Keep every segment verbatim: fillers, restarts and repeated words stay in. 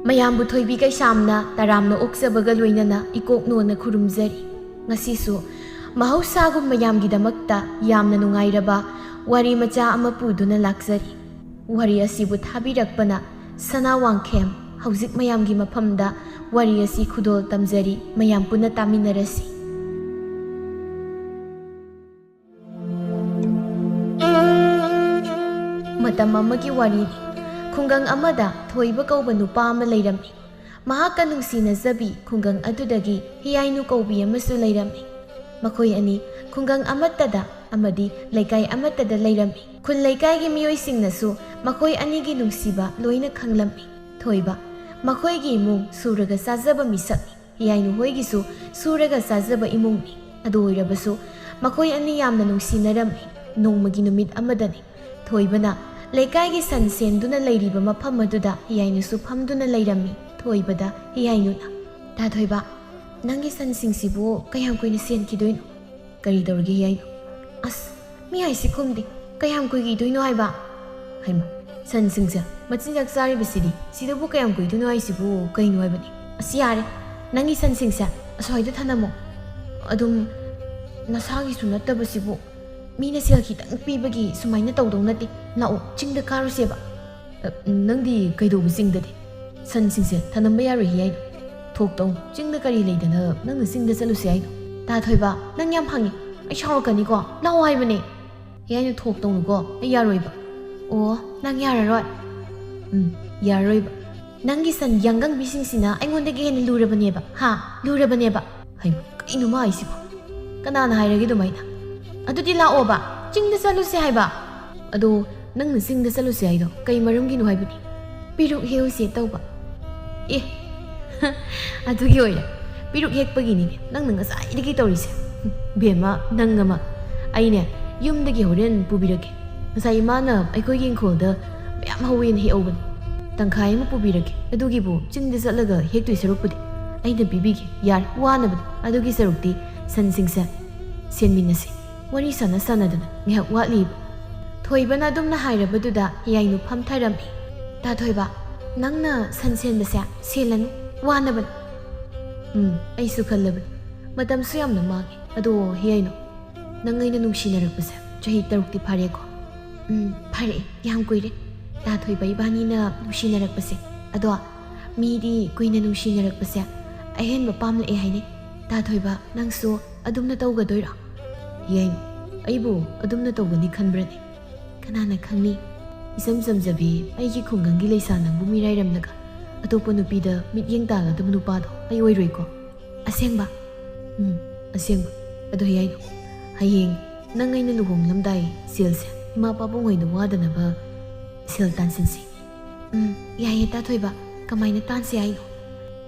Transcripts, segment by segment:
ꯃꯌꯥꯝꯕꯨ ꯊꯣꯏꯕꯤ ꯀꯩꯁꯥꯝꯅ ꯇꯔꯥꯝꯅ ꯑꯣꯛꯆꯕꯒ ꯂꯣꯏꯅꯅ ꯏꯀꯣꯛ ꯅꯣꯟꯅ ꯈꯨꯔꯨꯝꯖꯔꯤ꯫ ꯉꯁꯤꯁꯨ ꯃꯍꯧꯁꯥꯒꯨꯝ ꯃꯌꯥꯝꯒꯤꯗꯃꯛꯇ ꯌꯥꯝꯅ ꯅꯨꯡꯉꯥꯏꯔꯕ ꯋꯥꯔꯤ ꯃꯆꯥ ꯑꯃ ꯄꯨꯗꯨꯅ ꯂꯥꯛꯆꯔꯤ꯫ ꯋꯥꯔꯤ ꯑꯁꯤꯕꯨ ꯊꯥꯕꯤꯔꯛꯄꯅ ꯁꯅꯥ ꯋꯥꯡꯈꯦꯝ꯫ ꯍꯧꯖꯤꯛ ꯃꯌꯥꯝꯒꯤ ꯃꯐꯝꯗ ꯋꯥꯔꯤ ꯑꯁꯤ ꯈꯨꯗꯣꯜ ꯇꯝꯖꯔꯤ, ꯃꯌꯥꯝ ꯄꯨꯟꯅ ꯇꯥꯃꯤꯟꯅꯔꯁꯤ꯫ ꯃꯇꯝ ꯑꯃꯒꯤ ꯋꯥꯔꯤꯅꯤ꯫ ꯈꯨꯡꯒꯪ ꯑꯃꯗ ꯊꯣꯏꯕ ꯀꯧꯕ ꯅꯨꯄꯥ ꯑꯃ ꯂꯩꯔꯝꯃꯤ꯫ ꯃꯍꯥꯛꯀ ꯅꯨꯡꯁꯤꯅꯖꯕꯤ ꯈꯨꯡꯒꯪ ꯑꯗꯨꯗꯒꯤ ꯍꯤꯌꯥꯏꯅꯨ ꯀꯧꯕꯤ ꯑꯃꯁꯨ ꯂꯩꯔꯝꯃꯤ꯫ ꯃꯈꯣꯏ ꯑꯅꯤ ꯈꯨꯡꯒꯪ ꯑꯃꯠꯇꯗ ꯑꯃꯗꯤ ꯂꯩꯀꯥꯏ ꯑꯃꯠꯇꯗ ꯂꯩꯔꯝꯃꯤ꯫ ꯈꯨꯜ ꯂꯩꯀꯥꯏꯒꯤ ꯃꯤꯑꯣꯏꯁꯤꯡꯅꯁꯨ ꯃꯈꯣꯏ ꯑꯅꯤꯒꯤ ꯅꯨꯡꯁꯤꯕ ꯂꯣꯏꯅ ꯈꯪꯂꯝꯃꯤ꯫ ꯊꯣꯏꯕ, ꯃꯈꯣꯏꯒꯤ ꯏꯃꯨꯡ ꯁꯨꯔꯒ ꯆꯥꯖꯕ ꯃꯤꯁꯛꯅꯤ꯫ ꯍꯤꯌꯥꯏꯅꯨ ꯍꯣꯏꯒꯤꯁꯨ ꯁꯨꯔꯒ ꯆꯥꯖꯕ ꯏꯃꯨꯡꯅꯤ꯫ ꯑꯗꯨ ꯑꯣꯏꯔꯕꯁꯨ ꯃꯈꯣꯏ ꯑꯅꯤ ꯌꯥꯝꯅ ꯅꯨꯡꯁꯤꯅꯔꯝꯃꯤ꯫ ꯅꯣꯡꯃꯒꯤ ꯅꯨꯃꯤꯠ ꯑꯃꯗꯅꯤ꯫ ꯊꯣꯏꯕꯅ ꯂꯩꯀꯥꯏꯒꯤ ꯁꯟ ꯁꯦꯟꯗꯨꯅ ꯂꯩꯔꯤꯕ ꯃꯐꯝ ꯑꯗꯨꯗ ꯍꯤꯌꯥꯏꯅꯨꯁꯨ ꯐꯝꯗꯨꯅ ꯂꯩꯔꯝꯃꯤ꯫ ꯊꯣꯏꯕꯗ ꯍꯤꯌꯥꯏꯅꯨꯅ, "ꯇꯥ ꯊꯣꯏꯕ, ꯅꯪꯒꯤ ꯁꯟꯁꯤꯡꯁꯤꯕꯨ ꯀꯌꯥꯝ ꯀꯨꯏꯅ ꯁꯦꯟꯈꯤꯗꯣꯏꯅꯣ?" "ꯀꯔꯤ ꯇꯧꯔꯒꯦ ꯍꯤꯌꯥꯏꯅꯨ?" "ꯑꯁ, ꯃꯤ ꯍꯥꯏꯁꯤ ꯈꯨꯝꯗꯦ꯫ ꯀꯌꯥꯝ ꯀꯨꯏꯈꯤꯗꯣꯏꯅꯣ ꯍꯥꯏꯕ?" "ꯍꯩꯃ, ꯁꯟꯁꯤꯡꯁꯦ ꯃꯆꯤꯟꯖꯥꯛ ꯆꯥꯔꯤꯕꯁꯤꯗꯤ, ꯁꯤꯗꯕꯨ ꯀꯌꯥꯝ ꯀꯨꯏꯗꯣꯏꯅꯣ ꯍꯥꯏꯁꯤꯕꯨ ꯀꯩꯅꯣ ꯍꯥꯏꯕꯅꯤ?" "ꯑꯁ, ꯌꯥꯔꯦ, ꯅꯪꯒꯤ ꯁꯟꯁꯤꯡꯁꯦ ꯑꯁ꯭ꯋꯥꯏꯗ ꯊꯅꯝꯃꯣ꯫ ꯑꯗꯨꯝ ꯅꯁꯥꯒꯤꯁꯨ ꯅꯠꯇꯕꯁꯤꯕꯨ, ꯃꯤꯅ ꯁꯦꯜ ꯈꯤꯇꯪ ꯄꯤꯕꯒꯤ ꯁꯨꯃꯥꯏꯅ ꯇꯧꯗꯧ ꯅꯠꯇꯦ꯫ ꯂꯥꯛꯑꯣ, ꯆꯤꯡꯗ ꯀꯥꯔꯨꯁꯦꯕ꯫" "ꯑ, ꯅꯪꯗꯤ ꯀꯩꯗꯧꯕ ꯆꯤꯡꯗꯗꯤ? ꯁꯟꯁꯤꯡꯁꯦ ꯊꯅꯝꯕ ꯌꯥꯔꯣꯏ ꯍꯤꯌꯥꯏꯅꯨ꯫ ꯊꯣꯛ ꯇꯧ, ꯆꯤꯡꯗ ꯀꯔꯤ ꯂꯩꯗꯅ ꯅꯪꯅ ꯆꯤꯡꯗ ꯆꯠꯂꯨꯁꯦ ꯍꯥꯏꯅꯣ?" "ꯇꯥ ꯊꯣꯏꯕ, ꯅꯪ ꯌꯥꯝ ꯐꯪꯉꯤ꯫ ꯑꯩ ꯁꯥꯎꯔꯛꯀꯅꯤꯀꯣ꯫ ꯂꯥꯛꯑꯣ ꯍꯥꯏꯕꯅꯦ꯫" "ꯍꯤꯌꯥꯏꯅꯨ, ꯊꯣꯛ ꯇꯧꯅꯨꯀꯣ, ꯑꯩ ꯌꯥꯔꯣꯏꯕ꯫" "ꯑꯣ, ꯅꯪ ꯌꯥꯔꯔꯣꯏ?" "ꯎꯝ, ꯌꯥꯔꯔꯣꯏꯕ꯫" "ꯅꯪꯒꯤ ꯁꯟ ꯌꯥꯡꯒꯪꯕꯤꯁꯤꯡꯁꯤꯅ ꯑꯩꯉꯣꯟꯗꯒꯤ ꯍꯦꯟꯅ ꯂꯨꯔꯕꯅꯦꯕ, ꯍꯥ? ꯂꯨꯔꯕꯅꯦꯕ꯫" "ꯍꯩꯃ, ꯀꯩꯅꯣ ꯃꯥ ꯍꯥꯏꯁꯤꯕꯣ? ꯀꯅꯥꯅ ꯍꯥꯏꯔꯒꯦ ꯑꯗꯨꯃꯥꯏꯅ?" "ꯑꯗꯨꯗꯤ ꯂꯥꯛꯑꯣꯕ, ꯆꯤꯡꯗ ꯆꯠꯂꯨꯁꯦ ꯍꯥꯏꯕ꯫" "ꯑꯗꯣ ꯅꯪꯅ ꯆꯤꯡꯗ ꯆꯠꯂꯨꯁꯦ ꯍꯥꯏꯗꯣ ꯀꯩ ꯃꯔꯝꯒꯤꯅꯣ ꯍꯥꯏꯕꯅꯤ?" "ꯄꯤꯔꯨꯛ ꯍꯦꯛꯎꯁꯦ ꯇꯧꯕ꯫" "ꯑꯦ, ꯑꯗꯨꯒꯤ ꯑꯣꯏꯔꯦ꯫ ꯄꯤꯔꯨꯛ ꯍꯦꯛꯄꯒꯤꯅꯤꯅꯦ ꯅꯪꯅ ꯉꯁꯥꯏꯗꯒꯤ ꯇꯧꯔꯤꯁꯦ꯫ ꯕꯦꯝꯃ, ꯅꯪ ꯑꯃ꯫ ꯑꯩꯅꯦ, ꯌꯨꯝꯗꯒꯤ ꯍꯣꯔꯦꯟ ꯄꯨꯕꯤꯔꯛꯀꯦ꯫ ꯉꯁꯥꯏ ꯏꯃꯥꯅ ꯑꯩꯈꯣꯏꯒꯤ ꯏꯪꯈꯣꯜꯗ ꯃꯌꯥꯝ ꯍꯧꯋꯦꯅ ꯍꯦꯛꯍꯧꯕꯅꯤ꯫ ꯇꯪꯈꯥꯏ ꯑꯃ ꯄꯨꯕꯤꯔꯛꯀꯦ꯫ ꯑꯗꯨꯒꯤꯕꯨ ꯆꯤꯡꯗ ꯆꯠꯂꯒ ꯍꯦꯛꯇꯣꯏ ꯁꯔꯨꯛꯄꯨꯗꯤ ꯑꯩꯅ ꯄꯤꯕꯤꯒꯦ꯫ ꯌꯥꯔꯦ, ꯋꯥꯅꯕꯅꯤ꯫ ꯑꯗꯨꯒꯤ ꯁꯔꯨꯛꯇꯤ ꯁꯟꯁꯤꯡꯁꯦ ꯁꯦꯟꯃꯤꯟꯅꯁꯤ꯫ ꯋꯥꯔꯤ ꯁꯥꯟꯅ ꯁꯥꯟꯅꯗꯅ ꯉꯥꯏꯍꯥꯛ ꯋꯥꯠꯂꯤꯕ꯫ ꯊꯣꯏꯕꯅ ꯑꯗꯨꯝꯅ ꯍꯥꯏꯔꯕꯗꯨꯗ ꯍꯤꯌꯥꯏꯅꯨ ꯐꯝꯊꯔꯝꯃꯤ꯫ "ꯇꯥ ꯊꯣꯏꯕ, ꯅꯪꯅ ꯁꯟ ꯁꯦꯟꯕꯁꯦ ꯁꯦꯜꯂꯅꯨ, ꯋꯥꯅꯕꯅꯤ꯫" "ꯎꯝ, ꯑꯩꯁꯨ ꯈꯜꯂꯕꯅꯤ꯫ ꯃꯇꯝꯁꯨ ꯌꯥꯝꯅ ꯃꯥꯡꯉꯦ꯫ ꯑꯗꯣ ꯍꯤꯌꯥꯏꯅꯨ, ꯅꯪ ꯑꯩꯅ ꯅꯨꯡꯁꯤꯅꯔꯛꯄꯁꯦ ꯆꯍꯤ ꯇꯔꯨꯛꯇꯤ ꯐꯥꯔꯦꯀꯣ?" "ꯎꯝ, ꯐꯥꯔꯛꯑꯦ꯫ ꯌꯥꯝ ꯀꯨꯏꯔꯦ ꯇꯥ ꯊꯣꯏꯕ ꯏꯕꯥꯅꯤꯅ ꯅꯨꯡꯁꯤꯅꯔꯛꯄꯁꯦ꯫ ꯑꯗꯣ ꯃꯤꯗꯤ ꯀꯨꯏꯅ ꯅꯨꯡꯁꯤꯅꯔꯛꯄꯁꯦ ꯑꯍꯦꯟꯕ ꯄꯥꯝꯂꯛꯑꯦ ꯍꯥꯏꯅꯩ꯫ ꯇꯥ ꯊꯣꯏꯕ, ꯅꯪꯁꯨ ꯑꯗꯨꯝꯅ ꯇꯧꯒꯗꯣꯏꯔꯣ?" "ꯍꯤꯌꯥꯏꯅꯨ, ꯑꯩꯕꯨ ꯑꯗꯨꯝꯅ ꯇꯧꯒꯅꯤ ꯈꯟꯕ꯭ꯔꯅꯦ? ꯀꯅꯥꯅ ꯈꯪꯅꯤ? ꯏꯆꯝ ꯆꯝꯖꯕꯤ ꯑꯩꯒꯤ ꯈꯨꯡꯒꯪꯒꯤ ꯂꯩꯁꯥ ꯅꯪꯕꯨ ꯃꯤꯔꯥꯏꯔꯝꯂꯒ ꯑꯇꯣꯞꯄ ꯅꯨꯄꯤꯗ ꯃꯤꯠꯌꯦꯡ ꯇꯥꯒꯗꯕ ꯅꯨꯄꯥꯗꯣ ꯑꯩ ꯑꯣꯏꯔꯣꯏꯀꯣ?" "ꯑꯁꯦꯡꯕ?" "ꯎꯝ, ꯑꯁꯦꯡꯕ꯫ ꯑꯗꯣ ꯍꯤꯌꯥꯏꯅꯨ, ꯍꯌꯦꯡ ꯅꯪ ꯑꯩꯅ ꯂꯨꯍꯣꯡꯂꯝꯗꯥꯏ ꯁꯦꯜꯁꯦ ꯏꯃꯥ ꯄꯥꯕꯨꯡ ꯍꯣꯏꯗ ꯋꯥꯗꯅꯕ ꯁꯦꯜ ꯇꯥꯟꯁꯤꯟꯁꯤ꯫" "ꯎꯝ, ꯌꯥꯏꯌꯦ ꯇꯥ ꯊꯣꯏꯕ꯫ ꯀꯃꯥꯏꯅ ꯇꯥꯟꯁꯤ ꯍꯥꯏꯅꯣ?"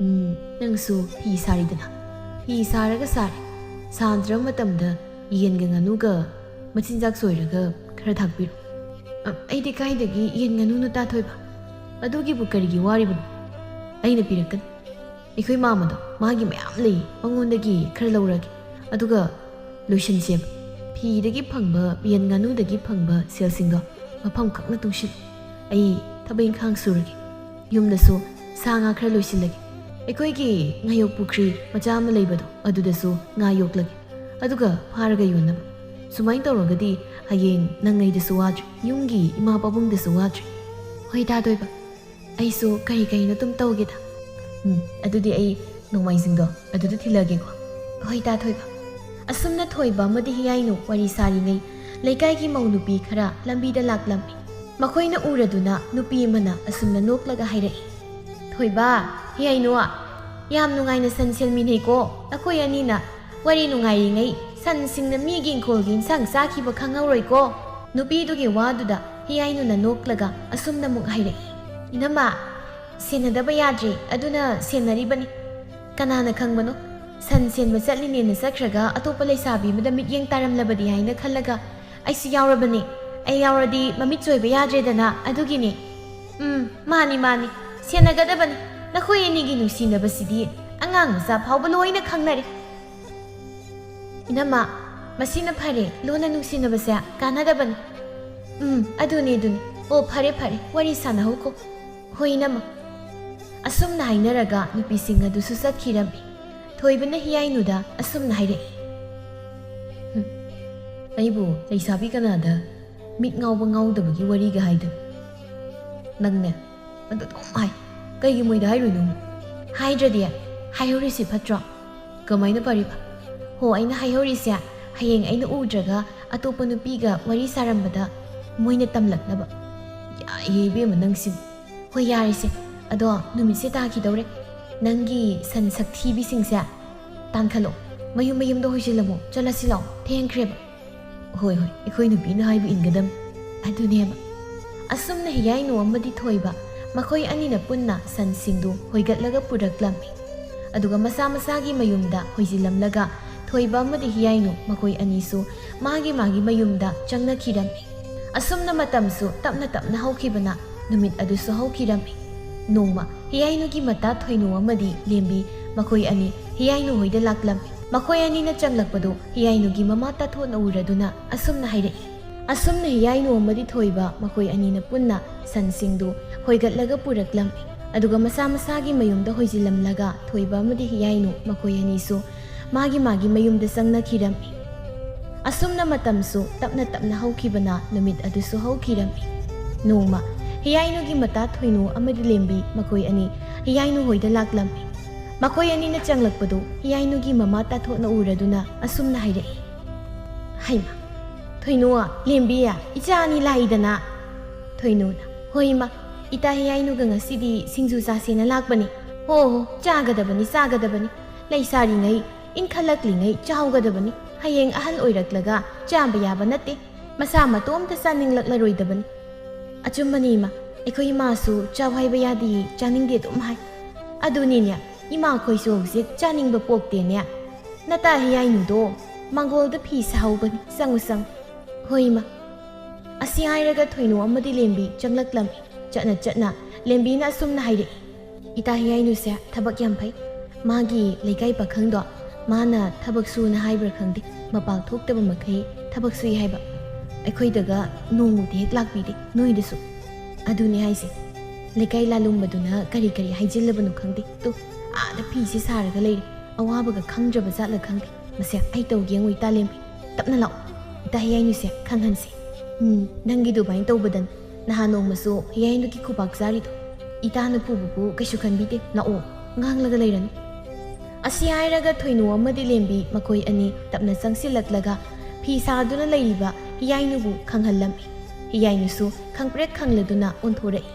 "ꯎꯝ, ꯅꯪꯁꯨ ꯐꯤ ꯁꯥꯔꯤꯗꯅ, ꯐꯤ ꯁꯥꯔꯒ ꯁꯥꯔꯦ꯫ ꯁꯥꯗ꯭ꯔꯕ ꯃꯇꯝꯗ ꯌꯦꯟꯒ ꯉꯥꯅꯨꯒ ꯃꯆꯤꯟꯖꯥꯛ ꯁꯣꯏꯔꯒ ꯈꯔ ꯊꯥꯛꯄꯤꯔꯣ꯫" "ꯑ, ꯑꯩꯗꯤ ꯀꯥꯏꯗꯒꯤ ꯌꯦꯟ ꯉꯥꯅꯨꯅꯣ ꯇꯥ ꯊꯣꯏꯕ? ꯑꯗꯨꯒꯤꯕꯨ ꯀꯔꯤꯒꯤ ꯋꯥꯔꯤꯕꯅꯣ? ꯑꯩꯅ ꯄꯤꯔꯛꯀꯅꯤ꯫ ꯑꯩꯈꯣꯏ ꯃꯥꯃꯗꯣ ꯃꯥꯒꯤ ꯃꯌꯥꯝ ꯂꯩ, ꯃꯉꯣꯟꯗꯒꯤ ꯈꯔ ꯂꯧꯔꯒꯦ꯫ ꯑꯗꯨꯒ ꯂꯣꯏꯁꯤꯟꯁꯦꯕ꯫ ꯐꯤꯗꯒꯤ ꯐꯪꯕ, ꯌꯦꯟ ꯉꯥꯅꯨꯗꯒꯤ ꯐꯪꯕ ꯁꯦꯜꯁꯤꯡꯗꯣ ꯃꯐꯝ ꯈꯛꯅ ꯇꯨꯡꯁꯤꯜꯂꯨ꯫ ꯑꯩ ꯊꯕꯛ ꯏꯪꯈꯥꯡ ꯁꯨꯔꯒꯦ꯫ ꯌꯨꯝꯗꯁꯨ ꯁꯥ ꯉꯥ ꯈꯔ ꯂꯣꯏꯁꯤꯜꯂꯒꯦ꯫ ꯑꯩꯈꯣꯏꯒꯤ ꯉꯥꯌꯣꯛ ꯄꯨꯈ꯭ꯔꯤ ꯃꯆꯥ ꯑꯃ ꯂꯩꯕꯗꯣ, ꯑꯗꯨꯗꯁꯨ ꯉꯥ ꯌꯣꯛꯂꯒꯦ꯫ ꯑꯗꯨꯒ ꯐꯥꯔꯒ ꯌꯣꯟꯅꯕ꯫ ꯁꯨꯃꯥꯏꯅ ꯇꯧꯔꯒꯗꯤ ꯍꯌꯦꯡ ꯅꯪ ꯑꯩꯗꯁꯨ ꯋꯥꯗ꯭ꯔꯦ, ꯌꯨꯝꯒꯤ ꯏꯃꯥ ꯄꯥꯕꯨꯡꯗꯁꯨ ꯋꯥꯗ꯭ꯔꯦ꯫" "ꯍꯣꯏ ꯇꯥ ꯊꯣꯏꯕ, ꯑꯩꯁꯨ ꯀꯔꯤ ꯀꯔꯤꯅꯣ ꯑꯗꯨꯝ ꯇꯧꯒꯦꯗ꯫" "ꯎꯝ, ꯑꯗꯨꯗꯤ ꯑꯩ ꯅꯣꯡꯃꯥꯏꯖꯤꯡꯗꯣ ꯑꯗꯨꯗ ꯊꯤꯜꯂꯛꯑꯒꯦꯀꯣ꯫" "ꯍꯣꯏ ꯇꯥ ꯊꯣꯏꯕ꯫" ꯑꯁꯨꯝꯅ ꯊꯣꯏꯕ ꯑꯃꯗꯤ ꯍꯤꯌꯥꯏꯅꯨ ꯋꯥꯔꯤ ꯁꯥꯔꯤꯉꯩ, ꯂꯩꯀꯥꯏꯒꯤ ꯃꯧ ꯅꯨꯄꯤ ꯈꯔ ꯂꯝꯕꯤꯗ ꯂꯥꯛꯂꯝꯃꯤ꯫ ꯃꯈꯣꯏꯅ ꯎꯔꯗꯨꯅ ꯅꯨꯄꯤ ꯑꯃꯅ ꯑꯁꯨꯝꯅ ꯅꯣꯛꯂꯒ ꯍꯥꯏꯔꯛꯏ, "ꯊꯣꯏꯕ, ꯍꯤꯌꯥꯏꯅꯨ, ꯌꯥꯝ ꯅꯨꯡꯉꯥꯏꯅ ꯁꯟ ꯁꯦꯜꯃꯤꯟꯅꯩꯀꯣ ꯅꯈꯣꯏ ꯑꯅꯤꯅ꯫ ꯋꯥꯔꯤ ꯅꯨꯡꯉꯥꯏꯔꯤꯉꯩ ꯁꯟꯁꯤꯡꯅ ꯃꯤꯒꯤ ꯏꯪꯈꯣꯜꯒꯤ ꯏꯟꯁꯥꯡ ꯆꯥꯈꯤꯕ ꯈꯪꯍꯧꯔꯣꯏꯀꯣ꯫" ꯅꯨꯄꯤꯗꯨꯒꯤ ꯋꯥꯗꯨꯗ ꯍꯤꯌꯥꯏꯅꯨꯅ ꯅꯣꯛꯂꯒ ꯑꯁꯨꯝꯅ ꯑꯃꯨꯛ ꯍꯥꯏꯔꯛꯏ, "ꯏꯅꯝꯃ, ꯁꯦꯟꯅꯗꯕ ꯌꯥꯗ꯭ꯔꯦ, ꯑꯗꯨꯅ ꯁꯦꯟꯅꯔꯤꯕꯅꯤ꯫ ꯀꯅꯥꯅ ꯈꯪꯕꯅꯣ, ꯁꯟ ꯁꯦꯟꯕ ꯆꯠꯂꯤꯅꯦꯅ ꯆꯠꯈ꯭ꯔꯒ ꯑꯇꯣꯞꯄ ꯂꯩꯁꯥꯕꯤ ꯑꯃꯗ ꯃꯤꯠꯌꯦꯡ ꯇꯥꯔꯝꯂꯕꯗꯤ ꯍꯥꯏꯅ ꯈꯜꯂꯒ ꯑꯩꯁꯨ ꯌꯥꯎꯔꯕꯅꯤ꯫ ꯑꯩ ꯌꯥꯎꯔꯗꯤ ꯃꯃꯤꯠ ꯆꯣꯏꯕ ꯌꯥꯗ꯭ꯔꯦꯗꯅ, ꯑꯗꯨꯒꯤꯅꯤ꯫" "ꯎꯝ, ꯃꯥꯅꯤ, ꯃꯥꯅꯤ, ꯁꯦꯟꯅꯒꯗꯕꯅꯤ꯫ ꯅꯈꯣꯏ ꯑꯅꯤꯒꯤ ꯅꯨꯡꯁꯤꯅꯕꯁꯤꯗꯤ ꯑꯉꯥꯡ ꯃꯆꯥ ꯐꯥꯎꯕ ꯂꯣꯏꯅ ꯈꯪꯅꯔꯦ꯫" "ꯏꯅꯝꯃ, ꯃꯁꯤꯅ ꯐꯔꯦ, ꯂꯣꯟꯅ ꯅꯨꯡꯁꯤꯅꯕꯁꯦ ꯀꯥꯟꯅꯗꯕꯅꯤ꯫ ꯎꯝ, ꯑꯗꯨꯅꯤ, ꯑꯗꯨꯅꯤ꯫ ꯑꯣ, ꯐꯔꯦ, ꯐꯔꯦ, ꯋꯥꯔꯤ ꯁꯥꯟꯅꯍꯧꯀꯣ꯫ ꯍꯣꯏ, ꯏꯅꯝꯃ꯫" ꯑꯁꯨꯝꯅ ꯍꯥꯏꯅꯔꯒ ꯅꯨꯄꯤꯁꯤꯡ ꯑꯗꯨꯁꯨ ꯆꯠꯈꯤꯔꯝꯃꯤ꯫ ꯊꯣꯏꯕꯅ ꯍꯤꯌꯥꯏꯅꯨꯗ ꯑꯁꯨꯝꯅ ꯍꯥꯏꯔꯛꯏ, "ꯍꯨꯝ, ꯑꯩꯕꯨ ꯂꯩꯁꯥꯕꯤ ꯀꯅꯥꯗ ꯃꯤꯠ ꯉꯥꯎꯕ ꯉꯥꯎꯗꯕꯒꯤ ꯋꯥꯔꯤꯒ ꯍꯥꯏꯗꯅ꯫ ꯅꯪꯅꯦ, ꯑꯗꯨ ꯑꯗꯨꯝ ꯍꯥꯏ꯫ ꯀꯩꯒꯤ ꯃꯣꯏꯗ ꯍꯥꯏꯔꯨꯏꯅꯣ? ꯍꯥꯏꯗ꯭ꯔꯗꯤ ꯍꯥꯏꯍꯧꯔꯤꯁꯤ ꯐꯠꯇ꯭ꯔꯣ? ꯀꯃꯥꯏꯅ ꯐꯔꯤꯕ? ꯍꯣ, ꯑꯩꯅ ꯍꯥꯏꯍꯧꯔꯤꯁꯦ, ꯍꯌꯦꯡ ꯑꯩꯅ ꯎꯗ꯭ꯔꯒ ꯑꯇꯣꯞꯄ ꯅꯨꯄꯤꯒ ꯋꯥꯔꯤ ꯁꯥꯔꯝꯕꯗ ꯃꯣꯏꯅ ꯇꯝꯂꯛꯅꯕ꯫ ꯌꯥꯏꯌꯦ ꯏꯕꯦꯝꯃ ꯅꯪꯁꯤꯕꯨ꯫ ꯍꯣꯏ, ꯌꯥꯔꯦꯁꯦ꯫ ꯑꯗꯣ ꯅꯨꯃꯤꯠꯁꯦ ꯇꯥꯈꯤꯗꯧꯔꯦ꯫ ꯅꯪꯒꯤ ꯁꯟ ꯁꯛꯊꯤꯕꯤꯁꯤꯡꯁꯦ ꯇꯥꯟꯈꯠꯂꯣ꯫ ꯃꯌꯨꯝ ꯃꯌꯨꯝꯗ ꯍꯣꯏꯁꯤꯜꯂꯝꯃꯣ꯫ ꯆꯠꯂꯁꯤ ꯂꯥꯛꯑꯣ꯫ ꯊꯦꯡꯈ꯭ꯔꯦꯕ꯫" "ꯍꯣꯏ, ꯍꯣꯏ, ꯑꯩꯈꯣꯏ ꯅꯨꯄꯤꯅ ꯍꯥꯏꯕ ꯏꯟꯒꯗꯝ꯫" ꯑꯗꯨꯅꯦꯕ꯫ ꯑꯁꯨꯝꯅ ꯍꯤꯌꯥꯏꯅꯨ ꯑꯃꯗꯤ ꯊꯣꯏꯕ ꯃꯈꯣꯏ ꯑꯅꯤꯅ ꯄꯨꯟꯅ ꯁꯟꯁꯤꯡꯗꯨ ꯍꯣꯏꯒꯠꯂꯒ ꯄꯨꯔꯛꯂꯝꯃꯤ꯫ ꯑꯗꯨꯒ ꯃꯁꯥ ꯃꯁꯥꯒꯤ ꯃꯌꯨꯝꯗ ꯍꯣꯏꯖꯤꯜꯂꯝꯂꯒ ꯊꯣꯏꯕ ꯑꯃꯗꯤ ꯍꯤꯌꯥꯏꯅꯨ ꯃꯈꯣꯏ ꯑꯅꯤꯁꯨ ꯃꯥꯒꯤ ꯃꯥꯒꯤ ꯃꯌꯨꯝꯗ ꯆꯪꯅꯈꯤꯔꯝꯃꯤ꯫ ꯑꯁꯨꯝꯅ ꯃꯇꯝꯁꯨ ꯇꯞꯅ ꯇꯞꯅ ꯍꯧꯈꯤꯕꯅ ꯅꯨꯃꯤꯠ ꯑꯗꯨꯁꯨ ꯍꯧꯈꯤꯔꯝꯃꯤ꯫ ꯅꯣꯡꯃ ꯍꯤꯌꯥꯏꯅꯨꯒꯤ ꯃꯇꯥ ꯊꯣꯏꯅꯨ ꯑꯃꯗꯤ ꯂꯦꯝꯕꯤ ꯃꯈꯣꯏ ꯑꯅꯤ ꯍꯤꯌꯥꯏꯅꯨ ꯍꯣꯏꯗ ꯂꯥꯛꯂꯝꯃꯤ꯫ ꯃꯈꯣꯏ ꯑꯅꯤꯅ ꯆꯪꯂꯛꯄꯗꯨ ꯍꯤꯌꯥꯏꯅꯨꯒꯤ ꯃꯃꯥ ꯇꯥꯊꯣꯠꯅ ꯎꯔꯗꯨꯅ ꯑꯁꯨꯝꯅ ꯍꯥꯏꯔꯛꯏ꯫ ꯑꯁꯨꯝꯅ ꯍꯤꯌꯥꯏꯅꯨ ꯑꯃꯗꯤ ꯊꯣꯏꯕ ꯃꯈꯣꯏ ꯑꯅꯤꯅ ꯄꯨꯟꯅ ꯁꯟꯁꯤꯡꯗꯨ ꯍꯣꯏꯒꯠꯂꯒ ꯄꯨꯔꯛꯂꯝꯃꯤ꯫ ꯑꯗꯨꯒ ꯃꯁꯥ ꯃꯁꯥꯒꯤ ꯃꯌꯨꯝꯗ ꯍꯣꯏꯖꯤꯜꯂꯝꯂꯒ ꯊꯣꯏꯕ ꯑꯃꯗꯤ ꯍꯤꯌꯥꯏꯅꯨ ꯃꯈꯣꯏ ꯑꯅꯤꯁꯨ ꯃꯥꯒꯤ ꯃꯥꯒꯤ ꯃꯌꯨꯝꯗ ꯆꯪꯅꯈꯤꯔꯝꯃꯤ꯫ ꯑꯁꯨꯝꯅ ꯃꯇꯝꯁꯨ ꯇꯞꯅ ꯇꯞꯅ ꯍꯧꯈꯤꯕꯅ ꯅꯨꯃꯤꯠ ꯑꯗꯨꯁꯨ ꯍꯧꯈꯤꯔꯝꯃꯤ꯫ ꯅꯣꯡꯃ ꯍꯤꯌꯥꯏꯅꯨꯒꯤ ꯃꯇꯥ ꯊꯣꯏꯅꯨ ꯑꯃꯗꯤ ꯂꯦꯝꯕꯤ ꯃꯈꯣꯏ ꯑꯅꯤ ꯍꯤꯌꯥꯏꯅꯨ ꯍꯣꯏꯗ ꯂꯥꯛꯂꯝꯃꯤ꯫ ꯃꯈꯣꯏ ꯑꯅꯤꯅ ꯆꯪꯂꯛꯄꯗꯨ ꯍꯤꯌꯥꯏꯅꯨꯒꯤ ꯃꯃꯥ ꯇꯥꯊꯣꯠꯅ ꯎꯔꯗꯨꯅ ꯑꯁꯨꯝꯅ ꯍꯥꯏꯔꯛꯏ, "ꯍꯩꯃ, ꯊꯣꯏꯅꯨ, ꯂꯦꯝꯕꯤ, ꯏꯆꯥ ꯑꯅꯤ ꯂꯥꯛꯏꯗꯅ?" ꯊꯣꯏꯅꯨꯅ, "ꯍꯣꯏ ꯏꯃꯥ, ꯏꯇꯥ ꯍꯤꯌꯥꯏꯅꯨꯒ ꯉꯁꯤꯗꯤ ꯁꯤꯡꯖꯨ ꯆꯥꯁꯦꯅ ꯂꯥꯛꯄꯅꯤ꯫ ꯍꯣ ꯍꯣ, ꯆꯥꯒꯗꯕꯅꯤ, ꯆꯥꯒꯗꯕꯅꯤ꯫ ꯂꯩꯁꯥꯔꯤꯉꯩ, ꯏꯟꯈꯠꯂꯛꯂꯤꯉꯩ ꯆꯥꯍꯧꯒꯗꯕꯅꯤ꯫ ꯍꯌꯦꯡ ꯑꯍꯜ ꯑꯣꯏꯔꯛꯂꯒ ꯆꯥꯕ ꯌꯥꯕ ꯅꯠꯇꯦ꯫ ꯃꯁꯥ ꯃꯇꯣꯝꯇ ꯆꯥꯅꯤꯡꯂꯛꯂꯔꯣꯏꯗꯕꯅꯤ꯫" "ꯑꯆꯨꯝꯕꯅꯤ ꯏꯃꯥ, ꯑꯩꯈꯣꯏ ꯏꯃꯥꯁꯨ ꯆꯥꯎ ꯍꯥꯏꯕ ꯌꯥꯗꯦ, ꯆꯥꯅꯤꯡꯗꯦ ꯑꯗꯨꯝ ꯍꯥꯏ꯫ ꯑꯗꯨꯅꯤꯅꯦ, ꯏꯃꯥꯈꯣꯏꯁꯨ ꯍꯧꯖꯤꯛ ꯆꯥꯅꯤꯡꯕ ꯄꯣꯛꯇꯦꯅꯦ꯫ ꯅꯇꯥ ꯍꯤꯌꯥꯏꯅꯨꯗꯣ ꯃꯥꯡꯒꯣꯜꯗ ꯐꯤ ꯁꯥꯍꯧꯕꯅꯤ, ꯆꯪꯉꯨ ꯆꯪꯉꯨ꯫" "ꯍꯣꯏ ꯏꯃꯥ꯫" ꯑꯁꯤ ꯍꯥꯏꯔꯒ ꯊꯣꯏꯅꯨ ꯑꯃꯗꯤ ꯂꯦꯝꯕꯤ ꯆꯪꯂꯛꯂꯝꯃꯤ꯫ ꯆꯠꯅ ꯆꯠꯅ ꯂꯦꯝꯕꯤꯅ ꯑꯁꯨꯝꯅ ꯍꯥꯏꯔꯛꯏ, "ꯏꯇꯥ ꯍꯤꯌꯥꯏꯅꯨꯁꯦ ꯊꯕꯛ ꯌꯥꯝ ꯐꯩ꯫ ꯃꯥꯒꯤ ꯂꯩꯀꯥꯏ ꯄꯥꯈꯪꯗꯣ ꯃꯥꯅ ꯊꯕꯛ ꯁꯨꯅ ꯍꯥꯏꯕ꯭ꯔꯥ ꯈꯪꯗꯦ, ꯃꯄꯥꯜ ꯊꯣꯛꯇꯕ ꯃꯈꯩ ꯊꯕꯛ ꯁꯨꯏ ꯍꯥꯏꯕ꯫ ꯑꯩꯈꯣꯏꯗꯒ ꯅꯣꯡꯃꯗꯤ ꯍꯦꯛ ꯂꯥꯛꯄꯤꯗꯦ, ꯅꯣꯏꯗꯁꯨ꯫ ꯑꯗꯨꯅꯤ ꯍꯥꯏꯁꯦ, ꯂꯩꯀꯥꯏ ꯂꯥꯂꯨꯝꯕꯗꯨꯅ ꯀꯔꯤ ꯀꯔꯤ ꯍꯥꯏꯖꯤꯜꯂꯕꯅꯣ ꯈꯪꯗꯦ꯫ ꯇꯨ, ꯑꯥꯗ ꯐꯤꯁꯦ ꯁꯥꯔꯒ ꯂꯩꯔꯦ, ꯑꯋꯥꯕꯒ ꯈꯪꯗ꯭ꯔꯕ ꯖꯥꯠꯂ ꯈꯪꯗꯦ꯫ ꯃꯁꯦ, ꯑꯩ ꯇꯧꯒꯦ ꯌꯦꯡꯉꯨ, ꯏꯇꯥ ꯂꯦꯝꯕꯤ꯫ ꯇꯞꯅ ꯂꯥꯛꯑꯣ, ꯏꯇꯥ ꯍꯤꯌꯥꯏꯅꯨꯁꯦ ꯈꯪꯍꯟꯁꯦ꯫ ꯎꯝ, ꯅꯪꯒꯤ ꯑꯗꯨꯃꯥꯏꯅ ꯇꯧꯕꯗꯅꯤ ꯅꯍꯥꯟ ꯅꯣꯡꯃꯁꯨ ꯍꯤꯌꯥꯏꯅꯨꯒꯤ ꯈꯨꯕꯥꯛ ꯆꯥꯔꯤꯗꯣ꯫ ꯏꯇꯥꯅ ꯐꯨꯕꯕꯨ ꯀꯩꯁꯨ ꯈꯟꯕꯤꯗꯦ, ꯂꯥꯛꯑꯣ, ꯉꯥꯡꯂꯒ ꯂꯩꯔꯅꯨ꯫ ꯑꯁꯤ ꯍꯥꯏꯔꯒ ꯊꯣꯏꯅꯨ ꯑꯃꯗꯤ ꯂꯦꯝꯕꯤ ꯃꯈꯣꯏ ꯑꯅꯤ ꯇꯞꯅ ꯆꯪꯁꯤꯜꯂꯛꯂꯒ ꯐꯤ ꯁꯥꯗꯨꯅ ꯂꯩꯔꯤꯕ ꯍꯤꯌꯥꯏꯅꯨꯕꯨ ꯈꯪꯍꯜꯂꯝꯃꯤ꯫ ꯍꯤꯌꯥꯏꯅꯨꯁꯨ ꯈꯪꯄ꯭ꯔꯦꯛ ꯈꯪꯂꯗꯨꯅ ꯑꯣꯟꯊꯣꯔꯛꯏ꯫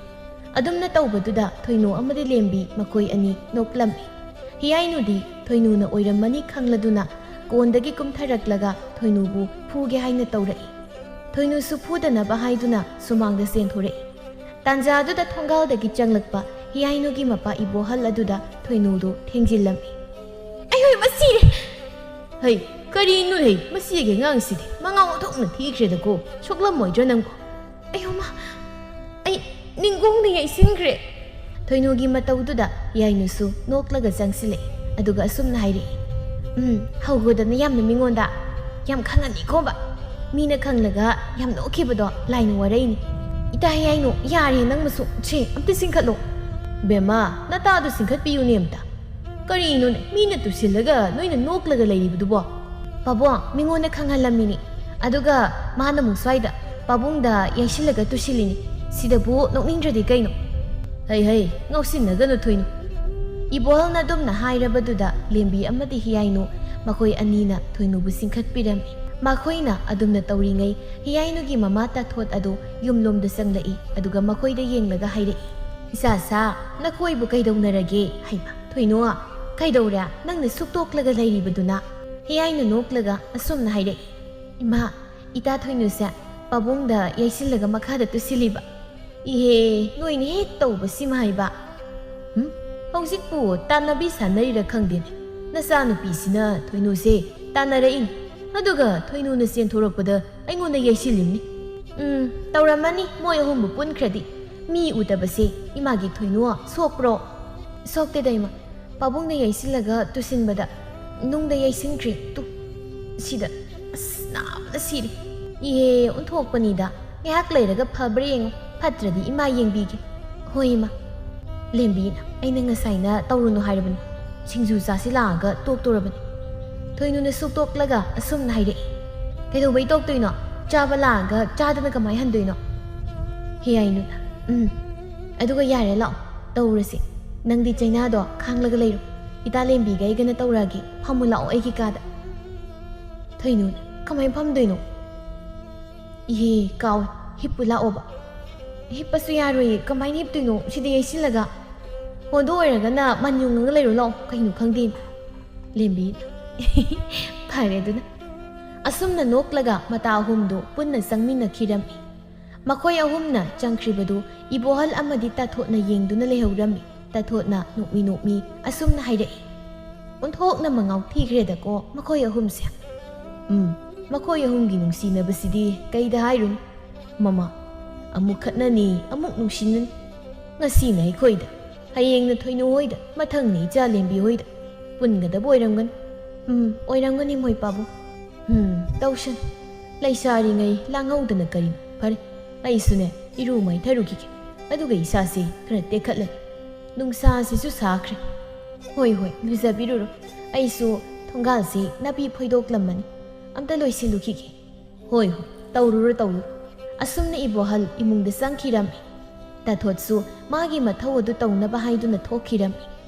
ꯑꯗꯨꯝꯅ ꯇꯧꯕꯗꯨꯗ ꯊꯣꯏꯅꯨ ꯑꯃꯗꯤ ꯂꯦꯝꯕꯤ ꯃꯈꯣꯏ ꯑꯅꯤ ꯅꯣꯛꯂꯝꯃꯤ꯫ ꯍꯤꯌꯥꯏꯅꯨꯗꯤ ꯊꯣꯏꯅꯨꯅ ꯑꯣꯏꯔꯝꯃꯅꯤ ꯈꯪꯂꯗꯨꯅ ꯀꯣꯟꯗꯒꯤ ꯀꯨꯝꯊꯔꯛꯂꯒ ꯊꯣꯏꯅꯨꯕꯨ ꯐꯨꯒꯦ ꯍꯥꯏꯅ ꯇꯧꯔꯛꯏ꯫ ꯊꯣꯏꯅꯨꯁꯨ ꯐꯨꯗꯅꯕ ꯍꯥꯏꯗꯨꯅ ꯁꯨꯃꯥꯡꯗ ꯆꯦꯟꯊꯣꯔꯛꯏ꯫ ꯇꯥꯟꯖꯥꯗꯨꯗ ꯊꯣꯡꯒꯥꯜꯗꯒꯤ ꯆꯪꯂꯛꯄ ꯍꯤꯌꯥꯏꯅꯨꯒꯤ ꯃꯄꯥ ꯏꯕꯣꯍꯜ ꯑꯗꯨꯗ ꯊꯣꯏꯅꯨꯗꯨ ꯊꯦꯡꯖꯤꯜꯂꯝꯃꯤ꯫ "ꯑꯩꯍꯣꯏ, ꯃꯁꯤꯔꯦ!" "ꯍꯩ, ꯀꯔꯤꯅꯣ ꯍꯩ, ꯃꯁꯤꯒꯤ ꯑꯉꯥꯡꯁꯤꯗꯤ ꯃꯉꯥ ꯑꯣꯟꯊꯣꯛꯅ ꯊꯤꯈ꯭ꯔꯦꯗꯀꯣ, ꯁꯣꯛꯂꯝꯃꯣꯏꯗ꯭ꯔꯥ ꯅꯪꯕꯣ?" "ꯑꯩꯍꯣ ꯃꯥ, ꯑꯩ ꯅꯤꯡꯒꯣꯡꯗ ꯌꯩꯁꯤꯟꯈ꯭ꯔꯦ!" ꯊꯣꯏꯅꯨꯒꯤ ꯃꯇꯧꯗꯨꯗ ꯍꯤꯌꯥꯏꯅꯨꯁꯨ ꯅꯣꯛꯂꯒ ꯆꯪꯁꯤꯜꯂꯛꯏ꯫ ꯑꯗꯨꯒ ꯑꯁꯨꯝꯅ ꯍꯥꯏꯔꯛꯏ, "ꯎꯝ, ꯍꯧꯒꯗꯅ ꯌꯥꯝꯅ ꯃꯤꯉꯣꯟꯗ ꯌꯥꯝ ꯈꯪꯍꯟꯅꯤꯀꯣꯕ꯫ ꯃꯤꯅ ꯈꯪꯂꯒ ꯌꯥꯝ ꯅꯣꯛꯈꯤꯕꯗꯣ ꯂꯥꯏꯅ ꯋꯥꯔꯛꯏꯅꯤ꯫ ꯏꯇꯥ ꯍꯤꯌꯥꯏꯅꯨ, ꯌꯥꯔꯦ ꯅꯪ ꯃꯁꯨ, ꯁꯦ, ꯑꯝꯇ ꯆꯤꯡꯈꯠꯂꯣ꯫ ꯕꯦꯝꯃ, ꯅꯇꯥꯗꯨ ꯆꯤꯡꯈꯠꯄꯤꯌꯨꯅꯦ ꯑꯝꯇ꯫ ꯀꯔꯤꯅꯣꯅꯦ, ꯃꯤꯅ ꯇꯨꯁꯤꯜꯂꯒ ꯅꯣꯏꯅ ꯅꯣꯛꯂꯒ ꯂꯩꯔꯤꯕꯗꯨꯕꯣ?" "ꯄꯥꯕꯨꯡ, ꯃꯤꯉꯣꯟꯗ ꯈꯪꯍꯜꯂꯝꯃꯤꯅꯤ꯫ ꯑꯗꯨꯒ ꯃꯥꯅ ꯑꯃꯨꯛ ꯁ꯭ꯋꯥꯏꯗ ꯄꯥꯕꯨꯡꯗ ꯌꯩꯁꯤꯜꯂꯒ ꯇꯨꯁꯤꯜꯂꯤꯅꯤ꯫ ꯁꯤꯗꯕꯨ ꯅꯣꯛꯅꯤꯡꯗ꯭ꯔꯗꯤ ꯀꯩꯅꯣ?" "ꯍꯩ ꯍꯩ, ꯉꯥꯎꯁꯤꯟꯅꯒꯅꯨ ꯊꯣꯏꯅꯨ꯫" ꯏꯕꯣꯍꯜꯅ ꯑꯗꯨꯝꯅ ꯍꯥꯏꯔꯕꯗꯨꯗ ꯂꯦꯝꯕꯤ ꯑꯃꯗꯤ ꯍꯤꯌꯥꯏꯅꯨ ꯃꯈꯣꯏ ꯑꯅꯤꯅ ꯊꯣꯏꯅꯨꯕꯨ ꯆꯤꯡꯈꯠꯄꯤꯔꯝꯃꯤ꯫ ꯃꯈꯣꯏꯅ ꯑꯗꯨꯝꯅ ꯇꯧꯔꯤꯉꯩ ꯍꯤꯌꯥꯏꯅꯨꯒꯤ ꯃꯃꯥ ꯇꯥꯊꯣꯠ ꯑꯗꯨ ꯌꯨꯝꯂꯣꯝꯗ ꯆꯪꯂꯛꯏ꯫ ꯑꯗꯨꯒ ꯃꯈꯣꯏꯗ ꯌꯦꯡꯂꯒ ꯍꯥꯏꯔꯛꯏ, "ꯏꯆꯥꯁꯥ, ꯅꯈꯣꯏꯕꯨ ꯀꯩꯗꯧꯅꯔꯒꯦ ꯍꯥꯏꯕ? ꯊꯣꯏꯅꯨ, ꯀꯩꯗꯧꯔꯦ? ꯅꯪꯅ ꯁꯨꯛꯇꯣꯛꯂꯒ ꯂꯩꯔꯤꯕꯗꯨꯅ?" ꯍꯤꯌꯥꯏꯅꯨ ꯅꯣꯛꯂꯒ ꯑꯁꯨꯝꯅ ꯍꯥꯏꯔꯛꯏ, "ꯏꯃꯥ, ꯏꯇꯥ ꯊꯣꯏꯅꯨꯁꯦ ꯄꯥꯕꯨꯡꯗ ꯌꯩꯁꯤꯜꯂꯒ ꯃꯈꯥꯗ ꯇꯨꯁꯤꯜꯂꯤꯕ꯫" "ꯏꯍꯦ, ꯅꯣꯏꯅ ꯍꯦꯛ ꯇꯧꯕꯁꯤꯃ ꯍꯥꯏꯕ꯫ ꯍꯨꯝ? ꯍꯧꯖꯤꯛꯄꯨ ꯇꯥꯟꯅꯕꯤ ꯁꯥꯟꯅꯔꯤꯔ ꯈꯪꯗꯦꯅꯦ꯫ ꯅꯆꯥꯅꯨꯄꯤꯁꯤꯅ ꯊꯣꯏꯅꯨꯁꯦ ꯇꯥꯟꯅꯔꯛꯏꯅꯤ꯫ ꯑꯗꯨꯒ ꯊꯣꯏꯅꯨꯅ ꯆꯦꯟꯊꯣꯔꯛꯄꯗ ꯑꯩꯉꯣꯟꯗ ꯌꯩꯁꯤꯜꯂꯤꯝꯅꯤ꯫ ꯎꯝ, ꯇꯧꯔꯝꯃꯅꯤ ꯃꯣꯏ ꯑꯍꯨꯝꯕꯨ ꯄꯨꯟꯈ꯭ꯔꯗꯤ꯫ ꯃꯤ ꯎꯗꯕꯁꯦ ꯏꯃꯥꯒꯤ ꯊꯣꯏꯅꯨ ꯁꯣꯛꯄ꯭ꯔꯣ?" "ꯁꯣꯛꯇꯦꯗ ꯏꯃꯥ꯫ ꯄꯥꯕꯨꯡꯅ ꯌꯩꯁꯤꯜꯂꯒ ꯇꯨꯁꯤꯟꯕꯗ ꯅꯨꯡꯗ ꯌꯩꯁꯤꯟꯈ꯭ꯔꯦ꯫ ꯇꯨ, ꯁꯤꯗ꯫ ꯑꯁ, ꯅꯥꯕꯅ ꯁꯤꯔꯦ꯫ ꯏꯍꯦ, ꯑꯣꯟꯊꯣꯛꯄꯅꯤꯗ꯫ ꯉꯥꯏꯍꯥꯛ ꯂꯩꯔꯒ ꯐꯕ꯭ꯔꯥ ꯌꯦꯡꯉꯨ꯫ ꯐꯠꯇ꯭ꯔꯗꯤ ꯏꯃꯥ ꯌꯦꯡꯕꯤꯒꯦ꯫ ꯍꯣꯏ, ꯏꯃꯥ꯫ ꯂꯦꯝꯕꯤꯅ ꯑꯩꯅ ꯉꯁꯥꯏꯅ ꯇꯧꯔꯨꯅꯨ ꯍꯥꯏꯔꯕꯅꯤ꯫ ꯁꯤꯡꯖꯨ ꯆꯥꯁꯤ ꯂꯥꯛꯑꯒ ꯇꯣꯛꯇꯣꯔꯕꯅꯤ꯫ ꯊꯣꯏꯅꯨꯅ ꯁꯨꯛ ꯇꯣꯛꯂꯒ ꯑꯁꯨꯝꯅ ꯍꯥꯏꯔꯛꯏ꯫ "ꯀꯩꯗꯧꯕꯩ ꯇꯣꯛꯇꯣꯏꯅꯣ? ꯆꯥꯕ ꯂꯥꯛꯑꯒ ꯆꯥꯗꯅ ꯀꯃꯥꯏ ꯍꯟꯗꯣꯏꯅꯣ?" ꯍꯤꯌꯥꯏꯅꯨꯅ, "ꯎꯝ, ꯑꯗꯨꯒ ꯌꯥꯔꯦ, ꯂꯥꯛꯑꯣ, ꯇꯧꯔꯁꯤ꯫ ꯅꯪꯗꯤ ꯆꯩꯅꯥꯗꯣ ꯈꯥꯡꯂꯒ ꯂꯩꯔꯣ꯫ ꯏꯇꯥ ꯂꯦꯝꯕꯤꯒ ꯑꯩꯒꯅ ꯇꯧꯔꯛꯑꯒꯦ꯫ ꯐꯝꯃꯨ ꯂꯥꯛꯑꯣ ꯑꯩꯒꯤ ꯀꯥꯗ꯫" ꯊꯣꯏꯅꯨꯅ, "ꯀꯃꯥꯏ ꯐꯝꯗꯣꯏꯅꯣ?" "ꯏꯍꯦ, ꯀꯥꯎꯋꯦ, ꯍꯤꯞꯄꯨ ꯂꯥꯛꯑꯣꯕ꯫" "ꯍꯤꯞꯄꯁꯨ ꯌꯥꯔꯣꯏꯌꯦ, ꯀꯃꯥꯏꯅ ꯍꯤꯞꯇꯣꯏꯅꯣ? ꯁꯤꯗ ꯌꯩꯁꯤꯜꯂꯒ꯫ ꯍꯣ, ꯑꯗꯨ ꯑꯣꯏꯔꯒꯅ ꯃꯟ ꯌꯨꯡꯉꯒ ꯂꯩꯔꯣ ꯂꯥꯛꯑꯣ, ꯀꯩꯅꯣ ꯈꯪꯗꯦ꯫" ꯂꯦꯝꯕꯤ, "ꯐꯔꯦ ꯑꯗꯨꯅ꯫" ꯑꯁꯨꯝꯅ ꯅꯣꯛꯂꯒ ꯃꯇꯥ ꯑꯍꯨꯝꯗꯨ ꯄꯨꯟꯅ ꯆꯪꯃꯤꯟꯅꯈꯤꯔꯝꯃꯤ꯫ ꯃꯈꯣꯏ ꯑꯍꯨꯝꯅ ꯆꯪꯈ꯭ꯔꯤꯕꯗꯨ ꯏꯕꯣꯍꯜ ꯑꯃꯗꯤ ꯇꯥꯊꯣꯠꯅ ꯌꯦꯡꯗꯨꯅ ꯂꯩꯍꯧꯔꯝꯃꯤ꯫ ꯇꯥꯊꯣꯠꯅ ꯅꯣꯛꯃꯤ ꯅꯣꯛꯃꯤ ꯑꯁꯨꯝꯅ ꯍꯥꯏꯔꯛꯏ꯫ ꯑꯣꯟꯊꯣꯛꯅ ꯃꯉꯥꯎ ꯊꯤꯈ꯭ꯔꯦꯗꯀꯣ ꯃꯈꯣꯏ ꯑꯍꯨꯝꯁꯦ꯫ ꯎꯝ, ꯃꯈꯣꯏ ꯑꯍꯨꯝꯒꯤ ꯅꯨꯡꯁꯤꯅꯕꯁꯤꯗꯤ ꯀꯩꯗ ꯍꯥꯏꯔꯨꯅꯤ? ꯃꯃꯥ, ꯑꯃꯨꯛ ꯈꯠꯅꯅꯤ, ꯑꯃꯨꯛ ꯅꯨꯡꯁꯤꯅꯅꯤ꯫ ꯉꯁꯤꯅ ꯑꯩꯈꯣꯏꯗ, ꯍꯌꯦꯡꯅ ꯊꯣꯏꯅꯨ ꯍꯣꯏꯗ, ꯃꯊꯪꯅ ꯏꯆꯥ ꯂꯦꯝꯕꯤ ꯍꯣꯏꯗ꯫ ꯄꯨꯟꯒꯗꯕ ꯑꯣꯏꯔꯝꯒꯅꯤ꯫ ꯎꯝ, ꯑꯣꯏꯔꯝꯒꯅꯤ ꯃꯣꯏ ꯄꯥꯕꯨꯡ꯫ ꯎꯝ, ꯇꯧꯁꯅꯨ꯫ ꯂꯩꯁꯥꯔꯤꯉꯩ ꯂꯥꯡꯍꯧꯗꯅ ꯀꯔꯤꯅꯣ? ꯐꯔꯦ, ꯑꯩꯁꯨꯅꯦ ꯏꯔꯨ ꯃꯥꯏꯊꯔꯨꯈꯤꯒꯦ꯫ ꯑꯗꯨꯒ ꯏꯁꯥꯁꯦ ꯈꯔ ꯇꯦꯛꯈꯠꯂꯒꯦ꯫ ꯅꯨꯡꯁꯥꯁꯤꯁꯨ ꯁꯥꯈ꯭ꯔꯦ꯫ ꯍꯣꯏ, ꯍꯣꯏ, ꯂꯨꯖꯕꯤꯔꯨꯔꯣ꯫ ꯑꯩꯁꯨ ꯊꯣꯡꯒꯥꯜꯁꯤ ꯅꯥꯄꯤ ꯐꯣꯏꯗꯣꯛꯂꯝꯃꯅꯤ꯫ ꯑꯝꯇ ꯂꯣꯏꯁꯤꯜꯂꯨꯈꯤꯒꯦ꯫ ꯍꯣꯏ, ꯍꯣꯏ, ꯇꯧꯔꯨꯔꯣ, ꯇꯧꯔꯨꯔꯣ꯫ ꯑꯁꯨꯝꯅ ꯏꯕꯣꯍꯜ ꯏꯃꯨꯡꯗ ꯆꯪꯈꯤꯔꯝꯃꯤ꯫ ꯇꯥꯊꯣꯠꯁꯨ ꯃꯥꯒꯤ ꯃꯊꯧ ꯑꯗꯨ ꯇꯧꯅꯕ ꯍꯥꯏꯗꯨꯅ ꯊꯣꯛꯈꯤꯔꯝꯃꯤ꯫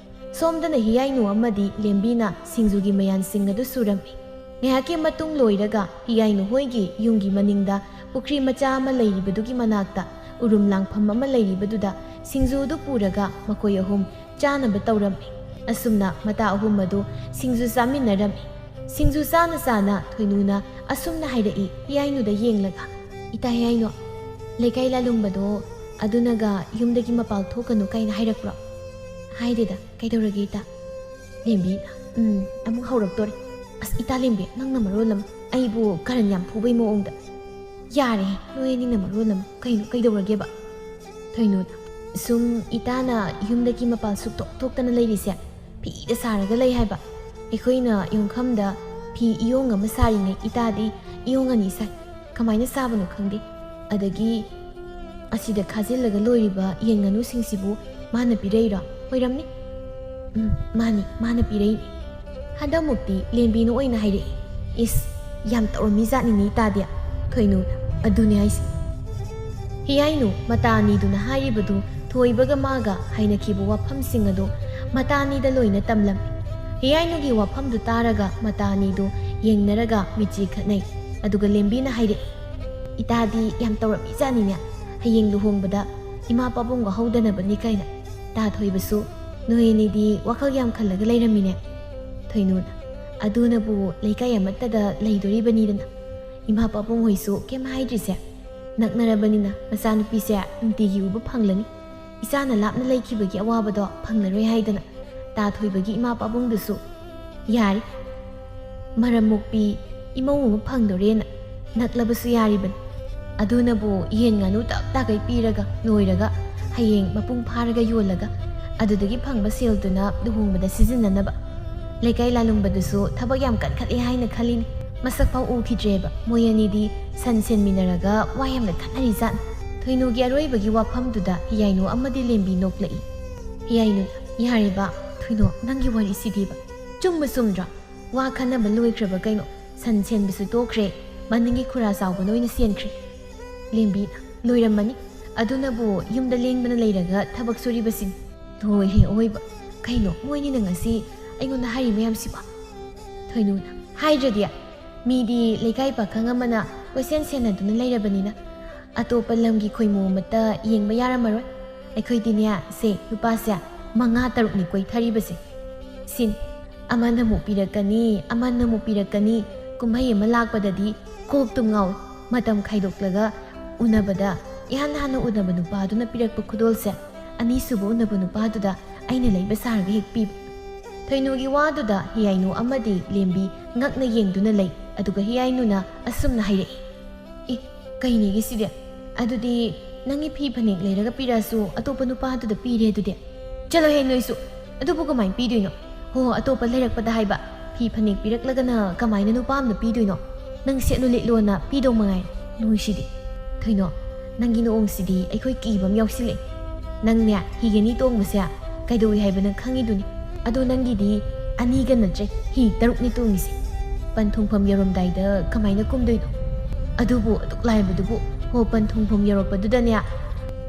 ꯁꯣꯝꯗꯅ ꯍꯤꯌꯥꯏꯅꯨ ꯑꯃꯗꯤ ꯂꯦꯝꯕꯤꯅ ꯁꯤꯡꯖꯨꯒꯤ ꯃꯌꯥꯟꯁꯤꯡ ꯑꯗꯨ ꯁꯨꯔꯝꯃꯤ꯫ ꯉꯥꯏꯍꯥꯛꯀꯤ ꯃꯇꯨꯡ ꯂꯣꯏꯔꯒ ꯍꯤꯌꯥꯏꯅꯨ ꯍꯣꯏꯒꯤ ꯌꯨꯝꯒꯤ ꯃꯅꯤꯡꯗ ꯄꯨꯈ꯭ꯔꯤ ꯃꯆꯥ ꯑꯃ ꯂꯩꯔꯤꯕꯗꯨꯒꯤ ꯃꯅꯥꯛꯇ ꯎꯔꯨꯝ ꯂꯥꯡꯐꯝ ꯑꯃ ꯂꯩꯔꯤꯕꯗꯨꯗ ꯁꯤꯡꯖꯨ ꯑꯗꯨ ꯄꯨꯔꯒ ꯃꯈꯣꯏ ꯑꯍꯨꯝ ꯆꯥꯅꯕ ꯇꯧꯔꯝꯃꯤ꯫ ꯑꯁꯨꯝꯅ ꯃꯇꯥ ꯑꯍꯨꯝ ꯑꯗꯨ ꯁꯤꯡꯖꯨ ꯆꯥꯃꯤꯟꯅꯔꯝꯃꯤ꯫ ꯁꯤꯡꯖꯨ ꯆꯥꯅ ꯆꯥꯅ ꯊꯣꯏꯅꯨꯅ ꯑꯁꯨꯝꯅ ꯍꯥꯏꯔꯛꯏ ꯍꯤꯌꯥꯏꯅꯨꯗ ꯌꯦꯡꯂꯒ, "ꯏꯇꯥ ꯍꯤꯌꯥꯏꯅꯨ, ꯂꯩꯀꯥꯏ ꯂꯥꯂꯨꯝꯕꯗꯣ ꯑꯗꯨꯅꯒ ꯌꯨꯝꯗꯒꯤ ꯃꯄꯥꯜ ꯊꯣꯛꯀꯅꯨ ꯀꯥꯏꯅ ꯍꯥꯏꯔꯛꯄ꯭ꯔꯣ?" "ꯍꯥꯏꯗꯦꯗ, ꯀꯩꯗꯧꯔꯒꯦ ꯏꯇꯥ?" ꯂꯦꯝꯕꯤꯅ, "ꯎꯝ, ꯑꯃꯨꯛ ꯍꯧꯔꯛꯇꯣꯔꯦ꯫ ꯑꯁ, ꯏꯇꯥ ꯂꯦꯝꯕꯤ, ꯅꯪꯅ ꯃꯔꯣꯜ ꯑꯃ ꯑꯩꯕꯨ ꯀꯔꯟ ꯌꯥꯝ ꯐꯨꯕꯩ ꯃꯑꯣꯡꯗ꯫ ꯌꯥꯔꯦꯍꯦ, ꯅꯣꯏ ꯑꯅꯤꯅ ꯃꯔꯣꯜ ꯑꯃ꯫ ꯀꯩꯅꯣ, ꯀꯩꯗꯧꯔꯒꯦꯕ?" ꯊꯣꯏꯅꯨꯅ, "ꯁꯨꯝ ꯏꯇꯥꯅ ꯌꯨꯝꯗꯒꯤ ꯃꯄꯥꯜ ꯁꯨꯛꯊꯣꯛ ꯊꯣꯛꯇꯅ ꯂꯩꯔꯤꯁꯦ ꯐꯤꯗ ꯁꯥꯔꯒ ꯂꯩ ꯍꯥꯏꯕ꯫ ꯑꯩꯈꯣꯏꯅ ꯌꯣꯡꯐꯝꯗ ꯐꯤ ꯏꯌꯣꯡ ꯑꯃ ꯁꯥꯔꯤꯉꯩ ꯏꯇꯥꯗꯤ ꯏꯌꯣꯡ ꯑꯅꯤ ꯁꯥꯏ꯫ ꯀꯃꯥꯏꯅ ꯁꯥꯕꯅꯣ ꯈꯪꯗꯦ꯫ ꯑꯗꯒꯤ ꯑꯁꯤꯗ ꯈꯥꯖꯤꯜꯂꯒ ꯂꯣꯏꯔꯤꯕ ꯌꯦꯟ ꯉꯥꯅꯨꯁꯤꯡꯁꯤꯕꯨ ꯃꯥꯅ ꯄꯤꯔꯛꯏꯔꯣ? ꯑꯣꯏꯔꯝꯅꯤ꯫ ꯎꯝ, ꯃꯥꯅꯤ, ꯃꯥꯅ ꯄꯤꯔꯛꯏꯅꯤ꯫ ꯍꯟꯗꯛꯃꯨꯛꯇꯤ ꯂꯦꯝꯕꯤꯅ ꯑꯣꯏꯅ ꯍꯥꯏꯔꯛꯏ꯫ ꯏꯁ, ꯌꯥꯝ ꯇꯧꯔꯝꯃꯤꯖꯥꯠꯅꯤꯅꯦ ꯏꯇꯥꯗꯤ꯫ ꯊꯣꯏꯅꯨ, ꯑꯗꯨꯅꯦ ꯍꯥꯏꯁꯦ꯫ ꯍꯤꯌꯥꯏꯅꯨ ꯃꯇꯥ ꯑꯅꯤꯗꯨꯅ ꯍꯥꯏꯔꯤꯕꯗꯨ ꯊꯣꯏꯕꯒ ꯃꯥꯒ ꯍꯥꯏꯅꯈꯤꯕ ꯋꯥꯐꯝꯁꯤꯡ ꯑꯗꯨ ꯃꯇꯥ ꯑꯅꯤꯗ ꯂꯣꯏꯅ ꯇꯝꯂꯝꯃꯤ꯫ ꯍꯤꯌꯥꯏꯅꯨꯒꯤ ꯋꯥꯐꯝꯗꯨ ꯇꯥꯔꯒ ꯃꯇꯥ ꯑꯅꯤꯗꯨ ꯌꯦꯡꯅꯔꯒ ꯃꯤꯠꯆꯤ ꯈꯠꯅꯩ꯫ ꯑꯗꯨꯒ ꯂꯦꯝꯕꯤꯅ ꯍꯥꯏꯔꯛꯏ, "ꯏꯇꯥꯗꯤ ꯌꯥꯝ ꯇꯧꯔꯝꯃꯤꯖꯥꯠꯅꯤꯅꯦ꯫ ꯍꯌꯦꯡ ꯂꯨꯍꯣꯡꯕꯗ ꯏꯃꯥ ꯄꯥꯕꯨꯡ ꯋꯥꯍꯧꯗꯅꯕꯅꯤ ꯀꯥꯏꯅ꯫ ꯇꯥ ꯊꯣꯏꯕꯁꯨ ꯅꯣꯏ ꯑꯅꯤꯗꯤ ꯋꯥꯈꯜ ꯌꯥꯝ ꯈꯜꯂꯒ ꯂꯩꯔꯝꯃꯤꯅꯦ?" ꯊꯣꯏꯅꯨꯅ, "ꯑꯗꯨꯅꯕꯨ ꯂꯩꯀꯥꯏ ꯑꯃꯠꯇꯗ ꯂꯩꯗꯣꯔꯤꯕꯅꯤꯗꯅ꯫ ꯏꯃꯥ ꯄꯥꯕꯨꯡ ꯍꯣꯏꯁꯨ ꯀꯩꯝ ꯍꯥꯏꯗ꯭ꯔꯤꯁꯦ ꯅꯛꯅꯔꯕꯅꯤꯅ ꯃꯆꯥꯅꯨꯄꯤꯁꯦ ꯅꯨꯡꯇꯤꯒꯤ ꯎꯕ ꯐꯪꯂꯅꯤ꯫ ꯏꯆꯥꯅ ꯂꯥꯞꯅ ꯂꯩꯈꯤꯕꯒꯤ ꯑꯋꯥꯕꯗꯣ ꯐꯪꯂꯔꯣꯏ" ꯍꯥꯏꯗꯅ ꯇꯥ ꯊꯣꯏꯕꯒꯤ ꯏꯃꯥ ꯄꯥꯕꯨꯡꯗꯨꯁꯨ ꯌꯥꯔꯤ꯫ ꯃꯔꯝ ꯃꯣꯛꯄꯤ ꯏꯃꯧ ꯑꯃ ꯐꯪꯗꯣꯔꯦꯅ ꯅꯛꯂꯕꯁꯨ ꯌꯥꯔꯤꯕꯅꯤ꯫ ꯑꯗꯨꯅꯕꯨ ꯌꯦꯟ ꯉꯥꯅꯨ ꯇꯞ ꯇꯥꯈꯩ ꯄꯤꯔꯒ ꯂꯣꯏꯔꯒ ꯍꯌꯦꯡ ꯃꯄꯨꯡ ꯐꯥꯔꯒ ꯌꯣꯜꯂꯒ ꯑꯗꯨꯗꯒꯤ ꯐꯪꯕ ꯁꯦꯜꯗꯨꯅ ꯂꯨꯍꯣꯡꯕꯗ ꯁꯤꯖꯤꯟꯅꯅꯕ꯫ ꯂꯩꯀꯥꯏ ꯂꯥꯂꯨꯝꯕꯗꯨꯁꯨ ꯊꯕꯛ ꯌꯥꯝ ꯀꯟꯈꯠꯂꯦ ꯍꯥꯏꯅ ꯈꯜꯂꯤꯅꯤ꯫ ꯃꯁꯛ ꯐꯥꯎ ꯎꯈꯤꯗ꯭ꯔꯦꯕ꯫ ꯃꯣꯏ ꯑꯅꯤꯗꯤ ꯁꯟ ꯁꯦꯟꯃꯤꯟꯅꯔꯒ ꯋꯥ ꯌꯥꯝꯅ ꯈꯠꯅꯔꯤꯖꯥꯠꯅꯤ꯫ ꯊꯣꯏꯅꯨꯒꯤ ꯑꯔꯣꯏꯕꯒꯤ ꯋꯥꯐꯝꯗꯨꯗ ꯍꯤꯌꯥꯏꯅꯨ ꯑꯃꯗꯤ ꯂꯦꯝꯕꯤ ꯅꯣꯛꯂꯛꯏ꯫ ꯍꯤꯌꯥꯏꯅꯨ, "ꯌꯥꯔꯦꯕ, ꯊꯣꯏꯅꯨ, ꯅꯪꯒꯤ ꯋꯥꯔꯤꯁꯤꯗꯤꯕ꯫ ꯆꯨꯝꯕ ꯆꯨꯝꯗ꯭ꯔꯣ? ꯋꯥ ꯈꯟꯅꯕ ꯂꯣꯏꯈ꯭ꯔꯕ ꯀꯩꯅꯣ? ꯁꯟ ꯁꯦꯟꯕꯁꯨ ꯇꯣꯛꯈ꯭ꯔꯦ, ꯃꯅꯤꯡꯒꯤ ꯈꯨꯔꯥ ꯆꯥꯎꯕꯅ ꯑꯣꯏꯅ ꯁꯦꯟꯈ꯭ꯔꯦ꯫" ꯂꯦꯝꯕꯤ, "ꯂꯣꯏꯔꯝꯃꯅꯤ꯫ ꯑꯗꯨꯅꯕꯨ ꯌꯨꯝꯗ ꯂꯦꯡꯗꯅ ꯂꯩꯔꯒ ꯊꯕꯛ ꯁꯨꯔꯤꯕꯁꯤꯅꯤ꯫" ꯂꯣꯏꯔꯦ ꯑꯑꯣꯏꯕ꯫ ꯀꯩꯅꯣ ꯃꯣꯏꯅꯤꯅ ꯉꯁꯤ ꯑꯩꯉꯣꯟꯗ ꯍꯥꯏꯔꯤ ꯃꯌꯥꯝꯁꯤꯕꯣ? ꯊꯣꯏꯅꯨꯅ, "ꯍꯥꯏꯗ꯭ꯔꯗꯤ? ꯃꯤꯗꯤ ꯂꯩꯀꯥꯏ ꯄꯥꯈꯪ ꯑꯃꯅ ꯀꯣꯏꯁꯦꯟ ꯁꯦꯟꯅꯗꯨꯅ ꯂꯩꯔꯕꯅꯤꯅ ꯑꯇꯣꯞꯄ ꯂꯝꯒꯤ ꯈꯣꯏꯃꯨ ꯑꯃꯠꯇ ꯌꯦꯡꯕ ꯌꯥꯔꯝꯃꯔꯣꯏ꯫ ꯑꯩꯈꯣꯏꯗꯤꯅꯦ, ꯁꯦ, ꯅꯨꯄꯥꯁꯦ ꯃꯉꯥ ꯇꯔꯨꯛꯅꯤ ꯀꯣꯏꯊꯔꯤꯕꯁꯦ꯫ ꯁꯤꯟ, ꯑꯃꯅ ꯑꯃꯨꯛ ꯄꯤꯔꯛꯀꯅꯤ, ꯑꯃꯅ ꯑꯃꯨꯛ ꯄꯤꯔꯛꯀꯅꯤ꯫ ꯀꯨꯝꯍꯩ ꯑꯃ ꯂꯥꯛꯄꯗꯗꯤ ꯀꯣꯛ ꯇꯨꯝ ꯉꯥꯎꯏ꯫ ꯃꯇꯝ ꯈꯥꯏꯗꯣꯛꯂꯒ ꯎꯅꯕꯗ ꯏꯍꯥꯟ ꯍꯥꯟꯅ ꯎꯅꯕ ꯅꯨꯄꯥꯗꯨꯅ ꯄꯤꯔꯛꯄ ꯈꯨꯗꯣꯜꯁꯦ ꯑꯅꯤꯁꯨꯕ ꯎꯅꯕ ꯅꯨꯄꯥꯗꯨꯗ ꯑꯩꯅ ꯂꯩꯕ ꯁꯥꯔꯒ ꯍꯦꯛ ꯄꯤꯕ꯫" ꯊꯣꯏꯅꯨꯒꯤ ꯋꯥꯗꯨꯗ ꯍꯤꯌꯥꯏꯅꯨ ꯑꯃꯗꯤ ꯂꯦꯝꯕꯤ ꯉꯛꯅ ꯌꯦꯡꯗꯨꯅ ꯂꯩ꯫ ꯑꯗꯨꯒ ꯍꯤꯌꯥꯏꯅꯨꯅ ꯑꯁꯨꯝꯅ ꯍꯥꯏꯔꯛꯏ, "ꯑꯦ, ꯀꯩꯅꯦꯒꯦ ꯁꯤꯗꯤ? ꯑꯗꯨꯗꯤ ꯅꯪꯒꯤ ꯐꯤ ꯐꯅꯦꯛ ꯂꯩꯔꯒ ꯄꯤꯔꯛꯑꯁꯨ ꯑꯇꯣꯞꯄ ꯅꯨꯄꯥꯗꯨꯗ ꯄꯤꯔꯦ ꯑꯗꯨꯗꯤ?" "ꯆꯠꯂꯣꯍꯦ ꯅꯣꯏꯁꯨ, ꯑꯗꯨꯕꯨ ꯀꯃꯥꯏꯅ ꯄꯤꯗꯣꯏꯅꯣ? ꯍꯣ, ꯑꯇꯣꯞꯄ ꯂꯩꯔꯛꯄꯗ ꯍꯥꯏꯕ꯫ ꯐꯤ ꯐꯅꯦꯛ ꯄꯤꯔꯛꯂꯒꯅ ꯀꯃꯥꯏꯅ ꯅꯨꯄꯥ ꯑꯃꯅ ꯄꯤꯗꯣꯏꯅꯣ? ꯅꯪ ꯁꯦꯠꯂꯨ ꯂꯤꯠꯂꯣꯅ ꯄꯤꯗꯧ ꯃꯉꯥꯏ꯫ ꯅꯣꯏꯁꯤꯗꯤ꯫ ꯊꯣꯏꯅꯣ, ꯅꯪꯒꯤ ꯅꯣꯡꯁꯤꯗꯤ ꯑꯩꯈꯣꯏ ꯀꯤꯕ ꯑꯃ ꯌꯥꯎꯁꯤꯜꯂꯛꯑꯦ꯫ ꯅꯪꯅꯦ, ꯍꯤꯒꯅꯤ ꯇꯣꯡꯕꯁꯦ ꯀꯩꯗꯧꯏ ꯍꯥꯏꯕ ꯅꯪ ꯈꯪꯉꯤꯗꯨꯅꯤ꯫ ꯑꯗꯣ ꯅꯪꯒꯤꯗꯤ ꯑꯅꯤꯒ ꯅꯠꯇ꯭ꯔꯦ, ꯍꯤ ꯇꯔꯨꯛꯅꯤ ꯇꯣꯡꯉꯤꯁꯦ꯫ ꯄꯟꯊꯨꯡꯐꯝ ꯌꯧꯔꯝꯗꯥꯏꯗ ꯀꯃꯥꯏꯅ ꯀꯨꯝꯗꯣꯏꯅꯣ? ꯑꯗꯨꯕꯨ ꯑꯗꯨꯛ ꯂꯥꯏꯕꯗꯨꯕꯨ꯫ ꯍꯣ, ꯄꯟꯊꯨꯡꯐꯝ ꯌꯧꯔꯛꯄꯗꯨꯗꯅꯦ,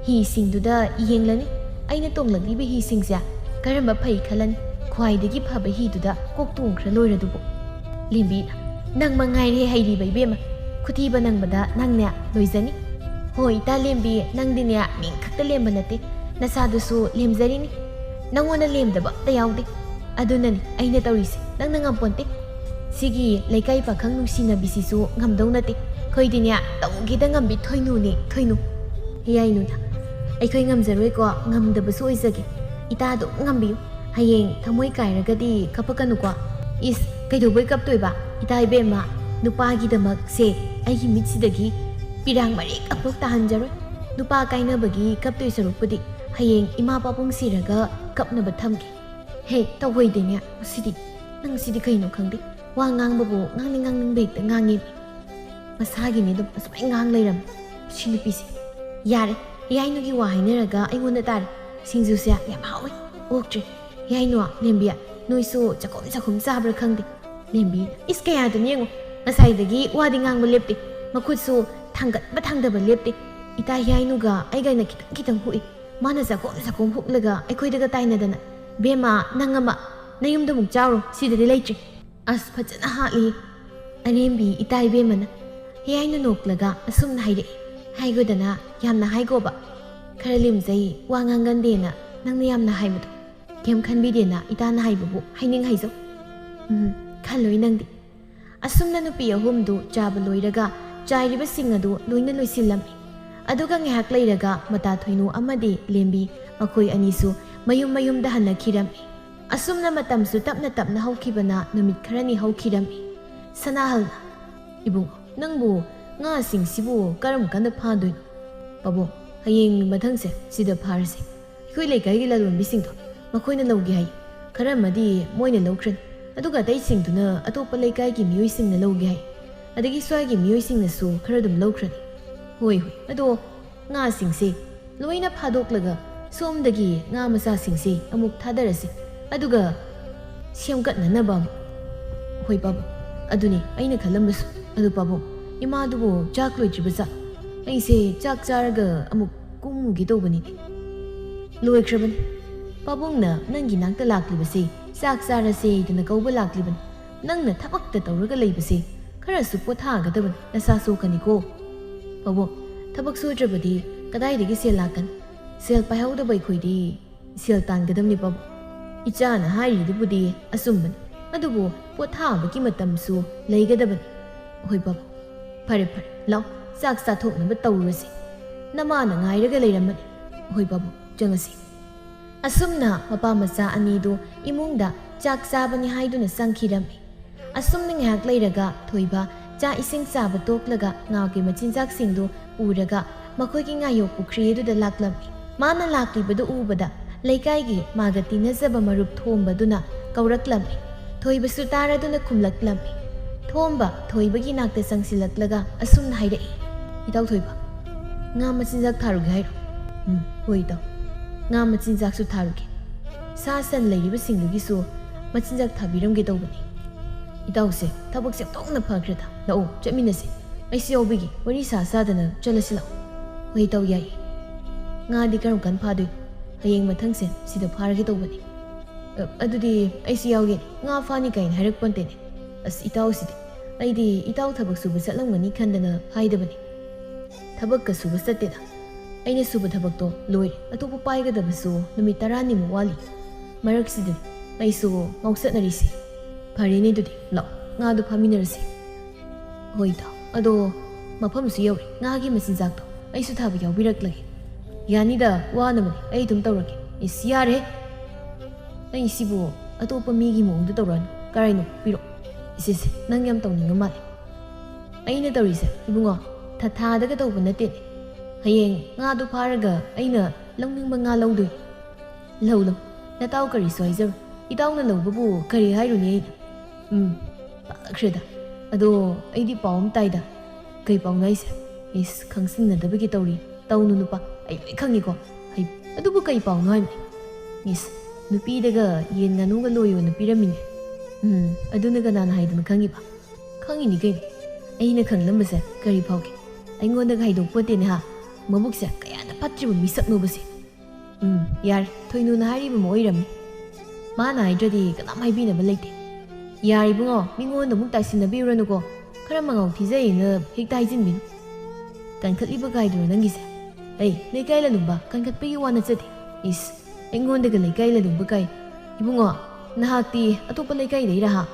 ꯍꯤꯁꯤꯡꯗꯨꯗ ꯌꯦꯡꯂꯅꯤ꯫ ꯑꯩꯅ ꯇꯣꯡꯂꯛꯂꯤꯕ ꯍꯤꯁꯤꯡꯁꯦ ꯀꯔꯝꯕ ꯐꯩ ꯈꯜꯂꯅꯤ꯫ ꯈ꯭ꯋꯥꯏꯗꯒꯤ ꯐꯕ ꯍꯤꯗꯨꯗ ꯀꯣꯛ ꯇꯣꯡꯈ꯭ꯔ ꯂꯣꯏꯔꯗꯨꯕꯨ꯫ ꯂꯦꯝꯕꯤ, ꯅꯪ ꯃꯉꯥꯏꯔꯦ ꯍꯩꯔꯤꯕ ꯏꯕꯦꯝꯃ꯫ ꯈꯨꯊꯤꯕ ꯅꯪꯕꯗ ꯅꯪꯅꯦ ꯂꯣꯏꯖꯅꯤ꯫ ꯍꯣꯏ, ꯏꯇꯥ ꯂꯦꯝꯕꯤ, ꯅꯪꯗꯤꯅꯦ ꯃꯤꯡ ꯈꯛꯇ ꯂꯦꯝꯕ ꯅꯠꯇꯦ, ꯅꯁꯥꯗꯨꯁꯨ ꯂꯦꯝꯖꯔꯤꯅꯤ꯫ ꯅꯪꯉꯣꯟꯗ ꯂꯦꯝꯗꯕ ꯑꯝꯇ ꯌꯥꯎꯗꯦ꯫ ꯑꯗꯨꯅꯅꯤ ꯑꯩꯅ ꯇꯧꯔꯤꯁꯦ, ꯅꯪꯅ ꯉꯝꯄꯣꯟꯇꯦ꯫ ꯁꯤꯒꯤ ꯂꯩꯀꯥꯏ ꯄꯥꯈꯪ ꯅꯨꯡꯁꯤꯅꯕꯤꯁꯤꯁꯨ ꯉꯝꯗꯧ ꯅꯠꯇꯦ꯫ ꯑꯩꯈꯣꯏꯗꯤꯅꯦ, ꯇꯧꯒꯦꯗ ꯉꯝꯕꯤ ꯊꯣꯏꯅꯨꯅꯦ, ꯊꯣꯏꯅꯨ꯫ ꯍꯦ ꯌꯥꯏꯅꯨꯗ, ꯑꯩꯈꯣꯏ ꯉꯝꯖꯔꯣꯏꯀꯣ, ꯉꯝꯗꯕꯁꯨ ꯑꯣꯏꯖꯒꯦ꯫ ꯏꯇꯥ ꯑꯗꯨꯝ ꯉꯝꯕꯤꯌꯨ꯫ ꯍꯌꯦꯡ ꯊꯃꯣꯏ ꯀꯥꯏꯔꯒꯗꯤ ꯀꯞꯄꯛꯀꯅꯨꯀꯣ꯫ ꯏꯁ, ꯀꯩꯗꯧꯕꯩ ꯀꯞꯇꯣꯏꯕ? ꯏꯇꯥ ꯏꯕꯦꯝꯃ, ꯅꯨꯄꯥꯒꯤꯗꯃꯛꯁꯦ ꯑꯩꯒꯤ ꯃꯤꯠꯁꯤꯗꯒꯤ ꯄꯤꯔꯥꯡ ꯃꯔꯤꯛ ꯑꯃꯐꯥꯎ ꯇꯥꯍꯟꯖꯔꯣꯏ꯫ ꯅꯨꯄꯥ ꯀꯥꯏꯅꯕꯒꯤ ꯀꯞꯇꯣꯏ ꯁꯔꯨꯛꯄꯨꯗꯤ ꯍꯌꯦꯡ ꯏꯃꯥ ꯄꯥꯕꯨꯡ ꯁꯤꯔꯒ ꯀꯞꯅꯕ ꯊꯝꯒꯦ꯫ ꯍꯦ, ꯇꯧꯍꯣꯏꯗꯦꯅꯦ, ꯃꯁꯤꯗꯤ꯫ ꯅꯪ ꯁꯤꯗꯤ ꯀꯩꯅꯣ ꯈꯪꯗꯦ꯫ ꯋꯥ ꯉꯥꯡꯕꯕꯨ ꯉꯥꯡꯅꯤꯡ ꯉꯥꯡꯅꯤꯡꯕ ꯍꯦꯛꯇ ꯉꯥꯡꯉꯦ꯫ ꯃꯁꯥꯒꯤꯅꯦ ꯑꯗꯨꯝ ꯑꯁꯨꯃꯥꯏꯅ ꯉꯥꯡ ꯂꯩꯔꯝꯃꯦ꯫ ꯁꯤ ꯅꯨꯄꯤꯁꯦ꯫ ꯌꯥꯔꯦ, ꯌꯥꯏꯅꯨꯒꯤ ꯋꯥ ꯍꯥꯏꯅꯔꯒ ꯑꯩꯉꯣꯟꯗ ꯇꯥꯔꯦ꯫ ꯁꯤꯡꯖꯨꯁꯦ ꯌꯥꯝ ꯍꯥꯎꯋꯦ꯫ ꯑꯣꯛꯇ꯭ꯔꯦ꯫ ꯌꯥꯏꯅꯨ, ꯂꯦꯝꯕꯤ, ꯅꯣꯏꯁꯨ ꯆꯥꯛꯈꯨꯝ ꯆꯥꯛꯈꯨꯝ ꯆꯥꯕ꯭ꯔꯥ ꯈꯪꯗꯦ꯫ ꯂꯦꯝꯕꯤ, ꯏꯁ ꯀꯌꯥꯗꯨꯅꯤ ꯌꯦꯡꯉꯣ꯫ ꯉꯁꯥꯏꯗꯒꯤ ꯋꯥꯗꯤ ꯉꯥꯡꯕ ꯂꯦꯞꯇꯦ꯫ ꯃꯈꯨꯠꯁꯨ ꯊꯥꯡꯒꯠꯄ ꯊꯥꯡꯗꯕ ꯂꯦꯞꯇꯦ꯫ ꯏꯇꯥ ꯌꯥꯏꯅꯨꯒ ꯑꯩꯒꯅ ꯈꯤꯇꯪ ꯈꯤꯇꯪ ꯍꯨꯛꯏ꯫ ꯃꯥꯅ ꯆꯥꯛꯈꯨꯝ ꯆꯥꯛꯈꯨꯝ ꯍꯨꯛꯂꯒ ꯑꯩꯈꯣꯏꯗꯒ ꯇꯥꯏꯅꯗꯅ꯫ "ꯕꯦꯝꯃ, ꯅꯪ ꯑꯃ ꯅꯌꯨꯝꯗ ꯑꯃꯨꯛ ꯆꯥꯎꯔꯣ, ꯁꯤꯗꯗꯤ ꯂꯩꯇ꯭ꯔꯦ"꯫ ꯑꯁ, ꯐꯖꯅ ꯍꯥꯠꯂꯤ ꯑꯔꯦꯝꯕꯤ ꯏꯇꯥ ꯏꯕꯦꯝꯃꯅ꯫ ꯌꯥꯏꯅ ꯅꯣꯛꯂꯒ ꯑꯁꯨꯝꯅ ꯍꯥꯏꯔꯛꯏ, "ꯍꯥꯏꯒꯣꯗꯅ, ꯌꯥꯝꯅ ꯍꯥꯏꯒꯣꯕ꯫ ꯈꯔ ꯂꯦꯝꯖꯩ, ꯋꯥ ꯉꯥꯡꯒꯟꯗꯦꯅ ꯅꯪꯅ ꯌꯥꯝꯅ ꯍꯥꯏꯕꯗꯣ꯫ ꯀꯩꯝ ꯈꯟꯕꯤꯗꯦꯅ ꯏꯇꯥꯅ ꯍꯥꯏꯕꯕꯨ ꯍꯥꯏꯅꯤꯡ ꯍꯥꯏꯖꯧ꯫ ꯎꯝ, ꯈꯜꯂꯣꯏ ꯅꯪꯗꯤ"꯫ ꯑꯁꯨꯝꯅ ꯅꯨꯄꯤ ꯑꯍꯨꯝꯗꯨ ꯆꯥꯕ ꯂꯣꯏꯔꯒ ꯆꯥꯏꯔꯤꯕꯁꯤꯡ ꯑꯗꯨ ꯂꯣꯏꯅ ꯂꯣꯏꯁꯤꯜꯂꯝꯃꯤ꯫ ꯑꯗꯨꯒ ꯉꯥꯏꯍꯥꯛ ꯂꯩꯔꯒ ꯃꯇꯥ ꯊꯣꯏꯅꯨ ꯑꯃꯗꯤ ꯂꯦꯝꯕꯤ, ꯃꯈꯣꯏ ꯑꯅꯤꯁꯨ ꯃꯌꯨꯝ ꯃꯌꯨꯝꯗ ꯍꯟꯅꯈꯤꯔꯝꯃꯤ꯫ ꯑꯁꯨꯝꯅ ꯃꯇꯝꯁꯨ ꯇꯞꯅ ꯇꯞꯅ ꯍꯧꯈꯤꯕꯅ ꯅꯨꯃꯤꯠ ꯈꯔꯅꯤ ꯍꯧꯈꯤꯔꯝꯃꯤ꯫ ꯁꯅꯥꯍꯜꯅ, "ꯏꯕꯨꯡꯉꯣ, ꯅꯪꯕꯨ ꯉꯥꯁꯤꯡꯁꯤꯕꯨ ꯀꯔꯝ ꯀꯥꯟꯗ ꯐꯥꯗꯣꯏꯅꯣ?" "ꯄꯥꯕꯨꯡ, ꯍꯌꯦꯡ ꯃꯊꯪꯁꯦ ꯁꯤꯗ ꯐꯥꯔꯁꯦ꯫ ꯑꯩꯈꯣꯏ ꯂꯩꯀꯥꯏꯒꯤ ꯂꯂꯣꯟꯕꯤꯁꯤꯡꯗꯣ ꯃꯈꯣꯏꯅ ꯂꯧꯒꯦ ꯍꯥꯏ꯫ ꯈꯔ ꯑꯃꯗꯤ ꯃꯣꯏꯅ ꯂꯧꯈ꯭ꯔꯅꯤ, ꯑꯗꯨꯒ ꯑꯇꯩꯁꯤꯡꯗꯨꯅ ꯑꯇꯣꯞꯄ ꯂꯩꯀꯥꯏꯒꯤ ꯃꯤꯑꯣꯏꯁꯤꯡꯅ ꯂꯧꯒꯦ ꯍꯥꯏ, ꯑꯗꯒꯤ ꯁ꯭ꯋꯥꯏꯒꯤ ꯃꯤꯑꯣꯏꯁꯤꯡꯅꯁꯨ ꯈꯔ ꯑꯗꯨꯝ ꯂꯧꯈ꯭ꯔꯅꯤ꯫ ꯍꯣꯏ, ꯍꯣꯏ, ꯑꯗꯣ ꯉꯥꯁꯤꯡꯁꯦ ꯂꯣꯏꯅ ꯐꯥꯗꯣꯛꯂꯒ ꯁꯣꯝꯗꯒꯤ ꯉꯥ ꯃꯆꯥꯁꯤꯡꯁꯦ ꯑꯃꯨꯛ ꯊꯥꯗꯔꯁꯤ, ꯑꯗꯨꯒ ꯁꯦꯝꯒꯠꯅꯅꯕ ꯑꯃꯨꯛ꯫ ꯍꯣꯏ ꯄꯥꯕꯨꯡ, ꯑꯗꯨꯅꯤ ꯑꯩꯅ ꯈꯜꯂꯝꯕꯁꯨ꯫ ꯑꯗꯨ ꯄꯥꯕꯨꯡ, ꯏꯃꯥꯗꯨꯕꯨ ꯆꯥꯛ ꯂꯣꯏꯗ꯭ꯔꯤꯕ ꯖꯥꯠ? ꯑꯩꯁꯦ ꯆꯥꯛ ꯆꯥꯔꯒ ꯑꯃꯨꯛ ꯀꯨꯝꯃꯨꯒꯦ ꯇꯧꯕꯅꯤꯅꯦ꯫ ꯂꯣꯏꯈ꯭ꯔꯕꯅꯤ꯫ ꯄꯥꯕꯨꯡꯅ ꯅꯪꯒꯤ ꯅꯥꯛꯇ ꯂꯥꯛꯂꯤꯕꯁꯤ ꯆꯥꯛ ꯆꯥꯔꯁꯦꯗꯅ ꯀꯧꯕ ꯂꯥꯛꯂꯤꯕꯅꯤ꯫ ꯅꯪꯅ ꯊꯕꯛꯇ ꯇꯧꯔꯒ ꯂꯩꯕꯁꯦ ꯈꯔꯁꯨ ꯄꯣꯊꯥꯒꯗꯕꯅꯤ, ꯅꯁꯥ ꯁꯣꯛꯀꯅꯤꯀꯣ꯫ ꯄꯥꯕꯨꯡ, ꯊꯕꯛ ꯁꯨꯗ꯭ꯔꯕꯗꯤ ꯀꯗꯥꯏꯗꯒꯤ ꯁꯦꯜ ꯂꯥꯛꯀꯅꯤ? ꯁꯦꯜ ꯄꯥꯏꯍꯧꯗꯕ ꯑꯩꯈꯣꯏꯗꯤ ꯁꯦꯜ ꯇꯥꯟꯒꯗꯕꯅꯤ ꯄꯥꯕꯨꯡ꯫ ꯏꯆꯥꯅ ꯍꯥꯏꯔꯤꯗꯨꯕꯨꯗꯤ ꯑꯆꯨꯝꯕꯅꯤ, ꯑꯗꯨꯕꯨ ꯄꯣꯊꯥꯕꯒꯤ ꯃꯇꯝꯁꯨ ꯂꯩꯒꯗꯕꯅꯤ꯫ ꯍꯣꯏ ꯄꯥꯕꯨꯡ, ꯐꯔꯦ ꯐꯔꯦ, ꯂꯥꯛꯑꯣ, ꯆꯥꯛ ꯆꯥꯊꯣꯛꯅꯕ ꯇꯧꯔꯨꯔꯁꯤ꯫ ꯅꯃꯥꯅ ꯉꯥꯏꯔꯒ ꯂꯩꯔꯝꯃꯅꯤ꯫ ꯍꯣꯏ ꯄꯥꯕꯨꯡ, ꯆꯪꯉꯁꯤ꯫ ꯑꯁꯨꯝꯅ ꯃꯄꯥ ꯃꯆꯥ ꯑꯅꯤꯗꯨ ꯏꯃꯨꯡꯗ ꯆꯥꯛ ꯆꯥꯕꯅꯤ ꯍꯥꯏꯗꯨꯅ ꯆꯪꯈꯤꯔꯝꯃꯤ꯫ ꯑꯁꯨꯝꯅ ꯉꯥꯏꯍꯥꯛ ꯂꯩꯔꯒ ꯊꯣꯏꯕ ꯆꯥꯛ ꯏꯁꯤꯡ ꯆꯥꯕ ꯇꯣꯛꯂꯒ ꯉꯥꯒꯤ ꯃꯆꯤꯟꯖꯥꯛꯁꯤꯡꯗꯨ ꯄꯨꯔꯒ ꯃꯈꯣꯏꯒꯤ ꯉꯥꯌꯣꯛ ꯄꯨꯈ꯭ꯔꯤ ꯑꯗꯨꯗ ꯂꯥꯛꯂꯝꯃꯤ꯫ ꯃꯥꯅ ꯂꯥꯛꯂꯤꯕꯗꯨ ꯎꯕꯗ ꯂꯩꯀꯥꯏꯒꯤ ꯃꯥꯒ ꯇꯤꯟꯅꯖꯕ ꯃꯔꯨꯞ ꯊꯣꯝꯕꯗꯨꯅ ꯀꯧꯔꯛꯂꯝꯃꯤ꯫ ꯊꯣꯏꯕꯁꯨ ꯇꯥꯔꯗꯨꯅ ꯈꯨꯝꯂꯛꯂꯝꯃꯤ꯫ ꯊꯣꯝꯕ ꯊꯣꯏꯕꯒꯤ ꯅꯥꯛꯇ ꯆꯪꯁꯤꯜꯂꯛꯂꯒ ꯑꯁꯨꯝꯅ ꯍꯥꯏꯔꯛꯏ, "ꯏꯇꯥꯎ ꯊꯣꯏꯕ, ꯉꯥ ꯃꯆꯤꯟꯖꯥꯛ ꯊꯥꯔꯨꯒꯦ ꯍꯥꯏꯔꯣ?" "ꯎꯝ, ꯍꯣꯏ ꯏꯇꯥꯎ, ꯉꯥ ꯃꯆꯤꯟꯖꯥꯛꯁꯨ ꯊꯥꯔꯨꯒꯦ꯫ ꯁꯥ ꯁꯟ ꯂꯩꯔꯤꯕꯁꯤꯡꯗꯨꯒꯤꯁꯨ ꯃꯆꯤꯟꯖꯥꯛ ꯊꯥꯕꯤꯔꯝꯒꯦ ꯇꯧꯕꯅꯤ꯫" "ꯏꯇꯥꯎꯁꯦ ꯊꯕꯛꯁꯦ ꯑꯣꯟꯊꯣꯛꯅ ꯐꯈ꯭ꯔꯦꯗ꯫ ꯂꯥꯛꯑꯣ, ꯆꯠꯃꯤꯟꯅꯁꯤ꯫ ꯑꯩꯁꯨ ꯌꯥꯎꯕꯤꯒꯦ, ꯋꯥꯔꯤ ꯁꯥ ꯁꯥꯗꯅ ꯆꯠꯂꯁꯤ ꯂꯥꯛꯑꯣ꯫" "ꯍꯣꯏ ꯏꯇꯥꯎ, ꯌꯥꯏꯌꯦ꯫ ꯉꯥꯗꯤ ꯀꯔꯝ ꯀꯥꯟ ꯐꯥꯗꯣꯏꯅꯣ? ꯍꯌꯦꯡ ꯃꯊꯪꯁꯦ ꯁꯤꯗ ꯐꯥꯔꯒꯦ ꯇꯧꯕꯅꯤ꯫" "ꯑ, ꯑꯗꯨꯗꯤ ꯑꯩꯁꯨ ꯌꯥꯎꯒꯦ꯫ ꯉꯥ ꯐꯥꯅꯤ ꯀꯥꯏꯅ ꯍꯥꯏꯔꯛꯄ ꯅꯠꯇꯦꯅꯦ꯫ ꯑꯁ, ꯏꯇꯥꯎꯁꯤꯗꯤ꯫ ꯑꯩꯗꯤ ꯏꯇꯥꯎ ꯊꯕꯛ ꯁꯨꯕ ꯆꯠꯂꯝꯒꯅꯤ ꯈꯟꯗꯅ ꯍꯥꯏꯗꯕꯅꯤ꯫ ꯊꯕꯛꯀ ꯁꯨꯕ ꯆꯠꯇꯦꯗ꯫ ꯑꯩꯅ ꯁꯨꯕ ꯊꯕꯛꯇꯣ ꯂꯣꯏꯔꯦ꯫ ꯑꯇꯣꯞꯄ ꯄꯥꯏꯒꯗꯕꯁꯨ ꯅꯨꯃꯤꯠ ꯇꯔꯥꯅꯤꯃꯨꯛ ꯋꯥꯠꯂꯤ꯫ ꯃꯔꯛꯁꯤꯗꯅꯤ ꯑꯩꯁꯨ ꯉꯥꯎꯆꯠꯅꯔꯤꯁꯦ꯫" "ꯐꯔꯦꯅꯦ, ꯑꯗꯨꯗꯤ ꯂꯥꯛꯑꯣ, ꯉꯥꯗꯣ ꯐꯥꯃꯤꯟꯅꯔꯁꯤ꯫" "ꯍꯣꯏ ꯏꯇꯥꯎ, ꯑꯗꯣ ꯃꯐꯝꯁꯨ ꯌꯧꯔꯦ꯫ ꯉꯥꯒꯤ ꯃꯆꯤꯟꯖꯥꯛꯇꯣ ꯑꯩꯁꯨ ꯊꯥꯕ ꯌꯥꯎꯕꯤꯔꯛꯂꯒꯦ꯫" "ꯌꯥꯅꯤꯗ, ꯋꯥꯅꯕꯅꯤ, ꯑꯩ ꯑꯗꯨꯝ ꯇꯧꯔꯒꯦ꯫" "ꯏꯁ, ꯌꯥꯔꯦ꯫ ꯑꯩ ꯁꯤꯕꯨ ꯑꯇꯣꯞꯄ ꯃꯤꯒꯤ ꯃꯑꯣꯡꯗ ꯇꯧꯔꯛꯑꯅꯨ꯫ ꯀꯔꯥꯏꯅꯣ? ꯄꯤꯔꯛꯑꯣ꯫" "ꯏꯁꯦ, ꯏꯁꯦ, ꯅꯪ ꯌꯥꯝ ꯇꯧꯅꯤꯡꯕ ꯃꯥꯜꯂꯦ꯫ ꯑꯩꯅ ꯇꯧꯔꯤꯁꯦ, ꯏꯕꯨꯡꯉꯣ, ꯊꯥ ꯊꯥꯗꯒ ꯇꯧꯕ ꯅꯠꯇꯦꯅꯦ꯫ ꯍꯌꯦꯡ ꯉꯥꯗꯣ ꯐꯥꯔꯒ ꯑꯩꯅ ꯂꯧꯅꯤꯡꯕ ꯉꯥ ꯂꯧꯗꯣꯏꯅꯤ꯫" "ꯂꯧ, ꯂꯧ꯫ ꯅꯇꯥꯎ ꯀꯔꯤꯁꯨ ꯍꯥꯏꯖꯔꯣꯏ꯫ ꯏꯇꯥꯎꯅ ꯂꯧꯕꯕꯨ ꯀꯔꯤ ꯍꯥꯏꯔꯨꯅꯤ ꯑꯩꯅ? ꯎꯝ, ꯇꯥꯈ꯭ꯔꯦꯗ꯫ ꯑꯗꯣ ꯑꯩꯗꯤ ꯄꯥꯎ ꯑꯃ ꯇꯥꯏꯗ꯫ ꯀꯩ ꯄꯥꯎꯅꯣ ꯍꯥꯏꯁꯦ? ꯏꯁ, ꯈꯪꯁꯤꯟꯅꯗꯕꯒꯤ ꯇꯧꯔꯤ꯫ ꯇꯧꯅꯨ ꯅꯨꯄꯥ, ꯑꯩ ꯂꯣꯏ ꯈꯪꯉꯤꯀꯣ꯫ ꯍꯩ, ꯑꯗꯨꯕꯨ ꯀꯩ ꯄꯥꯎꯅꯣ ꯍꯥꯏꯕꯅꯤ? ꯏꯁ, ꯅꯨꯄꯤꯗꯒ ꯌꯦꯟ ꯉꯥꯅꯨꯒ ꯂꯣꯏꯌꯣꯅ ꯄꯤꯔꯝꯃꯤꯅꯦ꯫ ꯎꯝ, ꯑꯗꯨꯅ ꯀꯅꯥꯅ ꯍꯥꯏꯗꯅ ꯈꯪꯉꯤꯕ? ꯈꯪꯉꯤꯅꯤ ꯀꯩꯅꯣ꯫ ꯑꯩꯅ ꯈꯪꯂꯝꯕꯁꯦ ꯀꯔꯤ ꯐꯥꯎꯒꯦ? ꯑꯩꯉꯣꯟꯗꯒ ꯍꯥꯏꯗꯣꯛꯄꯣꯠꯇꯦꯅꯦ ꯍꯥ? ꯃꯕꯨꯛꯁꯦ ꯀꯌꯥꯗ ꯐꯠꯇ꯭ꯔꯤꯕ ꯃꯤꯁꯛꯅꯣꯕꯁꯦ꯫ ꯎꯝ, ꯌꯥꯔꯦ, ꯊꯣꯏꯅꯨꯅ ꯍꯥꯏꯔꯤꯕ ꯑꯃ ꯑꯣꯏꯔꯝꯃꯤ꯫ ꯃꯥꯅ ꯍꯥꯏꯗ꯭ꯔꯗꯤ ꯀꯅꯥꯝ ꯍꯥꯏꯕꯤꯅꯕ ꯂꯩꯇꯦ꯫ ꯌꯥꯔꯦ ꯏꯕꯨꯡꯉꯣ, ꯃꯤꯉꯣꯟꯗ ꯑꯃꯨꯛ ꯇꯥꯏꯁꯤꯟꯅꯕꯤꯔꯨꯔꯅꯨꯀꯣ꯫ ꯈꯔ ꯃꯉꯥꯎ ꯊꯤꯖꯩꯅ ꯍꯦꯛꯇ ꯍꯥꯏꯖꯤꯟꯕꯤꯅꯨ꯫ ꯀꯟꯈꯠꯂꯤꯕ ꯀꯥꯏꯗꯨꯔꯣ ꯅꯪꯒꯤꯁꯦ? ꯑꯩ ꯂꯩꯀꯥꯏ ꯂꯥꯂꯨꯝꯕ ꯀꯟꯈꯠꯄꯒꯤ ꯋꯥ ꯅꯠꯆꯗꯦ꯫ ꯏꯁ, ꯑꯩꯉꯣꯟꯗꯒ ꯂꯩꯀꯥꯏ ꯂꯥꯂꯨꯝꯕ ꯀꯥꯏ꯫ ꯏꯕꯨꯡꯉꯣ, ꯅꯍꯥꯛꯇꯤ ꯑꯇꯣꯞꯄ ꯂꯩꯀꯥꯏꯗꯩꯔꯥ ꯍꯥ?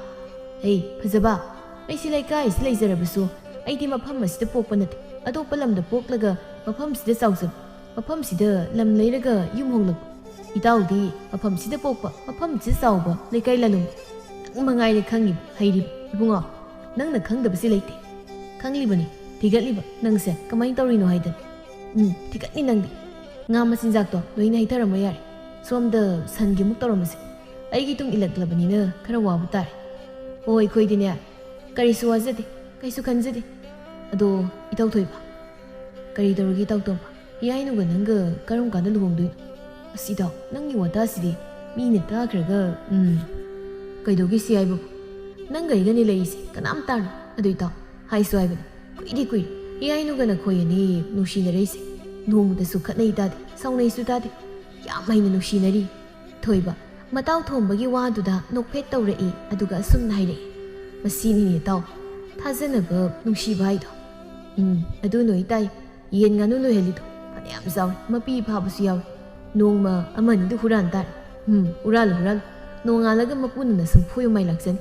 ꯑꯩ ꯐꯖꯕ, ꯑꯩꯁꯤ ꯂꯩꯀꯥꯏꯁꯤ ꯂꯩꯖꯔꯕꯁꯨ ꯑꯩꯗꯤ ꯃꯐꯝ ꯑꯁꯤꯗ ꯄꯣꯛꯄ ꯅꯠꯇꯦ꯫ ꯑꯇꯣꯞꯄ ꯂꯝꯗ ꯄꯣꯛꯂꯒ ꯃꯐꯝꯁꯤꯗ ꯆꯥꯎꯖꯕ, ꯃꯐꯝꯁꯤꯗ ꯂꯝ ꯂꯩꯔꯒ ꯌꯨꯝ ꯍꯣꯡꯂꯛꯄ꯫ ꯏꯇꯥꯎꯗꯤ ꯃꯐꯝꯁꯤꯗ ꯄꯣꯛꯄ, ꯃꯐꯝꯁꯤꯗ ꯆꯥꯎꯕ ꯂꯩꯀꯥꯏ ꯂꯥꯂꯨꯝ꯫ ꯅꯪ ꯃꯉꯥꯏꯔꯦ ꯈꯪꯉꯤꯕ, ꯍꯩꯔꯤꯕ꯫ ꯏꯕꯨꯡꯉꯣ, ꯅꯪꯅ ꯈꯪꯗꯕꯁꯤ ꯂꯩꯇꯦ꯫ ꯈꯪꯂꯤꯕꯅꯤ, ꯊꯤꯒꯠꯂꯤꯕ ꯅꯪꯁꯦ ꯀꯃꯥꯏꯅ ꯇꯧꯔꯤꯅꯣ ꯍꯥꯏꯗꯅ꯫ ꯎꯝ, ꯊꯤꯒꯠꯅꯤ ꯅꯪꯗꯤ꯫ ꯉꯥ ꯃꯆꯤꯟꯖꯥꯛꯇꯣ ꯂꯣꯏꯅ ꯍꯩꯊꯔꯝꯃꯣ ꯌꯥꯔꯦ꯫ ꯁꯣꯝꯗ ꯁꯟꯒꯤ ꯑꯃꯨꯛ ꯇꯧꯔꯝꯃꯁꯦ꯫ ꯑꯩꯒꯤ ꯇꯨꯡ ꯏꯜꯂꯛꯂꯕꯅꯤꯅ ꯈꯔ ꯋꯥꯕ ꯇꯥꯔꯦ꯫ ꯑꯣ, ꯑꯩꯈꯣꯏꯗꯤꯅꯦ, ꯀꯔꯤꯁꯨ ꯋꯥꯖꯗꯦ, ꯀꯩꯁꯨ ꯈꯟꯖꯗꯦ꯫ ꯑꯗꯣ, ꯏꯇꯧ ꯊꯣꯏꯕ, ꯀꯔꯤ ꯇꯧꯔꯒꯦ ꯏꯇꯧ ꯇꯣꯝꯕ? ꯏꯌꯥꯏꯅꯨꯒ ꯅꯪꯒ ꯀꯔꯝ ꯀꯥꯟꯗ ꯂꯨꯍꯣꯡꯗꯣꯏꯅꯣ? ꯑꯁ ꯏꯇꯥꯎ, ꯅꯪꯒꯤ ꯋꯥꯇꯥꯁꯤꯗꯤ ꯃꯤꯅ ꯇꯥꯈ꯭ꯔꯒ, ꯎꯝ, ꯀꯩꯗꯧꯒꯦ ꯁꯤ ꯍꯥꯏꯕꯕꯨ? ꯅꯪꯒ ꯑꯩꯒꯅꯤ ꯂꯩꯔꯤꯁꯦ, ꯀꯅꯥꯝ ꯇꯥꯔꯣꯏ꯫ ꯑꯗꯨ ꯏꯇꯥꯎ, ꯍꯥꯏꯁꯨ ꯍꯥꯏꯕꯅꯤ, ꯀꯨꯏꯗꯤ ꯀꯨꯏꯔꯦ ꯏꯌꯥꯏꯅꯨꯒ ꯅꯈꯣꯏ ꯑꯅꯤ ꯅꯨꯡꯁꯤꯅꯔꯛꯏꯁꯦ꯫ ꯅꯣꯡꯃꯇꯁꯨ ꯈꯠꯅꯩ ꯇꯥꯗꯦ, ꯁꯥꯎꯅꯩꯁꯨ ꯇꯥꯗꯦ꯫ ꯌꯥꯝ ꯍꯩꯅ ꯅꯨꯡꯁꯤꯅꯔꯤ꯫ ꯊꯣꯏꯕ, ꯃꯇꯥꯎ ꯊꯣꯝꯕꯒꯤ ꯋꯥꯗꯨꯗ ꯅꯣꯛꯐꯦꯠ ꯇꯧꯔꯛꯏ, ꯑꯗꯨꯒ ꯑꯁꯨꯝꯅ ꯍꯥꯏꯔꯛꯏ, "ꯃꯁꯤꯅꯤꯅꯦ ꯏꯇꯥꯎ, ꯊꯥꯖꯅꯕ ꯅꯨꯡꯁꯤꯕ ꯍꯥꯏꯗꯣ"꯫ ꯎꯝ, ꯑꯗꯨ ꯅꯣꯏ ꯇꯥꯏ꯫ ꯌꯦꯟ ꯉꯥꯅꯨ ꯂꯣꯏꯍꯜꯂꯤꯗꯣ ꯐꯅꯌꯥꯝ ꯆꯥꯎꯔꯦ, ꯃꯄꯤ ꯐꯥꯕꯁꯨ ꯌꯥꯎꯔꯦ꯫ ꯅꯣꯡꯃ ꯑꯃꯅꯤꯗꯨ ꯍꯨꯔꯥꯟ ꯇꯥꯔꯦ꯫ ꯎꯝ, ꯍꯨꯔꯥꯜꯂꯨ, ꯍꯨꯔꯥꯜꯂꯨ꯫ ꯅꯣꯡꯉꯥꯜꯂꯒ ꯃꯄꯨꯅ ꯅꯁꯝ ꯐꯣꯏꯌꯨ ꯃꯥꯏ ꯂꯥꯛꯆꯅꯤ꯫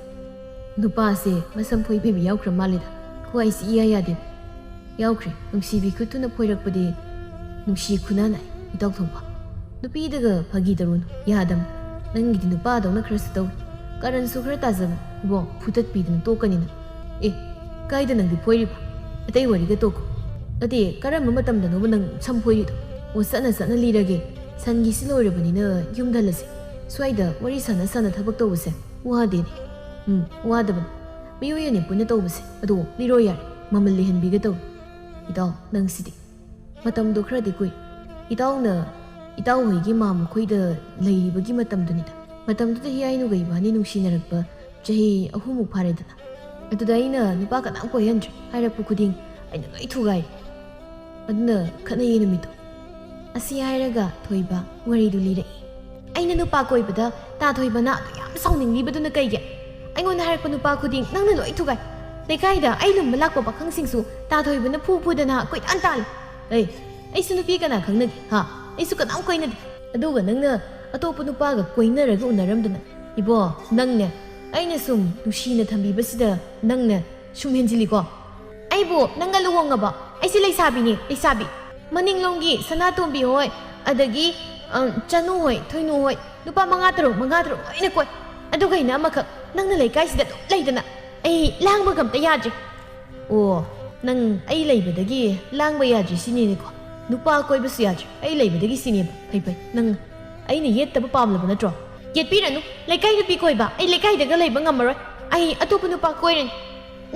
ꯅꯨꯄꯥꯁꯦ ꯃꯁꯝ ꯐꯣꯏꯕꯤꯕ ꯌꯥꯎꯈ꯭ꯔ ꯃꯥꯜꯂꯦꯗ꯫ ꯈ꯭ꯋꯥꯏꯁꯤ ꯏꯌꯥ ꯌꯥꯗꯦꯕ꯫ ꯌꯥꯎꯈ꯭ꯔꯦ꯫ ꯅꯨꯡꯁꯤꯕꯤ ꯈꯨꯠꯇꯨꯅ ꯐꯣꯏꯔꯛꯄꯗꯤ ꯅꯨꯡꯁꯤ ꯈꯨꯅꯥꯅ ꯏꯇꯧ ꯊꯣꯛꯄ꯫ ꯅꯨꯄꯤꯗꯒ ꯐꯥꯒꯤ ꯇꯧꯔꯨꯅꯨ꯫ ꯌꯥꯗꯝ꯫ ꯅꯪꯒꯤꯗꯤ ꯅꯨꯄꯥꯗꯧꯅ ꯈꯔꯁꯨ ꯇꯧꯏ꯫ ꯀꯔꯟꯁꯨ ꯈꯔ ꯇꯥꯖꯕ꯫ ꯏꯕꯣ, ꯐꯨꯇꯠꯄꯤꯗꯅ ꯇꯣꯛꯀꯅꯤ ꯅꯪ꯫ ꯑꯦ, ꯀꯥꯏꯗ ꯅꯪꯗꯤ ꯐꯣꯏꯔꯤꯕ? ꯑꯇꯩ ꯋꯥꯔꯤꯒ ꯇꯣꯛꯈꯣ꯫ ꯑꯗꯤ, ꯀꯔꯝꯕ ꯃꯇꯝꯗꯅꯣꯕ ꯅꯪ ꯁꯝ ꯐꯣꯏꯔꯤꯗꯣ? ꯑꯣ, ꯆꯠꯅ ꯆꯠꯅ ꯂꯤꯔꯒꯦ꯫ ꯁꯟꯒꯤꯁꯤ ꯂꯣꯏꯔꯕꯅꯤꯅ ꯌꯨꯝꯗ ꯍꯜꯂꯁꯤ꯫ ꯁ꯭ꯋꯥꯏꯗ ꯋꯥꯔꯤ ꯁꯥꯟꯅ ꯁꯥꯟꯅ ꯊꯕꯛ ꯇꯧꯕꯁꯦ ꯋꯥꯗꯦꯅꯦ꯫ ꯎꯝ, ꯋꯥꯗꯕꯅꯤ꯫ ꯃꯤꯑꯣꯏ ꯑꯅꯤ ꯄꯨꯟꯅ ꯇꯧꯕꯁꯦ꯫ ꯑꯗꯣ ꯂꯤꯔꯣ ꯌꯥꯔꯦ, ꯃꯃꯜ ꯂꯩꯍꯟꯕꯤꯒꯦ ꯇꯧ꯫ ꯏꯇꯥꯎ, ꯅꯪꯁꯤꯗꯤ꯫ ꯃꯇꯝꯗꯣ ꯈꯔꯗꯤ ꯀꯨꯏ꯫ ꯏꯇꯥꯎꯅ, ꯏꯇꯥꯎ ꯍꯣꯏꯒꯤ ꯃꯥꯝ ꯃꯈꯣꯏꯗ ꯂꯩꯔꯤꯕꯒꯤ ꯃꯇꯝꯗꯨꯅꯤꯗ꯫ ꯃꯇꯝꯗꯨꯗ ꯍꯤꯌꯥꯏꯅꯨꯒ ꯏꯕꯥꯅꯤ ꯅꯨꯡꯁꯤꯅꯔꯛꯄ ꯆꯍꯤ ꯑꯍꯨꯝꯃꯨꯛ ꯐꯥꯔꯦꯗꯅ꯫ ꯑꯗꯨꯗ ꯑꯩꯅ ꯅꯨꯄꯥ ꯀꯅꯥꯝ ꯀꯣꯏꯍꯟꯗ꯭ꯔꯦ ꯍꯥꯏꯔꯛꯄ ꯈꯨꯗꯤꯡ ꯑꯩꯅ ꯂꯣꯏ ꯊꯨꯒꯥꯏꯔꯦ꯫ ꯑꯗꯨꯅ ꯈꯠꯅꯩꯌꯦ ꯅꯨꯃꯤꯠꯇꯣ꯫ ꯑꯁꯤ ꯍꯥꯏꯔꯒ ꯊꯣꯏꯕ ꯋꯥꯔꯤꯗꯨ ꯂꯤꯔꯛꯏ꯫ "ꯑꯩꯅ ꯅꯨꯄꯥ ꯀꯣꯏꯕꯗ ꯇꯥ ꯊꯣꯏꯕꯅ ꯑꯗꯨ ꯌꯥꯝ ꯁꯥꯎꯅꯤꯡꯂꯤꯕꯗꯨꯅ ꯀꯩꯒꯤ? ꯑꯩꯉꯣꯟꯗ ꯍꯥꯏꯔꯛꯄ ꯅꯨꯄꯥ ꯈꯨꯗꯤꯡ ꯅꯪꯅ ꯂꯣꯏ ꯊꯨꯒꯥꯏ꯫ ꯂꯩꯀꯥꯏꯗ ꯑꯩ ꯂꯨꯝꯕ ꯂꯥꯛꯄ ꯄꯥꯈꯪꯁꯤꯡꯁꯨ ꯇꯥ ꯊꯣꯏꯕꯅ ꯐꯨ ꯐꯨꯗꯅ ꯀꯣꯏꯇꯥꯟ ꯇꯥꯜꯂꯤ꯫ ꯑꯩ, ꯑꯩꯁꯨ ꯅꯨꯄꯤ ꯀꯅꯥ ꯈꯪꯅꯒꯦ? ꯍꯥ? ꯑꯩꯁꯨ ꯀꯅꯥꯝ ꯀꯣꯏꯅꯗꯦ꯫ ꯑꯗꯨꯒ ꯅꯪꯅ ꯑꯇꯣꯞꯄ ꯅꯨꯄꯥꯒ ꯀꯣꯏꯅꯔꯒ ꯎꯅꯔꯝꯗꯅ꯫ ꯏꯕꯣ, ꯅꯪꯅꯦ, ꯑꯩꯅ ꯁꯨꯝ ꯅꯨꯡꯁꯤꯅ ꯊꯝꯕꯤꯕꯁꯤꯗ ꯅꯪꯅ ꯁꯨꯝ ꯍꯦꯟꯖꯤꯜꯂꯤꯀꯣ꯫ ꯑꯩꯕꯨ ꯅꯪꯒ ꯂꯨꯍꯣꯡꯉꯕꯣ? ꯑꯩꯁꯦ ꯂꯩꯁꯥꯕꯤꯅꯦ, ꯂꯩꯁꯥꯕꯤ꯫ ꯃꯅꯤꯡꯂꯣꯝꯒꯤ ꯁꯅꯥꯇꯣꯝꯕꯤ ꯍꯣꯏ, ꯑꯗꯒꯤ, ꯑꯝ, ꯆꯅꯨ ꯍꯣꯏ, ꯊꯣꯏꯅꯨ ꯍꯣꯏ, ꯅꯨꯄꯥ ꯃꯉꯥ ꯇꯔꯨꯛ, ꯃꯉꯥ ꯇꯔꯨꯛ ꯂꯣꯏꯅ ꯀꯣꯏ꯫ ꯑꯗꯨꯒ ꯑꯩꯅ ꯑꯃꯈꯛ, ꯅꯪꯅ ꯂꯩꯀꯥꯏꯁꯤꯗ ꯑꯗꯨꯝ ꯂꯩꯗꯅ꯫ ꯑꯩ ꯂꯥꯡꯕꯒ ꯑꯝꯇ ꯌꯥꯗ꯭ꯔꯦ꯫ ꯑꯣ, ꯅꯪ ꯑꯩ ꯂꯩꯕꯗꯒꯤ ꯂꯥꯡꯕ ꯌꯥꯗ꯭ꯔꯤ ꯁꯤꯅꯤꯅꯦꯀꯣ? ꯅꯨꯄꯥ ꯀꯣꯏꯕꯁꯨ ꯌꯥꯗ꯭ꯔꯤ, ꯑꯩ ꯂꯩꯕꯗꯒꯤ ꯁꯤꯅꯦꯕ꯫ ꯐꯩ, ꯐꯩ, ꯅꯪ ꯑꯩꯅ ꯌꯦꯠꯇꯕ ꯄꯥꯝꯂꯕ ꯅꯠꯇ꯭ꯔꯣ? ꯌꯦꯠꯄꯤꯔꯅꯨ, ꯂꯩꯀꯥꯏ ꯅꯨꯄꯤ ꯀꯣꯏꯕ, ꯑꯩ ꯂꯩꯀꯥꯏꯗꯒ ꯂꯩꯕ ꯉꯝꯃꯔꯣꯏ꯫ ꯑꯩ ꯑꯇꯣꯞꯄ ꯅꯨꯄꯥ ꯀꯣꯏꯔꯅꯤ꯫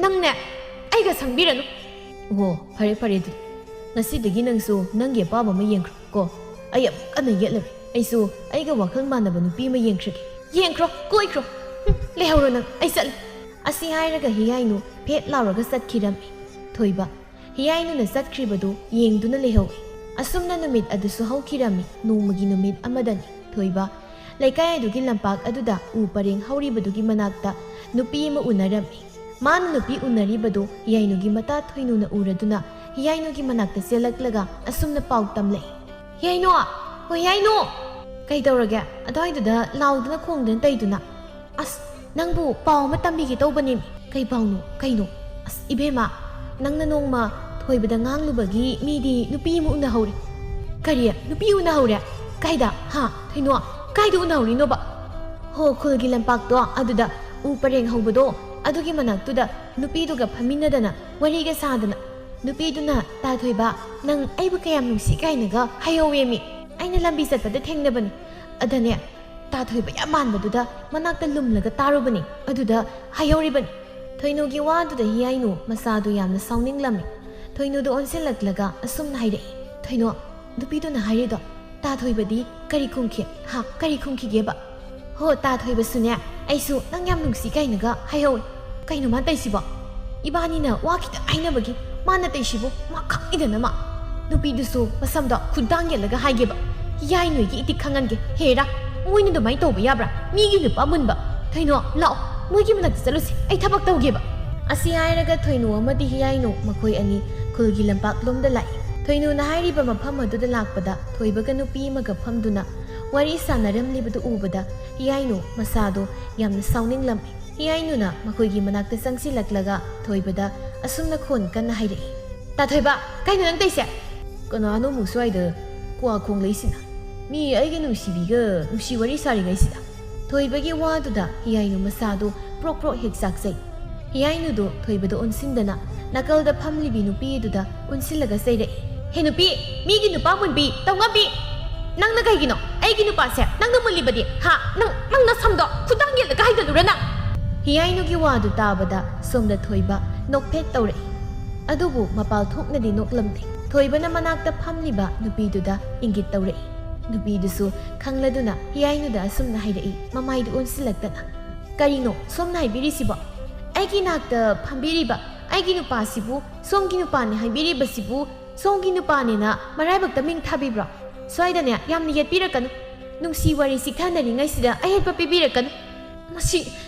ꯅꯪꯅꯦ, ꯑꯩꯒ ꯁꯪꯕꯤꯔꯅꯨ꯫ ꯑꯣꯍꯣ, ꯐꯔꯦ, ꯐꯔꯦ ꯑꯗꯨꯗꯤ꯫ ꯉꯁꯤꯗꯒꯤ ꯅꯪꯁꯨ ꯅꯪꯒꯤ ꯑꯄꯥꯝꯕ ꯑꯃ ꯌꯦꯡꯈ꯭ꯔꯣ ꯀꯣ꯫ ꯑꯩ ꯑꯃꯨꯛ ꯍꯟꯅ ꯌꯦꯠꯂꯔꯣꯏ꯫ ꯑꯩꯁꯨ ꯑꯩꯒ ꯋꯥꯈꯜ ꯃꯥꯟꯅꯕ ꯅꯨꯄꯤ ꯑꯃ ꯌꯦꯡꯈ꯭ꯔꯒꯦ꯫ ꯌꯦꯡꯈ꯭ꯔꯣ, ꯀꯣꯏꯈ꯭ꯔꯣ꯫ ꯍꯨꯝ, ꯂꯩꯍꯧꯔꯣ ꯅꯪ, ꯑꯩ ꯆꯠꯂꯦ꯫ ꯑꯁꯤ ꯍꯥꯏꯔꯒ ꯍꯤꯌꯥꯏꯅꯨ ꯐꯦꯠ ꯂꯥꯎꯔꯒ ꯆꯠꯈꯤꯔꯝꯃꯤ꯫ ꯊꯣꯏꯕ, ꯍꯤꯌꯥꯏꯅꯨꯅ ꯆꯠꯈ꯭ꯔꯤꯕꯗꯨ ꯌꯦꯡꯗꯨꯅ ꯂꯩꯍꯧꯏ꯫ ꯑꯁꯨꯝꯅ ꯅꯨꯃꯤꯠ ꯑꯗꯨꯁꯨ ꯍꯧꯈꯤꯔꯝꯃꯤ꯫ ꯅꯣꯡꯃꯒꯤ ꯅꯨꯃꯤꯠ ꯑꯃꯗꯅꯤ ꯊꯣꯏꯕ ꯂꯩꯀꯥꯏ ꯑꯗꯨꯒꯤ ꯂꯝꯄꯥꯛ ꯑꯗꯨꯗ ꯎ ꯄꯔꯦꯡ ꯍꯧꯔꯤꯕꯗꯨꯒꯤ ꯃꯅꯥꯛꯇ ꯅꯨꯄꯤ ꯑꯃ ꯎꯅꯔꯝꯃꯤ꯫ ꯃꯥꯅ ꯅꯨꯄꯤ ꯎꯅꯔꯤꯕꯗꯨ ꯍꯤꯌꯥꯏꯅꯨꯒꯤ ꯃꯇꯥ ꯊꯣꯏꯅꯨꯅ ꯎꯔꯗꯨꯅ ꯍꯤꯌꯥꯏꯅꯨꯒꯤ ꯃꯅꯥꯛꯇ ꯆꯦꯜꯂꯛꯂꯒ ꯑꯁꯨꯝꯅ ꯄꯥꯎ ꯇꯝꯂꯛꯏ, "ꯍꯤꯌꯥꯏꯅꯨ! ꯍꯣ ꯍꯤꯌꯥꯏꯅꯨ!" "ꯀꯩꯗꯧꯔꯒꯦ? ꯑꯗꯨꯋꯥꯏꯗꯨꯗ ꯂꯥꯎꯗꯅ ꯈꯣꯡꯗꯅ ꯇꯩꯗꯨꯅ?" "ꯑꯁ, ꯅꯪꯕꯨ ꯄꯥꯎ ꯑꯃ ꯇꯝꯕꯤꯒꯦ ꯇꯧꯕꯅꯦ꯫" "ꯀꯩ ꯄꯥꯎꯅꯣ? ꯀꯩꯅꯣ?" "ꯑꯁ, ꯏꯕꯦꯝꯃ, ꯅꯪꯅ ꯅꯣꯡꯃ ꯊꯣꯏꯕꯗ ꯉꯥꯡꯂꯨꯕꯒꯤ ꯃꯤꯗꯤ ꯅꯨꯄꯤ ꯑꯃ ꯎꯅꯍꯧꯔꯦ꯫" "ꯀꯔꯤ? ꯅꯨꯄꯤ ꯎꯅꯍꯧꯔꯦ? ꯀꯥꯏꯗ? ꯍꯥ? ꯊꯣꯏꯅꯣ, ꯀꯥꯏꯗ ꯎꯅꯍꯧꯔꯤꯅꯣꯕ?" "ꯍꯣ, ꯈꯨꯜꯒꯤ ꯂꯝꯄꯥꯛꯇꯣ, ꯑꯗꯨꯗ ꯎ ꯄꯔꯦꯡ ꯍꯧꯕꯗꯣ, ꯑꯗꯨꯒꯤ ꯃꯅꯥꯛꯇꯨꯗ ꯅꯨꯄꯤꯗꯨꯒ ꯐꯝꯃꯤꯟꯅꯗꯅ ꯋꯥꯔꯤꯒ ꯁꯥꯗꯅ꯫ ꯅꯨꯄꯤꯗꯨꯅ, 'ꯇꯥ ꯊꯣꯏꯕ, ꯅꯪ ꯑꯩꯕꯨ ꯀꯌꯥꯝ ꯅꯨꯡꯁꯤ?' ꯀꯥꯏꯅꯒ ꯍꯥꯏꯍꯧꯋꯦꯃꯤ꯫ ꯑꯩꯅ ꯂꯝꯕꯤ ꯆꯠꯄꯗ ꯊꯦꯡꯅꯕꯅꯤ꯫ ꯑꯗꯅꯦ, ꯇꯥꯊꯣꯏꯕ ꯌꯥꯝ ꯃꯥꯟꯕꯗꯨꯗ ꯃꯅꯥꯛꯇ ꯂꯨꯝꯂꯒ ꯇꯥꯔꯨꯕꯅꯤ꯫ ꯑꯗꯨꯗ ꯍꯥꯏꯍꯧꯔꯤꯕꯅꯤ꯫ ꯊꯣꯏꯅꯨꯒꯤ ꯋꯥꯗꯨꯗ ꯍꯤꯌꯥꯏꯅꯨ ꯃꯁꯥꯗꯨ ꯌꯥꯝꯅ ꯁꯥꯎꯅꯤꯡꯂꯝꯃꯤ꯫ ꯊꯣꯏꯅꯨꯗ ꯑꯣꯟꯁꯤꯜꯂꯛꯂꯒ ꯑꯁꯨꯝꯅ ꯍꯥꯏꯔꯛꯏ, "ꯊꯣꯏꯅꯨ, ꯅꯨꯄꯤꯗꯨꯅ ꯍꯥꯏꯔꯤꯗꯣ ꯇꯥꯊꯣꯏꯕꯗꯤ ꯀꯔꯤ ꯈꯨꯝꯈꯤ? ꯍꯥ, ꯀꯔꯤ ꯈꯨꯝꯈꯤꯒꯦꯕ?" "ꯍꯣ, ꯇꯥꯊꯣꯏꯕꯁꯨꯅꯦ, ꯑꯩꯁꯨ ꯅꯪ ꯌꯥꯝ ꯅꯨꯡꯁꯤ ꯀꯥꯏꯅꯒ ꯍꯥꯏꯍꯧꯋꯤ꯫ ꯀꯩꯅꯣ ꯃꯥ ꯇꯧꯏꯁꯤꯕꯣ? ꯏꯕꯥꯅꯤꯅ ꯋꯥ ꯈꯤꯇꯪ ꯍꯥꯏꯅꯕꯒꯤ ꯃꯥꯅ ꯇꯧꯏꯁꯤꯕꯨ ꯃꯥ ꯈꯪꯉꯤꯗꯅ ꯃꯥ꯫ ꯅꯨꯄꯤꯗꯨꯁꯨ ꯃꯁꯝꯗꯣ ꯈꯨꯗꯥꯡ ꯌꯦꯜꯂꯒ ꯍꯥꯏꯒꯦꯕ꯫ ꯌꯥꯏꯅꯣꯏꯒꯤ ꯏꯇꯤꯛ ꯈꯪꯍꯟꯒꯦ꯫ ꯍꯦꯔꯥ, ꯃꯣꯏꯅ ꯑꯗꯨꯃꯥꯏꯅ ꯇꯧꯕ ꯌꯥꯕ꯭ꯔꯥ? ꯃꯤꯒꯤ ꯅꯨꯄꯥ ꯃꯨꯟꯕ꯫ ꯊꯣꯏꯅꯣ, ꯂꯥꯛꯑꯣ, ꯃꯣꯏꯒꯤ ꯃꯅꯥꯛꯇ ꯆꯠꯂꯨꯁꯤ꯫ ꯑꯩ ꯊꯕꯛ ꯇꯧꯒꯦꯕ꯫" ꯑꯁꯤ ꯍꯥꯏꯔꯒ ꯊꯣꯏꯅꯨ ꯑꯃꯗꯤ ꯍꯤꯌꯥꯏꯅꯨ ꯃꯈꯣꯏ ꯑꯅꯤ ꯈꯨꯜꯒꯤ ꯂꯝꯄꯥꯛꯂꯣꯝꯗ ꯂꯥꯛꯏ꯫ ꯊꯣꯏꯅꯨꯅ ꯍꯥꯏꯔꯤꯕ ꯃꯐꯝ ꯑꯗꯨꯗ ꯂꯥꯛꯄꯗ ꯊꯣꯏꯕꯒ ꯅꯨꯄꯤ ꯑꯃꯒ ꯐꯝꯗꯨꯅ ꯋꯥꯔꯤ ꯁꯥꯟꯅꯔꯝꯂꯤꯕꯗꯨ ꯎꯕꯗ ꯍꯤꯌꯥꯏꯅꯨ ꯃꯁꯥꯗꯣ ꯌꯥꯝꯅ ꯁꯥꯎꯅꯤꯡꯂꯝꯃꯤ꯫ ꯍꯤꯌꯥꯏꯅꯨꯅ ꯃꯈꯣꯏꯒꯤ ꯃꯅꯥꯛꯇ ꯆꯪꯁꯤꯜꯂꯛꯂꯒ ꯊꯣꯏꯕꯗ ꯑꯁꯨꯝꯅ ꯈꯣꯟ ꯀꯟꯅ ꯍꯥꯏꯔꯛꯏ, "ꯇꯥꯊꯣꯏꯕ, ꯀꯩꯅꯣ ꯅꯪ ꯇꯧꯏꯁꯦ? ꯀꯅꯥꯅꯣ ꯑꯃꯨꯛ ꯁ꯭ꯋꯥꯏꯗ ꯀ꯭ꯋꯥ ꯈꯣꯡꯂꯛꯏꯁꯤꯅ? ꯃꯤ ꯑꯩꯒꯤ ꯅꯨꯡꯁꯤꯕꯤꯒ ꯅꯨꯡꯁꯤ ꯋꯥꯔꯤ ꯁꯥꯔꯤꯉꯩꯁꯤꯗ?" ꯊꯣꯏꯕꯒꯤ ꯋꯥꯗꯨꯗ ꯍꯤꯌꯥꯏꯅꯨ ꯃꯁꯥꯗꯨ ꯄ꯭ꯔꯣꯛ ꯄ꯭ꯔꯣꯛ ꯍꯦꯛ ꯆꯥꯛꯆꯩ꯫ ꯍꯤꯌꯥꯏꯅꯨꯗꯨ ꯊꯣꯏꯕꯗ ꯑꯣꯟꯁꯤꯟꯗꯅ ꯅꯥꯀꯜꯗ ꯐꯝꯂꯤꯕꯤ ꯅꯨꯄꯤ ꯑꯗꯨꯗ ꯑꯣꯟꯁꯤꯜꯂꯒ ꯆꯩꯔꯛꯏ, "ꯍꯦ ꯅꯨꯄꯤ, ꯃꯤꯒꯤ ꯅꯨꯄꯥ ꯃꯨꯟꯕꯤ, ꯇꯧꯉꯝꯕꯤ! ꯅꯪꯅ ꯀꯩꯒꯤꯅꯣ ꯑꯩꯒꯤ ꯅꯨꯄꯥꯁꯦ ꯅꯪꯅ ꯃꯨꯜꯂꯤꯕꯗꯤ? ꯍꯥ? ꯅꯪ, ꯅꯪ ꯅꯁꯝꯗꯣ ꯈꯨꯗꯥꯡ ꯌꯦꯜꯂꯒ ꯍꯥꯏꯗꯂꯨꯔ ꯅꯪ?" ꯍꯤꯌꯥꯏꯅꯨꯒꯤ ꯋꯥꯗꯨ ꯇꯥꯕꯗ ꯁꯣꯝꯗ ꯊꯣꯏꯕ ꯅꯣꯛꯐꯦꯠ ꯇꯧꯔꯛꯏ꯫ ꯑꯗꯨꯕꯨ ꯃꯄꯥꯜ ꯊꯣꯛꯅꯗꯤ ꯅꯣꯛꯂꯝꯗꯦ꯫ ꯊꯣꯏꯕꯅ ꯃꯅꯥꯛꯇ ꯐꯝꯂꯤꯕ ꯅꯨꯄꯤꯗꯨꯗ ꯏꯪꯒꯤꯠ ꯇꯧꯔꯛꯏ꯫ ꯅꯨꯄꯤꯗꯨꯁꯨ ꯈꯪꯂꯗꯨꯅ ꯍꯤꯌꯥꯏꯅꯨꯗ ꯑꯁꯨꯝꯅ ꯍꯥꯏꯔꯛꯏ, ꯃꯃꯥꯏꯗꯨ ꯑꯣꯟꯁꯤꯜꯂꯛꯇꯅ, "ꯀꯔꯤꯅꯣ ꯁꯣꯝꯅ ꯍꯥꯏꯕꯤꯔꯤꯁꯤꯕꯣ? ꯑꯩꯒꯤ ꯅꯥꯛꯇ ꯐꯝꯕꯤꯔꯤꯕ ꯑꯩꯒꯤ ꯅꯨꯄꯥꯁꯤꯕꯨ ꯁꯣꯝꯒꯤ ꯅꯨꯄꯥꯅꯤ ꯍꯥꯏꯕꯤꯔꯤꯕꯁꯤꯕꯨ ꯁꯣꯝꯒꯤ ꯅꯨꯄꯥꯅꯦꯅ ꯃꯔꯥꯏꯕꯛꯇ ꯃꯤꯡ ꯊꯥꯕꯤꯕ꯭ꯔꯣ? ꯁ꯭ꯋꯥꯏꯗꯅꯦ ꯌꯥꯝꯅ ꯌꯦꯠꯄꯤꯔꯛꯀꯅꯨ꯫ ꯅꯨꯡꯁꯤ ꯋꯥꯔꯤ ꯆꯤꯛꯊꯅꯔꯤꯉꯩꯁꯤꯗ ꯑꯍꯦꯠꯄ ꯄꯤꯕꯤꯔꯛꯀꯅꯨ꯫" ꯃꯁꯤ,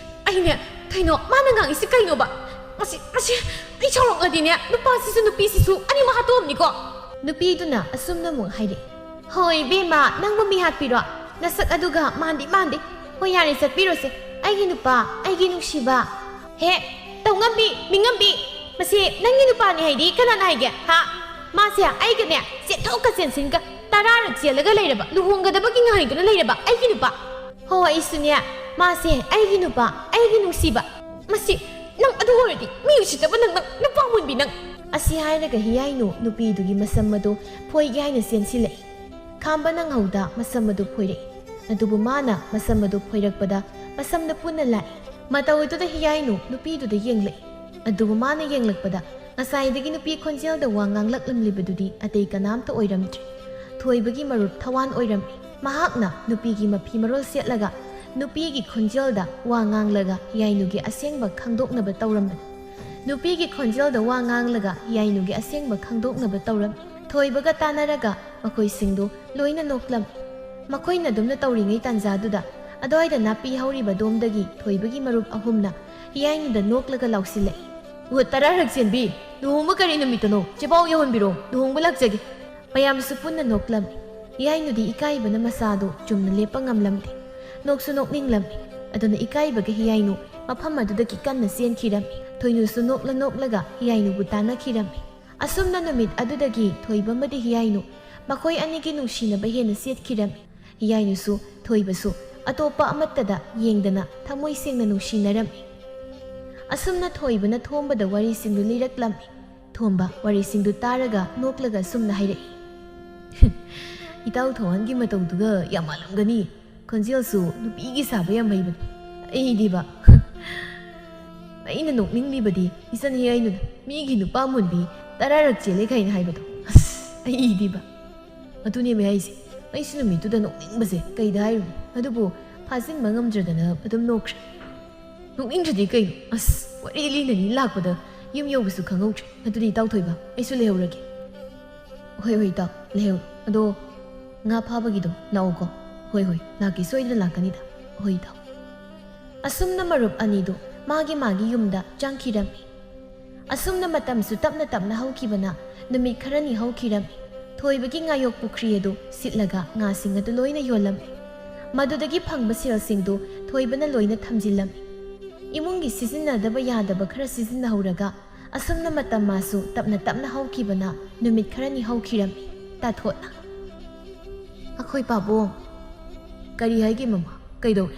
ꯑꯩꯅꯦ, ꯊꯣꯏꯅꯣ, ꯃꯥꯅ ꯉꯥꯡꯉꯤꯁꯤ ꯀꯩꯅꯣꯕ? ꯃꯁꯤ, ꯃꯁꯤ, ꯑꯩ ꯁꯥꯎꯔꯛꯂꯗꯤꯅꯦ, ꯅꯨꯄꯥꯁꯤꯁꯨ ꯅꯨꯄꯤꯁꯤꯁꯨ ꯑꯅꯤꯃꯛ ꯍꯥꯠꯇꯣꯛꯑꯝꯅꯤꯀꯣ꯫ ꯅꯨꯄꯤꯗꯨꯅ ꯑꯁꯨꯝꯅ ꯑꯃꯨꯛ ꯍꯥꯏꯔꯛꯏ, "ꯍꯣꯏ ꯏꯕꯦꯝꯃ, ꯅꯪꯕꯨ ꯃꯤ ꯍꯥꯠꯄꯤꯔꯣ? ꯅꯁꯛ ꯑꯗꯨꯒ ꯃꯥꯟꯗꯤ ꯃꯥꯟꯗꯦ꯫ ꯍꯣꯏ ꯌꯥꯔꯦ, ꯆꯠꯄꯤꯔꯣꯁꯦ꯫ ꯑꯩꯒꯤ ꯅꯨꯄꯥ, ꯑꯩꯒꯤ ꯅꯨꯡꯁꯤꯕ꯫" "ꯍꯦ, ꯇꯧꯉꯝꯕꯤ, ꯃꯤꯉꯝꯕꯤ, ꯃꯁꯤ ꯅꯪꯒꯤ ꯅꯨꯄꯥꯅꯤ ꯍꯥꯏꯗꯤ ꯀꯅꯥꯅ ꯍꯥꯏꯒꯦ? ꯍꯥ? ꯃꯥꯁꯦ ꯑꯩꯒꯅꯦ ꯆꯦꯟꯊꯣꯛꯀ ꯆꯦꯟꯁꯤꯟꯒ ꯇꯔꯥꯔꯛ ꯆꯦꯜꯂꯒ ꯂꯩꯔꯕ, ꯂꯨꯍꯣꯡꯒꯗꯕꯒꯤ ꯉꯥꯏꯗꯨꯅ ꯂꯩꯔꯕ ꯑꯩꯒꯤ ꯅꯨꯄꯥ꯫ ꯍꯣ, ꯑꯩꯁꯨꯅꯦ, ꯃꯥꯁꯦ ꯑꯩꯒꯤ ꯅꯨꯄꯥ, ꯑꯩꯒꯤ ꯅꯨꯡꯁꯤꯕ꯫ ꯃꯁꯤ, ꯅꯪ ꯑꯗꯨ ꯑꯣꯏꯔꯗꯤ ꯃꯤ ꯎꯁꯤꯠꯇꯕ ꯅꯪ, ꯅꯪ ꯅꯨꯄꯥ ꯃꯨꯟꯕꯤ ꯅꯪ꯫" ꯑꯁꯤ ꯍꯥꯏꯔꯒ ꯍꯤꯌꯥꯏꯅꯨ ꯅꯨꯄꯤꯗꯨꯒꯤ ꯃꯁꯝ ꯑꯗꯨ ꯐꯣꯏꯒꯦ ꯍꯥꯏꯅ ꯆꯦꯟꯁꯤꯜꯂꯛꯏ꯫ ꯈꯥꯝꯕ ꯅꯪꯍꯧꯗ ꯃꯁꯝ ꯑꯗꯨ ꯐꯣꯏꯔꯛꯏ꯫ ꯑꯗꯨꯕꯨ ꯃꯥꯅ ꯃꯁꯝ ꯑꯗꯨ ꯐꯣꯏꯔꯛꯄꯗ ꯃꯁꯝꯗ ꯄꯨꯟꯅ ꯂꯥꯛꯏ꯫ ꯃꯇꯧ ꯑꯗꯨꯗ ꯍꯤꯌꯥꯏꯅꯨ ꯅꯨꯄꯤꯗꯨꯗ ꯌꯦꯡꯂꯛꯏ꯫ ꯑꯗꯨꯕꯨ ꯃꯥꯅ ꯌꯦꯡꯂꯛꯄꯗ ꯉꯁꯥꯏꯗꯒꯤ ꯅꯨꯄꯤ ꯈꯣꯟꯖꯦꯜꯗ ꯋꯥ ꯉꯥꯡꯂꯛꯂꯝꯂꯤꯕꯗꯨꯗꯤ ꯑꯇꯩ ꯀꯅꯥꯝꯇ ꯑꯣꯏꯔꯝꯗ꯭ꯔꯦ꯫ ꯊꯣꯏꯕꯒꯤ ꯃꯔꯨꯞ ꯊꯋꯥꯟ ꯑꯣꯏꯔꯝꯃꯤ꯫ ꯃꯍꯥꯛꯅ ꯅꯨꯄꯤꯒꯤ ꯃꯐꯤ ꯃꯔꯣꯜ ꯁꯦꯠꯂꯒ ꯅꯨꯄꯤꯒꯤ ꯈꯣꯟꯖꯦꯜꯗ ꯋꯥ ꯉꯥꯡꯂꯒ ꯍꯤꯌꯥꯏꯅꯨꯒꯤ ꯑꯁꯦꯡꯕ ꯈꯪꯗꯣꯛꯅꯕ ꯇꯧꯔꯝꯕꯅꯤ꯫ ꯅꯨꯄꯤꯒꯤ ꯈꯣꯟꯖꯦꯜꯗ ꯋꯥ ꯉꯥꯡꯂꯒ ꯍꯤꯌꯥꯏꯅꯨꯒꯤ ꯑꯁꯦꯡꯕ ꯈꯪꯗꯣꯛꯅꯕ ꯇꯧꯔꯝꯃꯤ꯫ ꯊꯣꯏꯕꯒ ꯇꯥꯟꯅꯔꯒ ꯃꯈꯣꯏꯁꯤꯡꯗꯨ ꯂꯣꯏꯅ ꯅꯣꯛꯂꯝꯃꯤ꯫ ꯃꯈꯣꯏꯅ ꯑꯗꯨꯝꯅ ꯇꯧꯔꯤꯉꯩ ꯇꯥꯟꯖꯥꯗꯨꯗ ꯑꯗ꯭ꯋꯥꯏꯗ ꯅꯥꯄꯤ ꯍꯧꯔꯤꯕ ꯑꯗꯣꯝꯗꯒꯤ ꯊꯣꯏꯕꯒꯤ ꯃꯔꯨꯞ ꯑꯍꯨꯝꯅ ꯍꯤꯌꯥꯏꯅꯨꯗ ꯅꯣꯛꯂꯒ ꯂꯥꯎꯁꯤꯜꯂꯛꯏ꯫ "ꯑꯣ, ꯇꯔꯥꯔꯛ ꯆꯦꯟꯕꯤ, ꯂꯨꯍꯣꯡꯕ ꯀꯔꯤ ꯅꯨꯃꯤꯠꯇꯅꯣ? ꯆꯦꯕꯥꯎ ꯌꯧꯍꯟꯕꯤꯔꯣ, ꯂꯨꯍꯣꯡꯕ ꯂꯥꯛꯆꯒꯦ꯫" ꯃꯌꯥꯝꯁꯨ ꯄꯨꯟꯅ ꯅꯣꯛꯂꯝꯃꯤ꯫ ꯍꯤꯌꯥꯏꯅꯨꯗꯤ ꯏꯀꯥꯏꯕꯅ ꯃꯁꯥꯗꯨ ꯆꯨꯝꯅ ꯂꯦꯞꯄ ꯉꯝꯂꯝꯗꯦ꯫ ꯅꯣꯛꯁꯨ ꯅꯣꯛꯅꯤꯡꯂꯝꯃꯤ꯫ ꯑꯗꯨꯅ ꯏꯀꯥꯏꯕꯒ ꯍꯤꯌꯥꯏꯅꯨ ꯃꯐꯝ ꯑꯗꯨꯗꯒꯤ ꯀꯟꯅ ꯆꯦꯟꯈꯤꯔꯝꯃꯤ꯫ ꯊꯣꯏꯅꯨꯁꯨ ꯅꯣꯛꯂ ꯅꯣꯛꯂꯒ ꯍꯤꯌꯥꯏꯅꯨꯕꯨ ꯇꯥꯟꯅꯈꯤꯔꯝꯃꯤ꯫ ꯑꯁꯨꯝꯅ ꯅꯨꯃꯤꯠ ꯑꯗꯨꯗꯒꯤ ꯊꯣꯏꯕ ꯑꯃꯗꯤ ꯍꯤꯌꯥꯏꯅꯨ ꯃꯈꯣꯏ ꯑꯅꯤꯒꯤ ꯅꯨꯡꯁꯤꯅꯕ ꯍꯦꯟꯅ ꯆꯦꯠꯈꯤꯔꯝꯃꯤ꯫ ꯍꯤꯌꯥꯏꯅꯨꯁꯨ ꯊꯣꯏꯕꯁꯨ ꯑꯇꯣꯞꯄ ꯑꯃꯠꯇꯗ ꯌꯦꯡꯗꯅ ꯊꯃꯣꯏ ꯁꯦꯡꯅ ꯅꯨꯡꯁꯤꯅꯔꯝꯃꯤ꯫ ꯑꯁꯨꯝꯅ ꯊꯣꯏꯕꯅ ꯊꯣꯝꯕꯗ ꯋꯥꯔꯤꯁꯤꯡꯗꯨ ꯂꯤꯔꯛꯂꯝꯃꯤ꯫ ꯊꯣꯝꯕ ꯋꯥꯔꯤꯁꯤꯡꯗꯨ ꯇꯥꯔꯒ ꯅꯣꯛꯂꯒ ꯑꯁꯨꯝꯅ ꯍꯥꯏꯔꯛꯏ꯫ "ꯏꯇꯥꯎ ꯊꯧꯋꯥꯟꯒꯤ ꯃꯇꯧꯗꯨꯒ ꯌꯥꯝ ꯃꯥꯜꯂꯝꯒꯅꯤ꯫ ꯈꯣꯟꯖꯦꯜꯁꯨ ꯅꯨꯄꯤꯒꯤ ꯁꯥꯕ ꯌꯥꯝ ꯍꯩꯕꯅꯤ꯫ ꯑꯩꯗꯤꯕ, ꯑꯩꯅ ꯅꯣꯛꯅꯤꯡꯂꯤꯕꯗꯤ ꯏꯆꯟ ꯍꯤꯌꯥꯏꯅꯨꯅ ꯃꯤꯒꯤ ꯅꯨꯄꯥ ꯃꯨꯟꯕꯤ ꯇꯔꯥꯔꯛ ꯆꯦꯜꯂꯦ ꯀꯥꯏꯅ ꯍꯥꯏꯕꯗꯣ꯫ ꯑꯁ, ꯑꯩꯗꯤꯕ꯫ ꯑꯗꯨꯅꯦꯃꯦ ꯍꯥꯏꯁꯦ꯫ ꯑꯩꯁꯨ ꯅꯨꯃꯤꯠꯇꯨꯗ ꯅꯣꯛꯅꯤꯡꯕꯁꯦ ꯀꯩꯗ ꯍꯥꯏꯔꯨꯅꯤ꯫ ꯑꯗꯨꯕꯨ ꯐꯥꯖꯤꯟꯕ ꯉꯝꯗ꯭ꯔꯗꯅ ꯑꯗꯨꯝ ꯅꯣꯛꯈ꯭ꯔꯦ꯫" "ꯅꯣꯛꯅꯤꯡꯗ꯭ꯔꯗꯤ ꯀꯩꯅꯣ? ꯑꯁ, ꯋꯥꯔꯤ ꯂꯤꯅꯅꯤ ꯂꯥꯛꯄꯗ ꯌꯨꯝ ꯌꯧꯕꯁꯨ ꯈꯪꯍꯧꯗ꯭ꯔꯦ꯫ ꯑꯗꯨꯗꯤ ꯏꯇꯥꯎ ꯊꯣꯏꯕ, ꯑꯩꯁꯨ ꯂꯩꯍꯧꯔꯒꯦ꯫" "ꯍꯣꯏ, ꯍꯣꯏ, ꯏꯇꯥꯎ, ꯂꯩꯍꯧꯔꯣ꯫ ꯑꯗꯣ ꯉꯥ ꯐꯥꯕꯒꯤꯗꯣ ꯂꯥꯛꯎꯀꯣ꯫" "ꯍꯣꯏ, ꯍꯣꯏ, ꯂꯥꯛꯀꯦ, ꯁꯣꯏꯗꯅ ꯂꯥꯛꯀꯅꯤꯗ꯫" "ꯍꯣꯏ, ꯏꯇꯥꯎ꯫" ꯑꯁꯨꯝꯅ ꯃꯔꯨꯞ ꯑꯅꯤꯗꯨ ꯃꯥꯒꯤ ꯃꯥꯒꯤ ꯌꯨꯝꯗ ꯆꯪꯈꯤꯔꯝꯃꯤ꯫ ꯑꯁꯨꯝꯅ ꯃꯇꯝꯁꯨ ꯇꯞꯅ ꯇꯞꯅ ꯍꯧꯈꯤꯕꯅ ꯅꯨꯃꯤꯠ ꯈꯔꯅꯤ ꯍꯧꯈꯤꯔꯝꯃꯤ꯫ ꯊꯣꯏꯕꯒꯤ ꯉꯥꯌꯣꯛ ꯄꯨꯈ꯭ꯔꯤ ꯑꯗꯨ ꯁꯤꯠꯂꯒ ꯉꯥꯁꯤꯡ ꯑꯗꯨ ꯂꯣꯏꯅ ꯌꯣꯜꯂꯝꯃꯤ꯫ ꯃꯗꯨꯗꯒꯤ ꯐꯪꯕ ꯁꯦꯜꯁꯤꯡꯗꯨ ꯊꯣꯏꯕꯅ ꯂꯣꯏꯅ ꯊꯝꯖꯤꯜꯂꯝꯃꯤ꯫ ꯏꯃꯨꯡꯒꯤ ꯁꯤꯖꯤꯟꯅꯗꯕ ꯌꯥꯗꯕ ꯈꯔ ꯁꯤꯖꯤꯟꯅꯍꯧꯔꯒ ꯑꯁꯨꯝꯅ ꯃꯇꯝ ꯃꯥꯁꯨ ꯇꯞꯅ ꯇꯞꯅ ꯍꯧꯈꯤꯕꯅ ꯅꯨꯃꯤꯠ ꯈꯔꯅꯤ ꯍꯧꯈꯤꯔꯝꯃꯤ꯫ ꯇꯥꯊꯣꯠꯅ, "ꯑꯩꯈꯣꯏ ꯄꯥꯕꯨꯡ꯫" "ꯀꯔꯤ ꯍꯥꯏꯒꯦ ꯃꯃꯥ? ꯀꯩꯗꯧꯔꯦ?"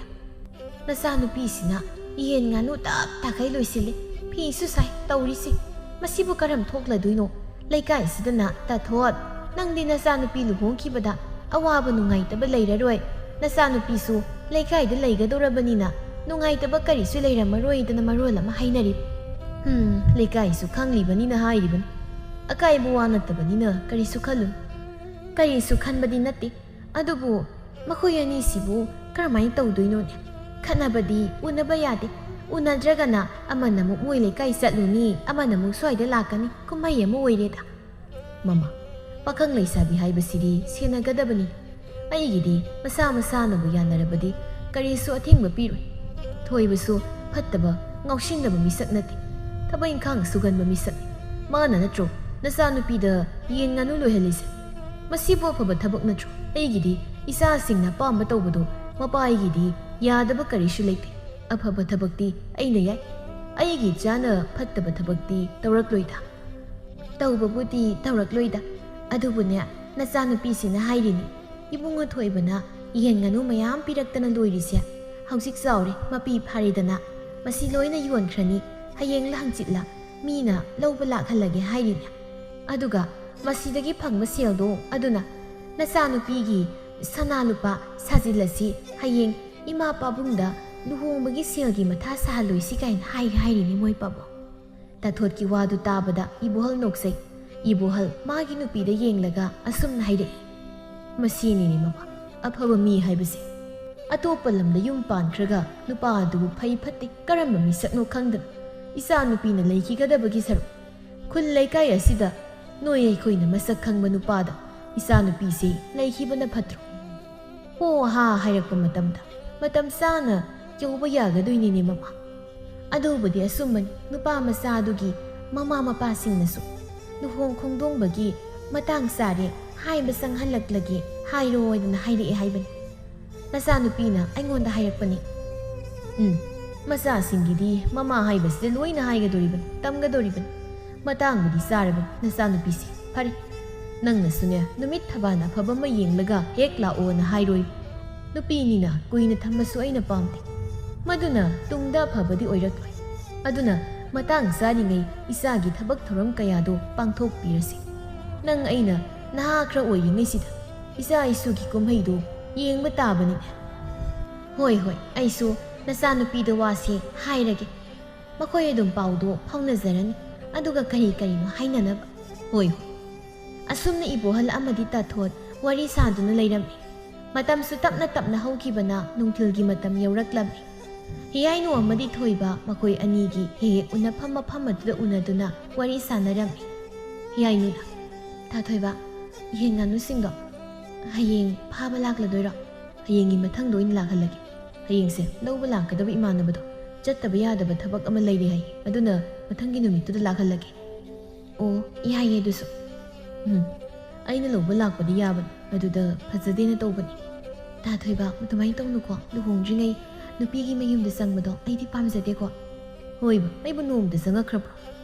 "ꯅꯆꯥꯅꯨꯄꯤꯁꯤꯅ ꯌꯦꯟ ꯉꯥꯅꯨ ꯇꯞ ꯇꯥꯈꯩ ꯂꯣꯏꯁꯤꯜꯂꯤ꯫ ꯐꯤꯁꯨ ꯁꯥꯏ, ꯇꯧꯔꯤꯁꯤ꯫ ꯃꯁꯤꯕꯨ ꯀꯔꯝ ꯊꯣꯛꯂꯗꯣꯏꯅꯣ? ꯂꯩꯀꯥꯏꯁꯤꯗꯅ ꯇꯥꯊꯣꯠ, ꯅꯪꯗꯤ ꯅꯆꯥꯅꯨꯄꯤ ꯂꯨꯍꯣꯡꯈꯤꯕꯗ ꯑꯋꯥꯕ ꯅꯨꯡꯉꯥꯏꯇꯕ ꯂꯩꯔꯔꯣꯏ꯫ ꯅꯆꯥꯅꯨꯄꯤꯁꯨ ꯂꯩꯀꯥꯏꯗ ꯂꯩꯒꯗꯧꯔꯕꯅꯤꯅ ꯅꯨꯡꯉꯥꯏꯇꯕ ꯀꯔꯤꯁꯨ ꯂꯩꯔꯝꯃꯔꯣꯏꯗꯅ ꯃꯔꯣꯜ ꯑꯃ ꯍꯥꯏꯅꯔꯤ꯫ ꯍꯨꯝ, ꯂꯩꯀꯥꯏꯁꯨ ꯈꯪꯂꯤꯕꯅꯤꯅ ꯍꯥꯏꯔꯤꯕꯅꯤ꯫ ꯑꯀꯥꯏꯕ ꯋꯥ ꯅꯠꯇꯕꯅꯤꯅ ꯀꯔꯤꯁꯨ ꯈꯜꯂꯨ꯫ ꯀꯔꯤꯁꯨ ꯈꯟꯕꯗꯤ ꯅꯠꯇꯦ, ꯑꯗꯨꯕꯨ ꯃꯈꯣꯏ ꯑꯅꯤꯁꯤꯕꯨ ꯀꯔꯝꯍꯥꯏꯅ ꯇꯧꯗꯣꯏꯅꯣꯅꯦ? ꯈꯠꯅꯕꯗꯤ ꯎꯅꯕ ꯌꯥꯗꯦ꯫ ꯎꯅꯗ꯭ꯔꯒꯅ ꯑꯃꯅ ꯑꯃꯨꯛ ꯃꯣꯏ ꯂꯩꯀꯥꯏ ꯆꯠꯂꯨꯅꯤ, ꯑꯃꯅ ꯑꯃꯨꯛ ꯁ꯭ꯋꯥꯏꯗ ꯂꯥꯛꯀꯅꯤ꯫ ꯀꯨꯝꯍꯩ ꯑꯃ ꯑꯣꯏꯔꯦꯗ꯫ ꯃꯃꯥ, ꯄꯥꯈꯪ ꯂꯩꯁꯥꯕꯤ ꯍꯥꯏꯕꯁꯤꯗꯤ ꯁꯦꯟꯅꯒꯗꯕꯅꯤ꯫ ꯑꯩꯒꯤꯗꯤ ꯃꯁꯥ ꯃꯁꯥꯅꯕꯨ ꯌꯥꯅꯔꯕꯗꯤ ꯀꯔꯤꯁꯨ ꯑꯊꯤꯡꯕ ꯄꯤꯔꯣꯏ꯫ ꯊꯣꯏꯕꯁꯨ ꯐꯠꯇꯕ, ꯉꯥꯎꯁꯤꯟꯅꯕ ꯃꯤꯁꯛ ꯅꯠꯇꯦ꯫ ꯊꯕꯛ ꯏꯪꯈꯥꯡ ꯁꯨꯒꯟꯕ ꯃꯤꯁꯛꯅꯤ꯫ ꯃꯥꯅ ꯅꯠꯇ꯭ꯔꯣ ꯅꯆꯥꯅꯨꯄꯤꯗ ꯌꯦꯟ ꯉꯥꯅꯨ ꯂꯣꯏꯍꯜꯂꯤꯁꯦ? ꯃꯁꯤꯕꯨ ꯑꯐꯕ ꯊꯕꯛ ꯅꯠꯇ꯭ꯔꯣ? ꯑꯩꯒꯤꯗꯤ ꯏꯆꯥꯁꯤꯡꯅ ꯑꯄꯥꯝꯕ ꯇꯧꯕꯗꯣ ꯃꯄꯥ ꯑꯩꯒꯤꯗꯤ ꯌꯥꯗꯕ ꯀꯔꯤꯁꯨ ꯂꯩꯇꯦ꯫ ꯑꯐꯕ ꯊꯕꯛꯇꯤ ꯑꯩꯅ ꯌꯥꯏ꯫ ꯑꯩꯒꯤ ꯏꯆꯥꯅ ꯐꯠꯇꯕ ꯊꯕꯛꯇꯤ ꯇꯧꯔꯛꯂꯣꯏꯗ꯫ ꯇꯧꯕꯕꯨꯗꯤ ꯇꯧꯔꯛꯂꯣꯏꯗ, ꯑꯗꯨꯕꯨꯅꯦ, ꯅꯆꯥꯅꯨꯄꯤꯁꯤꯅ ꯍꯥꯏꯔꯤꯅꯤ, "ꯏꯕꯨꯡꯉꯣ ꯊꯣꯏꯕꯅ ꯌꯦꯟ ꯉꯥꯅꯨ ꯃꯌꯥꯝ ꯄꯤꯔꯛꯇꯅ ꯂꯣꯏꯔꯤꯁꯦ ꯍꯧꯖꯤꯛ ꯆꯥꯎꯔꯦ, ꯃꯄꯤ ꯐꯥꯔꯦꯗꯅ, ꯃꯁꯤ ꯂꯣꯏꯅ ꯌꯣꯟꯈ꯭ꯔꯅꯤ, ꯍꯌꯦꯡꯂ ꯍꯪꯆꯤꯠꯂ ꯃꯤꯅ ꯂꯧꯕ ꯂꯥꯛꯍꯜꯂꯒꯦ" ꯍꯥꯏꯔꯤꯅꯦ꯫ ꯑꯗꯨꯒ ꯃꯁꯤꯗꯒꯤ ꯐꯪꯕ ꯁꯦꯜꯗꯣ ꯑꯗꯨꯅ ꯅꯆꯥꯅꯨꯄꯤꯒꯤ ꯁꯅꯥ ꯂꯨꯄꯥ ꯁꯥꯖꯤꯜꯂꯁꯤ, ꯍꯌꯦꯡ ꯏꯃꯥ ꯄꯥꯕꯨꯡꯗ ꯂꯨꯍꯣꯡꯕꯒꯤ ꯁꯦꯜꯒꯤ ꯃꯊꯥ ꯁꯥꯍꯜꯂꯣꯏꯁꯤ ꯀꯥꯏꯅ ꯍꯥꯏ ꯍꯥꯏꯔꯤꯅꯦ ꯃꯣꯏ ꯄꯥꯕꯨꯡ꯫ ꯇꯥꯊꯣꯠꯀꯤ ꯋꯥꯗꯨ ꯇꯥꯕꯗ ꯏꯕꯣꯍꯜ ꯅꯣꯛꯆꯩ꯫ ꯏꯕꯣꯍꯜ ꯃꯥꯒꯤ ꯅꯨꯄꯤꯗ ꯌꯦꯡꯂꯒ ꯑꯁꯨꯝꯅ ꯍꯥꯏꯔꯛꯏ, "ꯃꯁꯤꯅꯤꯅꯦ ꯃꯃꯥ, ꯑꯐꯕ ꯃꯤ ꯍꯥꯏꯕꯁꯦ꯫ ꯑꯇꯣꯞꯄ ꯂꯝꯗ ꯌꯨꯝ ꯄꯥꯟꯈ꯭ꯔꯒ ꯅꯨꯄꯥ ꯑꯗꯨꯕꯨ ꯐꯩ ꯐꯠꯇꯦ ꯀꯔꯝꯕ ꯃꯤꯁꯛꯅꯣ ꯈꯪꯗꯅ ꯏꯆꯥ ꯅꯨꯄꯤꯅ ꯂꯩꯈꯤꯒꯗꯕꯒꯤ ꯁꯔꯨꯛ ꯈꯨꯜ ꯂꯩꯀꯥꯏ ꯑꯁꯤꯗ ꯅꯣꯏ ꯑꯩꯈꯣꯏꯅ ꯃꯁꯛ ꯈꯪꯕ ꯅꯨꯄꯥꯗ ꯏꯆꯥ ꯅꯨꯄꯤꯁꯦ ꯂꯩꯈꯤꯕꯅ ꯐꯠꯇ꯭ꯔꯣ?" ꯍꯣ ꯍꯥ ꯍꯥꯏꯔꯛꯄ ꯃꯇꯝꯗ ꯃꯇꯝ ꯆꯥꯅ ꯌꯧꯕ ꯌꯥꯒꯗꯣꯏꯅꯤꯅꯦ ꯃꯃꯥ꯫ ꯑꯗꯨꯕꯨꯗꯤ ꯑꯆꯨꯝꯕꯅꯤ, ꯅꯨꯄꯥ ꯃꯆꯥꯗꯨꯒꯤ ꯃꯃꯥ ꯃꯄꯥꯁꯤꯡꯅꯁꯨ ꯂꯨꯍꯣꯡ ꯈꯣꯡꯗꯣꯡꯕꯒꯤ ꯃꯇꯥꯡ ꯆꯥꯔꯦ, ꯍꯥꯏꯕ ꯆꯪꯍꯜꯂꯛꯂꯒꯦ ꯍꯥꯏꯔꯣ ꯍꯥꯏꯗꯅ ꯍꯥꯏꯔꯛꯑꯦ ꯍꯥꯏꯕꯅꯤ꯫ ꯅꯆꯥꯅꯨꯄꯤꯅ ꯑꯩꯉꯣꯟꯗ ꯍꯥꯏꯔꯛꯄꯅꯤ꯫ ꯎꯝ, ꯃꯆꯥꯁꯤꯡꯒꯤꯗꯤ ꯃꯃꯥ ꯍꯥꯏꯕꯁꯤꯗ ꯂꯣꯏꯅ ꯍꯥꯏꯒꯗꯣꯔꯤꯕꯅꯤ, ꯇꯝꯒꯗꯣꯔꯤꯕꯅꯤ꯫ ꯃꯇꯥꯡꯕꯨꯗꯤ ꯆꯥꯔꯕꯅꯤ ꯅꯆꯥꯅꯨꯄꯤꯁꯦ꯫ ꯐꯔꯦ, ꯅꯪꯅꯁꯨꯅꯦ ꯅꯨꯃꯤꯠ ꯊꯕꯥꯟ ꯑꯐꯕ ꯑꯃ ꯌꯦꯡꯂꯒ ꯍꯦꯛ ꯂꯥꯛꯑꯣꯅ ꯍꯥꯏꯔꯣꯏ꯫ ꯅꯨꯄꯤꯅꯤꯅ ꯀꯨꯏꯅ ꯊꯝꯕꯁꯨ ꯑꯩꯅ ꯄꯥꯝꯗꯦ꯫ ꯃꯗꯨꯅ ꯇꯨꯡꯗ ꯑꯐꯕꯗꯤ ꯑꯣꯏꯔꯛꯂꯣꯏ꯫ ꯑꯗꯨꯅ ꯃꯇꯥꯡ ꯆꯥꯔꯤꯉꯩ ꯏꯆꯥꯒꯤ ꯊꯕꯛ ꯊꯧꯔꯝ ꯀꯌꯥꯗꯣ ꯄꯥꯡꯊꯣꯛꯄꯤꯔꯁꯤ꯫ ꯅꯪ ꯑꯩꯅ ꯅꯍꯥ ꯈꯔ ꯑꯣꯏꯔꯤꯉꯩꯁꯤꯗ ꯏꯆꯥ ꯏꯁꯨꯒꯤ ꯀꯨꯝꯍꯩꯗꯣ ꯌꯦꯡꯕ ꯇꯥꯕꯅꯤꯅꯦ꯫ ꯍꯣꯏ, ꯍꯣꯏ, ꯑꯩꯁꯨ ꯅꯆꯥꯅꯨꯄꯤꯗ ꯋꯥꯁꯦ ꯍꯥꯏꯔꯒꯦ꯫ ꯃꯈꯣꯏ ꯑꯗꯨꯝ ꯄꯥꯎꯗꯣ ꯐꯥꯎꯅꯖꯔꯅꯤ꯫ ꯑꯗꯨꯒ ꯀꯔꯤ ꯀꯔꯤꯅꯣ ꯍꯥꯏꯅꯅꯕ꯫ ꯍꯣꯏ, ꯍꯣꯏ꯫ ꯑꯁꯨꯝꯅ ꯏꯕꯣꯍꯜ ꯑꯃꯗꯤ ꯇꯥꯊꯣꯠ ꯋꯥꯔꯤ ꯁꯥꯗꯨꯅ ꯂꯩꯔꯝꯃꯤ꯫ ꯃꯇꯝꯁꯨ ꯇꯞꯅ ꯇꯞꯅ ꯍꯧꯈꯤꯕꯅ ꯅꯨꯡꯊꯤꯜꯒꯤ ꯃꯇꯝ ꯌꯧꯔꯛꯂꯝꯃꯤ꯫ ꯍꯤꯌꯥꯏꯅꯨ ꯑꯃꯗꯤ ꯊꯣꯏꯕ ꯃꯈꯣꯏ ꯑꯅꯤꯒꯤ ꯍꯦꯛ ꯍꯦꯛ ꯎꯅꯐꯝ ꯃꯐꯝ ꯑꯗꯨꯗ ꯎꯅꯗꯨꯅ ꯋꯥꯔꯤ ꯁꯥꯟꯅꯔꯝꯃꯤ꯫ ꯍꯤꯌꯥꯏꯅꯨꯅ, "ꯇꯥ ꯊꯣꯏꯕ, ꯌꯦꯟ ꯉꯥꯅꯨꯁꯤꯡꯗꯣ ꯍꯌꯦꯡ ꯐꯥꯕ ꯂꯥꯛꯂꯗꯣꯏꯔꯣ? ꯍꯌꯦꯡꯒꯤ ꯃꯊꯪꯗ ꯑꯣꯏꯅ ꯂꯥꯛꯍꯜꯂꯒꯦ꯫ ꯍꯌꯦꯡꯁꯦ ꯂꯧꯕ ꯂꯥꯛꯀꯗꯕ ꯏꯃꯥꯟꯅꯕꯗꯣ ꯆꯠꯇꯕ ꯌꯥꯗꯕ ꯊꯕꯛ ꯑꯃ ꯂꯩꯔꯦ ꯍꯥꯏꯌꯦ, ꯑꯗꯨꯅ ꯃꯊꯪꯒꯤ ꯅꯨꯃꯤꯠꯇꯨꯗ ꯂꯥꯛꯍꯜꯂꯒꯦ"꯫ "ꯑꯣ, ꯌꯥꯏꯌꯦ ꯑꯗꯨꯁꯨ꯫ ꯎꯝ, ꯑꯩꯅ ꯂꯧꯕ ꯂꯥꯛꯄꯗꯤ ꯌꯥꯕꯅꯤ, ꯑꯗꯨꯗ ꯐꯖꯗꯦꯅ ꯇꯧꯕꯅꯤ"꯫ "ꯇꯥ ꯊꯣꯏꯕ, ꯑꯗꯨꯃꯥꯏꯅ ꯇꯧꯅꯨꯀꯣ꯫ ꯂꯨꯍꯣꯡꯗ꯭ꯔꯤꯉꯩ ꯅꯨꯄꯤꯒꯤ ꯃꯌꯨꯝꯗ ꯆꯪꯕꯗꯣ ꯑꯩꯗꯤ ꯄꯥꯝꯖꯗꯦꯀꯣ"꯫ "ꯍꯣꯏꯕ, ꯑꯩꯕꯨ ꯅꯣꯡꯃꯗ ꯆꯪꯉꯛꯈ꯭ꯔꯕ꯭ꯔꯣ?"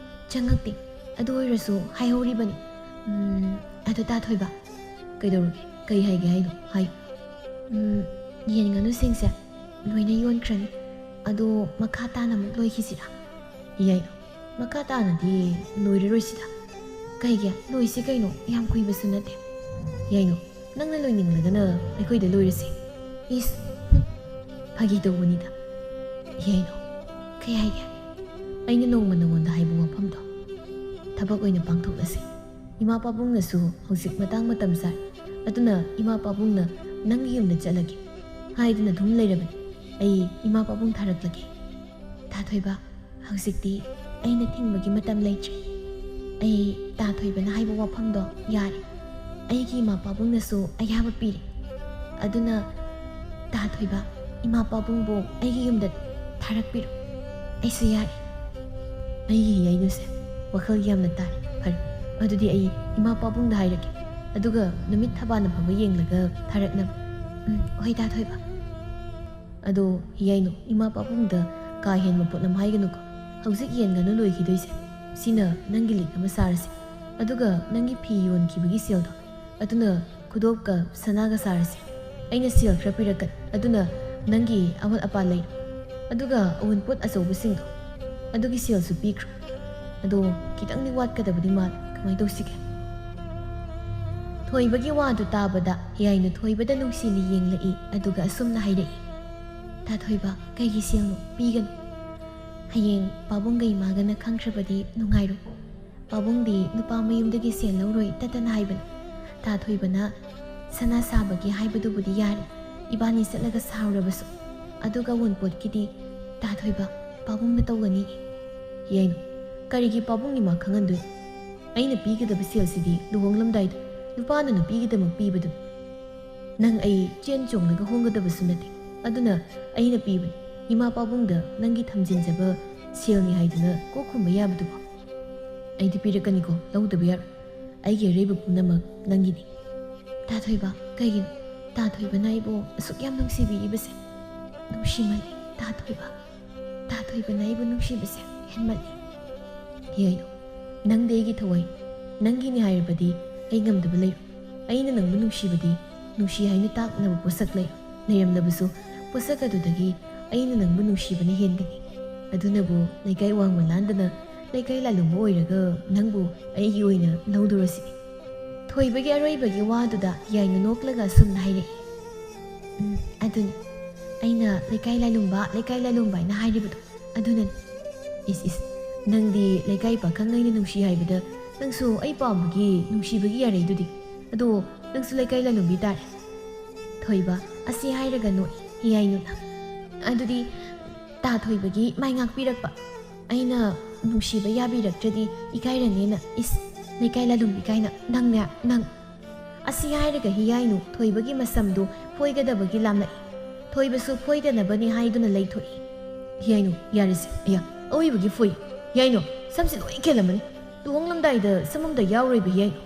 "ꯆꯪꯉꯛꯇꯦ꯫ ꯑꯗꯨ ꯑꯣꯏꯔꯁꯨ ꯍꯥꯏꯍꯧꯔꯤꯕꯅꯤ"꯫ "ꯎꯝ, ꯑꯗꯨ ꯇꯥ ꯊꯣꯏꯕ"꯫ "ꯀꯩꯗꯧꯔꯒꯦ? ꯀꯩ ꯍꯥꯏꯒꯦ ꯍꯥꯏꯅꯣ? ꯍꯥꯏꯌꯨ"꯫ "ꯎꯝ, ꯌꯦꯟ ꯉꯥꯅꯨꯁꯤꯡꯁꯦ ꯂꯣꯏꯅ ꯌꯣꯟꯈ꯭ꯔꯅꯤ꯫ ꯑꯗꯣ ꯃꯈꯥ ꯇꯥꯅ ꯑꯃꯨꯛ ꯂꯣꯏꯈꯤꯁꯤꯔꯥ?" "ꯌꯥꯏ, ꯃꯈꯥ ꯇꯥꯅꯗꯤ ꯂꯣꯏꯔꯔꯣꯏꯁꯤꯗ"꯫ "ꯀꯩꯒꯤ? ꯂꯣꯏꯁꯤ ꯀꯩꯅꯣ, ꯌꯥꯝ ꯀꯨꯏꯕꯁꯨ ꯅꯠꯇꯦ"꯫ "ꯌꯥꯏꯅꯣ, ꯅꯪꯅ ꯂꯣꯏꯅꯤꯡꯂꯒꯅ ꯑꯩꯈꯣꯏꯗ ꯂꯣꯏꯔꯁꯤ"꯫ "ꯏꯁ, ꯍꯨꯝ, ꯐꯥꯒꯤ ꯇꯧꯕꯅꯤꯗ"꯫ "ꯌꯥꯏꯅꯣ"꯫ "ꯀꯩ ꯍꯥꯏꯒꯦ?" "ꯑꯩꯅ ꯅꯣꯡꯃ ꯅꯉꯣꯟꯗ ꯍꯥꯏꯕ ꯋꯥꯐꯝꯗꯣ ꯊꯕꯛ ꯑꯣꯏꯅ ꯄꯥꯡꯊꯣꯛꯂꯁꯤ꯫ ꯏꯃꯥ ꯄꯥꯕꯨꯡꯅꯁꯨ ꯍꯧꯖꯤꯛ ꯃꯇꯥꯡ ꯃꯇꯝ ꯆꯥꯏ, ꯑꯗꯨꯅ ꯏꯃꯥ ꯄꯥꯕꯨꯡꯅ ꯅꯪꯒꯤ ꯌꯨꯝꯗ ꯆꯠꯂꯒꯦ ꯍꯥꯏꯗꯨꯅ ꯑꯗꯨꯝ ꯂꯩꯔꯕꯅꯤ꯫ ꯑꯩ ꯏꯃꯥ ꯄꯥꯕꯨꯡ ꯊꯥꯔꯛꯂꯒꯦ"꯫ "ꯇꯥ ꯊꯣꯏꯕ, ꯍꯧꯖꯤꯛꯇꯤ ꯑꯩꯅ ꯊꯤꯡꯕꯒꯤ ꯃꯇꯝ ꯂꯩꯇ꯭ꯔꯦ꯫ ꯑꯩ ꯇꯥ ꯊꯣꯏꯕꯅ ꯍꯥꯏꯕ ꯋꯥꯐꯝꯗꯣ ꯌꯥꯔꯦ꯫ ꯑꯩꯒꯤ ꯏꯃꯥ ꯄꯥꯕꯨꯡꯅꯁꯨ ꯑꯌꯥꯕ ꯄꯤꯔꯦ꯫ ꯑꯗꯨꯅ ꯇꯥ ꯊꯣꯏꯕ, ꯏꯃꯥ ꯄꯥꯕꯨꯡꯕꯨ ꯑꯩꯒꯤ ꯌꯨꯝꯗ ꯊꯥꯔꯛꯄꯤꯔꯣ꯫ ꯑꯩꯁꯨ ꯌꯥꯔꯦ"꯫ ꯑꯩꯒꯤ ꯌꯥꯏꯅꯨꯁꯦ ꯋꯥꯈꯜ ꯌꯥꯝꯅ ꯇꯥꯔꯦ꯫ ꯐꯔꯦ, ꯑꯗꯨꯗꯤ ꯑꯩ ꯏꯃꯥ ꯄꯥꯕꯨꯡꯗ ꯍꯥꯏꯔꯒꯦ, ꯑꯗꯨꯒ ꯅꯨꯃꯤꯠ ꯊꯕꯥꯟ ꯑꯐꯕ ꯌꯦꯡꯂꯒ ꯊꯥꯔꯛꯅꯕ꯫ "ꯎꯝ, ꯍꯣꯏ ꯇꯥ ꯊꯣꯏꯕ"꯫ "ꯑꯗꯣ ꯌꯥꯏꯅꯨ, ꯏꯃꯥ ꯄꯥꯕꯨꯡꯗ ꯀꯥ ꯍꯦꯟꯕ ꯄꯣꯠꯂꯝ ꯍꯥꯏꯒꯅꯨꯀꯣ꯫ ꯍꯧꯖꯤꯛ ꯌꯦꯟ ꯉꯥꯅꯨ ꯂꯣꯏꯈꯤꯗꯣꯏꯁꯦ, ꯁꯤꯅ ꯅꯪꯒꯤ ꯂꯤꯛ ꯑꯃ ꯁꯥꯔꯁꯤ, ꯑꯗꯨꯒ ꯅꯪꯒꯤ ꯐꯤ ꯌꯣꯟꯈꯤꯕꯒꯤ ꯁꯦꯜꯗꯣ, ꯑꯗꯨꯅ ꯈꯨꯗꯣꯞꯀ ꯁꯅꯥꯒ ꯁꯥꯔꯁꯤ꯫ ꯑꯩꯅ ꯁꯦꯜ ꯈꯔ ꯄꯤꯔꯛꯀꯅꯤ, ꯑꯗꯨꯅ ꯅꯪꯒꯤ ꯑꯃꯣꯠ ꯑꯄꯥ ꯂꯩꯔꯣ꯫ ꯑꯗꯨꯒ ꯑꯋꯨꯟꯄꯣꯠ ꯑꯆꯧꯕꯁꯤꯡꯗꯣ, ꯑꯗꯨꯒꯤ ꯁꯦꯜꯁꯨ ꯄꯤꯈ꯭ꯔꯣ꯫ ꯑꯗꯣ ꯈꯤꯇꯪꯗꯤ ꯋꯥꯠꯀꯗꯕꯗꯤ ꯃꯥꯜꯂꯦ, ꯀꯃꯥꯏꯅ ꯇꯧꯁꯤꯒꯦ?" ꯊꯣꯏꯕꯒꯤ ꯋꯥꯗꯨ ꯇꯥꯕꯗ ꯍꯤꯌꯥꯏꯅꯨ ꯊꯣꯏꯕꯗ ꯅꯨꯡꯁꯤꯅ ꯌꯦꯡꯂꯛꯏ, ꯑꯗꯨꯒ ꯑꯁꯨꯝꯅ ꯍꯥꯏꯔꯛꯏ, "ꯇꯥ ꯊꯣꯏꯕ, ꯀꯩꯒꯤ ꯁꯦꯜꯅꯣ? ꯄꯤꯒꯅꯨ꯫ ꯍꯌꯦꯡ ꯄꯥꯕꯨꯡꯒ ꯏꯃꯥꯒꯅ ꯈꯪꯈ꯭ꯔꯕꯗꯤ ꯅꯨꯡꯉꯥꯏꯔꯣꯏ꯫ ꯄꯥꯕꯨꯡꯗꯤ ꯅꯨꯄꯥ ꯃꯌꯨꯝꯗꯒꯤ ꯁꯦꯜ ꯂꯧꯔꯣꯏ ꯇꯠꯇꯅ ꯍꯥꯏꯕꯅꯤ꯫ ꯇꯥ ꯊꯣꯏꯕꯅ ꯁꯅꯥ ꯁꯥꯕꯒꯤ ꯍꯥꯏꯕꯗꯨꯕꯨꯗꯤ ꯌꯥꯔꯦ, ꯏꯕꯥꯅꯤ ꯆꯠꯂꯒ ꯁꯥꯔꯨꯔꯕꯁꯨ꯫ ꯑꯗꯨꯒ ꯑꯋꯨꯟꯄꯣꯠꯀꯤꯗꯤ ꯇꯥ ꯊꯣꯏꯕ, ꯄꯥꯕꯨꯡꯅ ꯇꯧꯒꯅꯤ꯫" "ꯌꯥꯏꯅꯨ, ꯀꯔꯤꯒꯤ ꯄꯥꯕꯨꯡ ꯏꯃꯥ ꯈꯪꯍꯟꯗꯣꯏꯅꯣ? ꯑꯩꯅ ꯄꯤꯒꯗꯕ ꯁꯦꯜꯁꯤꯗꯤ ꯂꯨꯍꯣꯡꯂꯝꯗꯥꯏꯗ ꯅꯨꯄꯥꯅ ꯅꯨꯄꯤꯒꯤꯗꯃꯛ ꯄꯤꯕꯗꯨꯅꯤ꯫ ꯅꯪ ꯑꯩ ꯆꯦꯟ ꯆꯣꯡꯂꯒ ꯍꯣꯡꯒꯗꯕꯁꯨ ꯅꯠꯇꯦ꯫ ꯑꯗꯨꯅ ꯑꯩꯅ ꯄꯤꯕꯅꯤ꯫ ꯏꯃꯥ ꯄꯥꯕꯨꯡꯗ ꯅꯪꯒꯤ ꯊꯝꯖꯤꯟꯖꯕ ꯁꯦꯜꯅꯤ ꯍꯥꯏꯗꯨꯅ ꯀꯣꯛ ꯈꯨꯝꯕ ꯌꯥꯕꯗꯨꯕꯨ?" "ꯑꯩꯗꯤ ꯄꯤꯔꯛꯀꯅꯤꯀꯣ, ꯂꯧꯗꯕ ꯌꯥꯔꯣꯏ꯫ ꯑꯩꯒꯤ ꯑꯔꯩꯕ ꯄꯨꯝꯅꯃꯛ ꯅꯪꯒꯤꯅꯤ꯫" "ꯇꯥ ꯊꯣꯏꯕ, ꯀꯩꯒꯤꯅꯣ ꯇꯥ ꯊꯣꯏꯕꯅ ꯑꯩꯕꯨ ꯑꯁꯨꯛ ꯌꯥꯝ ꯅꯨꯡꯁꯤꯕꯤꯔꯤꯕꯁꯦ? ꯅꯨꯡꯁꯤꯃꯜꯂꯤ ꯇꯥ ꯊꯣꯏꯕ꯫ ꯇꯥ ꯊꯣꯏꯕꯅ ꯑꯩꯕꯨ ꯅꯨꯡꯁꯤꯕꯁꯦ ꯍꯦꯟꯃꯜꯂꯤ꯫" "ꯌꯥꯏꯅꯨ, ꯅꯪꯗꯤ ꯑꯩꯒꯤ ꯊꯋꯥꯏ, ꯅꯪꯒꯤꯅꯤ ꯍꯥꯏꯔꯕꯗꯤ ꯑꯩ ꯉꯝꯗꯕ ꯂꯩꯔꯣꯏ꯫ ꯑꯩꯅ ꯅꯪꯕꯨ ꯅꯨꯡꯁꯤꯕꯗꯤ ꯅꯨꯡꯁꯤ ꯍꯥꯏꯅ ꯇꯥꯛꯅꯕ ꯄꯣꯠꯁꯛ ꯂꯩ, ꯂꯩꯔꯝꯂꯕꯁꯨ ꯄꯣꯠꯁꯛ ꯑꯗꯨꯗꯒꯤ ꯑꯩꯅ ꯅꯪꯕꯨ ꯅꯨꯡꯁꯤꯕꯅ ꯍꯦꯟꯒꯅꯤ꯫ ꯑꯗꯨꯅꯕꯨ ꯂꯩꯀꯥꯏ ꯋꯥꯡꯃ ꯂꯥꯟꯗꯅ ꯂꯩꯀꯥꯏ ꯂꯥꯂꯨꯝꯕ ꯑꯣꯏꯔꯒ ꯅꯪꯕꯨ ꯑꯩꯒꯤ ꯑꯣꯏꯅ ꯂꯧꯗꯨꯔꯁꯤꯅꯤ꯫" ꯊꯣꯏꯕꯒꯤ ꯑꯔꯣꯏꯕꯒꯤ ꯋꯥꯗꯨꯗ ꯌꯥꯏꯅꯨ ꯅꯣꯛꯂꯒ ꯑꯁꯨꯝꯅ ꯍꯥꯏꯔꯛꯏ, "ꯎꯝ, ꯑꯗꯨꯅꯤ꯫ ꯑꯩꯅ ꯂꯩꯀꯥꯏ ꯂꯥꯂꯨꯝꯕ, ꯂꯩꯀꯥꯏ ꯂꯥꯂꯨꯝꯕ ꯍꯥꯏꯅ ꯍꯥꯏꯔꯤꯕꯗꯣ ꯑꯗꯨꯅꯅꯤ꯫" "ꯏꯁ ꯏꯁ, ꯅꯪꯗꯤ ꯂꯩꯀꯥꯏ ꯄꯥꯈꯪ ꯑꯩꯅ ꯅꯨꯡꯁꯤ ꯍꯥꯏꯕꯗ ꯅꯪꯁꯨ ꯑꯩ ꯄꯥꯝꯕꯒꯤ ꯅꯨꯡꯁꯤꯕꯒꯤ ꯌꯥꯔꯩꯗꯨꯗꯤ꯫ ꯑꯗꯣ ꯅꯪꯁꯨ ꯂꯩꯀꯥꯏ ꯂꯥꯂꯨꯝꯕꯤ ꯇꯥꯔꯦ꯫" ꯊꯣꯏꯕ ꯑꯁꯤ ꯍꯥꯏꯔꯒ ꯅꯣꯛꯏ ꯌꯥꯏꯅꯨꯅ꯫ "ꯑꯗꯨꯗꯤ ꯇꯥ ꯊꯣꯏꯕꯒꯤ ꯃꯥꯏ ꯉꯥꯛꯄꯤꯔꯛꯄ꯫ ꯑꯩꯅ ꯅꯨꯡꯁꯤꯕ ꯌꯥꯕꯤꯔꯛꯇ꯭ꯔꯗꯤ ꯏꯀꯥꯏꯔꯅꯦꯅ꯫ ꯏꯁ, ꯂꯩꯀꯥꯏ ꯂꯥꯂꯨꯝꯕꯤ ꯀꯥꯏꯅ꯫ ꯅꯪꯅꯦ, ꯅꯪ꯫" ꯑꯁꯤ ꯍꯥꯏꯔꯒ ꯍꯤꯌꯥꯏꯅꯨ ꯊꯣꯏꯕꯒꯤ ꯃꯁꯝꯗꯨ ꯐꯣꯏꯒꯗꯕꯒꯤ ꯂꯥꯝꯂꯛꯏ꯫ ꯊꯣꯏꯕꯁꯨ ꯐꯣꯏꯗꯅꯕꯅꯤ ꯍꯥꯏꯗꯨꯅ ꯂꯩꯊꯣꯛꯏ꯫ "ꯍꯤꯌꯥꯏꯅꯨ, ꯌꯥꯔꯦꯁꯦ꯫ ꯑꯌꯥ, ꯑꯋꯣꯏꯕꯒꯤ ꯐꯣꯏ꯫ ꯍꯤꯌꯥꯏꯅꯨ, ꯁꯝꯁꯦ ꯂꯣꯏ ꯀꯦꯜꯂꯝꯃꯅꯤ꯫ ꯂꯨꯍꯣꯡꯂꯝꯗꯥꯏꯗ ꯁꯝ ꯑꯝꯗ ꯌꯥꯎꯔꯣꯏꯕ ꯍꯤꯌꯥꯏꯅꯨ꯫"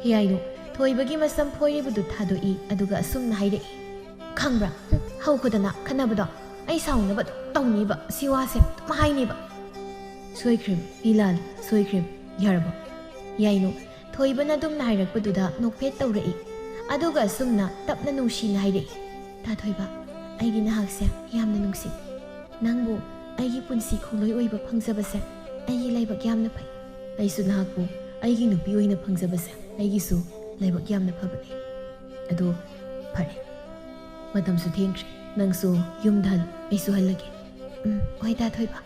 ꯍꯤꯌꯥꯏꯅꯨ ꯊꯣꯏꯕꯒꯤ ꯃꯁꯝ ꯐꯣꯏꯔꯤꯕꯗꯨ ꯊꯥꯗꯣꯛꯏ, ꯑꯗꯨꯒ ꯑꯁꯨꯝꯅ ꯍꯥꯏꯔꯛꯏ, "ꯈꯪꯕ꯭ꯔꯥ? ꯍꯨꯝ, ꯍꯧꯈꯗꯅ ꯈꯠꯅꯕꯗꯣ꯫ ꯑꯩ ꯁꯥꯎꯅꯕ ꯑꯗꯨꯝ ꯇꯧꯅꯤꯕ, ꯁꯤ ꯋꯥꯁꯦ ꯑꯗꯨꯝ ꯍꯥꯏꯅꯤꯕ꯫" "ꯁꯣꯏꯈ꯭ꯔꯦ, ꯏ ꯂꯥꯜꯂꯦ, ꯁꯣꯏꯈ꯭ꯔꯦ꯫ ꯌꯥꯔꯕꯣ?" ꯍꯤꯌꯥꯏꯅꯨ ꯊꯣꯏꯕꯅ ꯑꯗꯨꯝꯅ ꯍꯥꯏꯔꯛꯄꯗꯨꯗ ꯅꯣꯛꯐꯦꯠ ꯇꯧꯔꯛꯏ, ꯑꯗꯨꯒ ꯑꯁꯨꯝꯅ ꯇꯞꯅ ꯅꯨꯡꯁꯤꯅ ꯍꯥꯏꯔꯛꯏ, "ꯇꯥ ꯊꯣꯏꯕ, ꯑꯩꯗꯤ ꯅꯍꯥꯛꯁꯦ ꯌꯥꯝꯅ ꯅꯨꯡꯁꯤ꯫ ꯅꯪꯕꯨ ꯑꯩꯒꯤ ꯄꯨꯟꯁꯤ ꯈꯣꯡꯂꯣꯏ ꯑꯣꯏꯕ ꯐꯪꯖꯕꯁꯦ ꯑꯩꯒꯤ ꯂꯥꯏꯕꯛ ꯌꯥꯝꯅ ꯐꯩ꯫ ꯑꯩꯁꯨ ꯅꯍꯥꯛꯄꯨ ꯑꯩꯒꯤ ꯅꯨꯄꯤ ꯑꯣꯏꯅ ꯐꯪꯖꯕꯁꯦ ꯑꯩꯒꯤꯁꯨ ꯂꯥꯏꯕꯛ ꯌꯥꯝꯅ ꯐꯕꯅꯦ꯫ ꯑꯗꯣ ꯐꯔꯦ, ꯃꯇꯝꯁꯨ ꯊꯦꯡꯈ꯭ꯔꯦ, ꯅꯪꯁꯨ ꯌꯨꯝꯗ ꯍꯜꯂꯣ, ꯑꯩꯁꯨ ꯍꯜꯂꯒꯦ꯫ ꯎꯝ, ꯍꯣꯏ ꯗꯥ ꯊꯣꯏꯕ꯫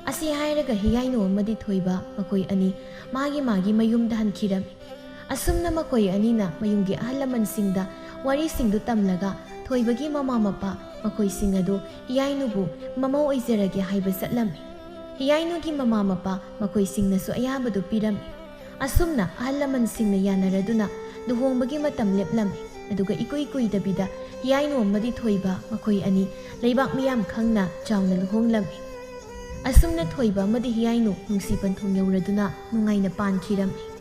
ꯑꯁꯤ ꯍꯥꯏꯔꯒ ꯍꯤꯌꯥꯏꯅꯨ ꯑꯃꯗꯤ ꯊꯣꯏꯕ ꯃꯈꯣꯏ ꯑꯅꯤ ꯃꯥꯒꯤ ꯃꯥꯒꯤ ꯃꯌꯨꯝꯗ ꯍꯟꯈꯤꯔꯝꯃꯤ꯫ ꯑꯁꯨꯝꯅ ꯃꯈꯣꯏ ꯑꯅꯤꯅ ꯃꯌꯨꯝꯒꯤ ꯑꯍꯜ ꯂꯃꯟꯁꯤꯡꯗ ꯋꯥꯔꯤꯁꯤꯡꯗꯨ ꯇꯝꯂꯒ ꯊꯣꯏꯕꯒꯤ ꯃꯃꯥ ꯃꯄꯥ ꯃꯈꯣꯏꯁꯤꯡ ꯑꯗꯨ ꯍꯤꯌꯥꯏꯅꯨꯕꯨ ꯃꯃꯧ ꯑꯣꯏꯖꯔꯒꯦ ꯍꯥꯏꯕ ꯆꯠꯂꯝꯃꯤ꯫ ꯍꯤꯌꯥꯏꯅꯨꯒꯤ ꯃꯃꯥ ꯃꯄꯥ ꯃꯈꯣꯏꯁꯤꯡꯅꯁꯨ ꯑꯌꯥꯕꯗꯨ ꯄꯤꯔꯝꯃꯤ꯫ ꯑꯁꯨꯝꯅ ꯑꯍꯜ ꯂꯃꯟꯁꯤꯡꯅ ꯌꯥꯅꯔꯗꯨꯅ ꯂꯨꯍꯣꯡꯕꯒꯤ ꯃꯇꯝ ꯂꯦꯞꯂꯝꯃꯤ꯫ ꯑꯗꯨꯒ ꯏꯀꯨꯏ ꯀꯨꯏꯗꯕꯤꯗ ꯍꯤꯌꯥꯏꯅꯨ ꯑꯃꯗꯤ ꯊꯣꯏꯕ ꯃꯈꯣꯏ ꯑꯅꯤ ꯂꯩꯕꯥꯛ ꯃꯤꯌꯥꯝ ꯈꯪꯅ ꯆꯥꯎꯅ ꯂꯨꯍꯣꯡꯂꯝꯃꯤ꯫ ꯑꯁꯨꯝꯅ ꯊꯣꯏꯕ ꯑꯃꯗꯤ ꯍꯤꯌꯥꯏꯅꯨ ꯅꯨꯡꯁꯤ ꯄꯟꯊꯨꯡ ꯌꯧꯔꯗꯨꯅ ꯅꯨꯡꯉꯥꯏꯅ ꯄꯥꯟꯈꯤꯔꯝꯃꯤ꯫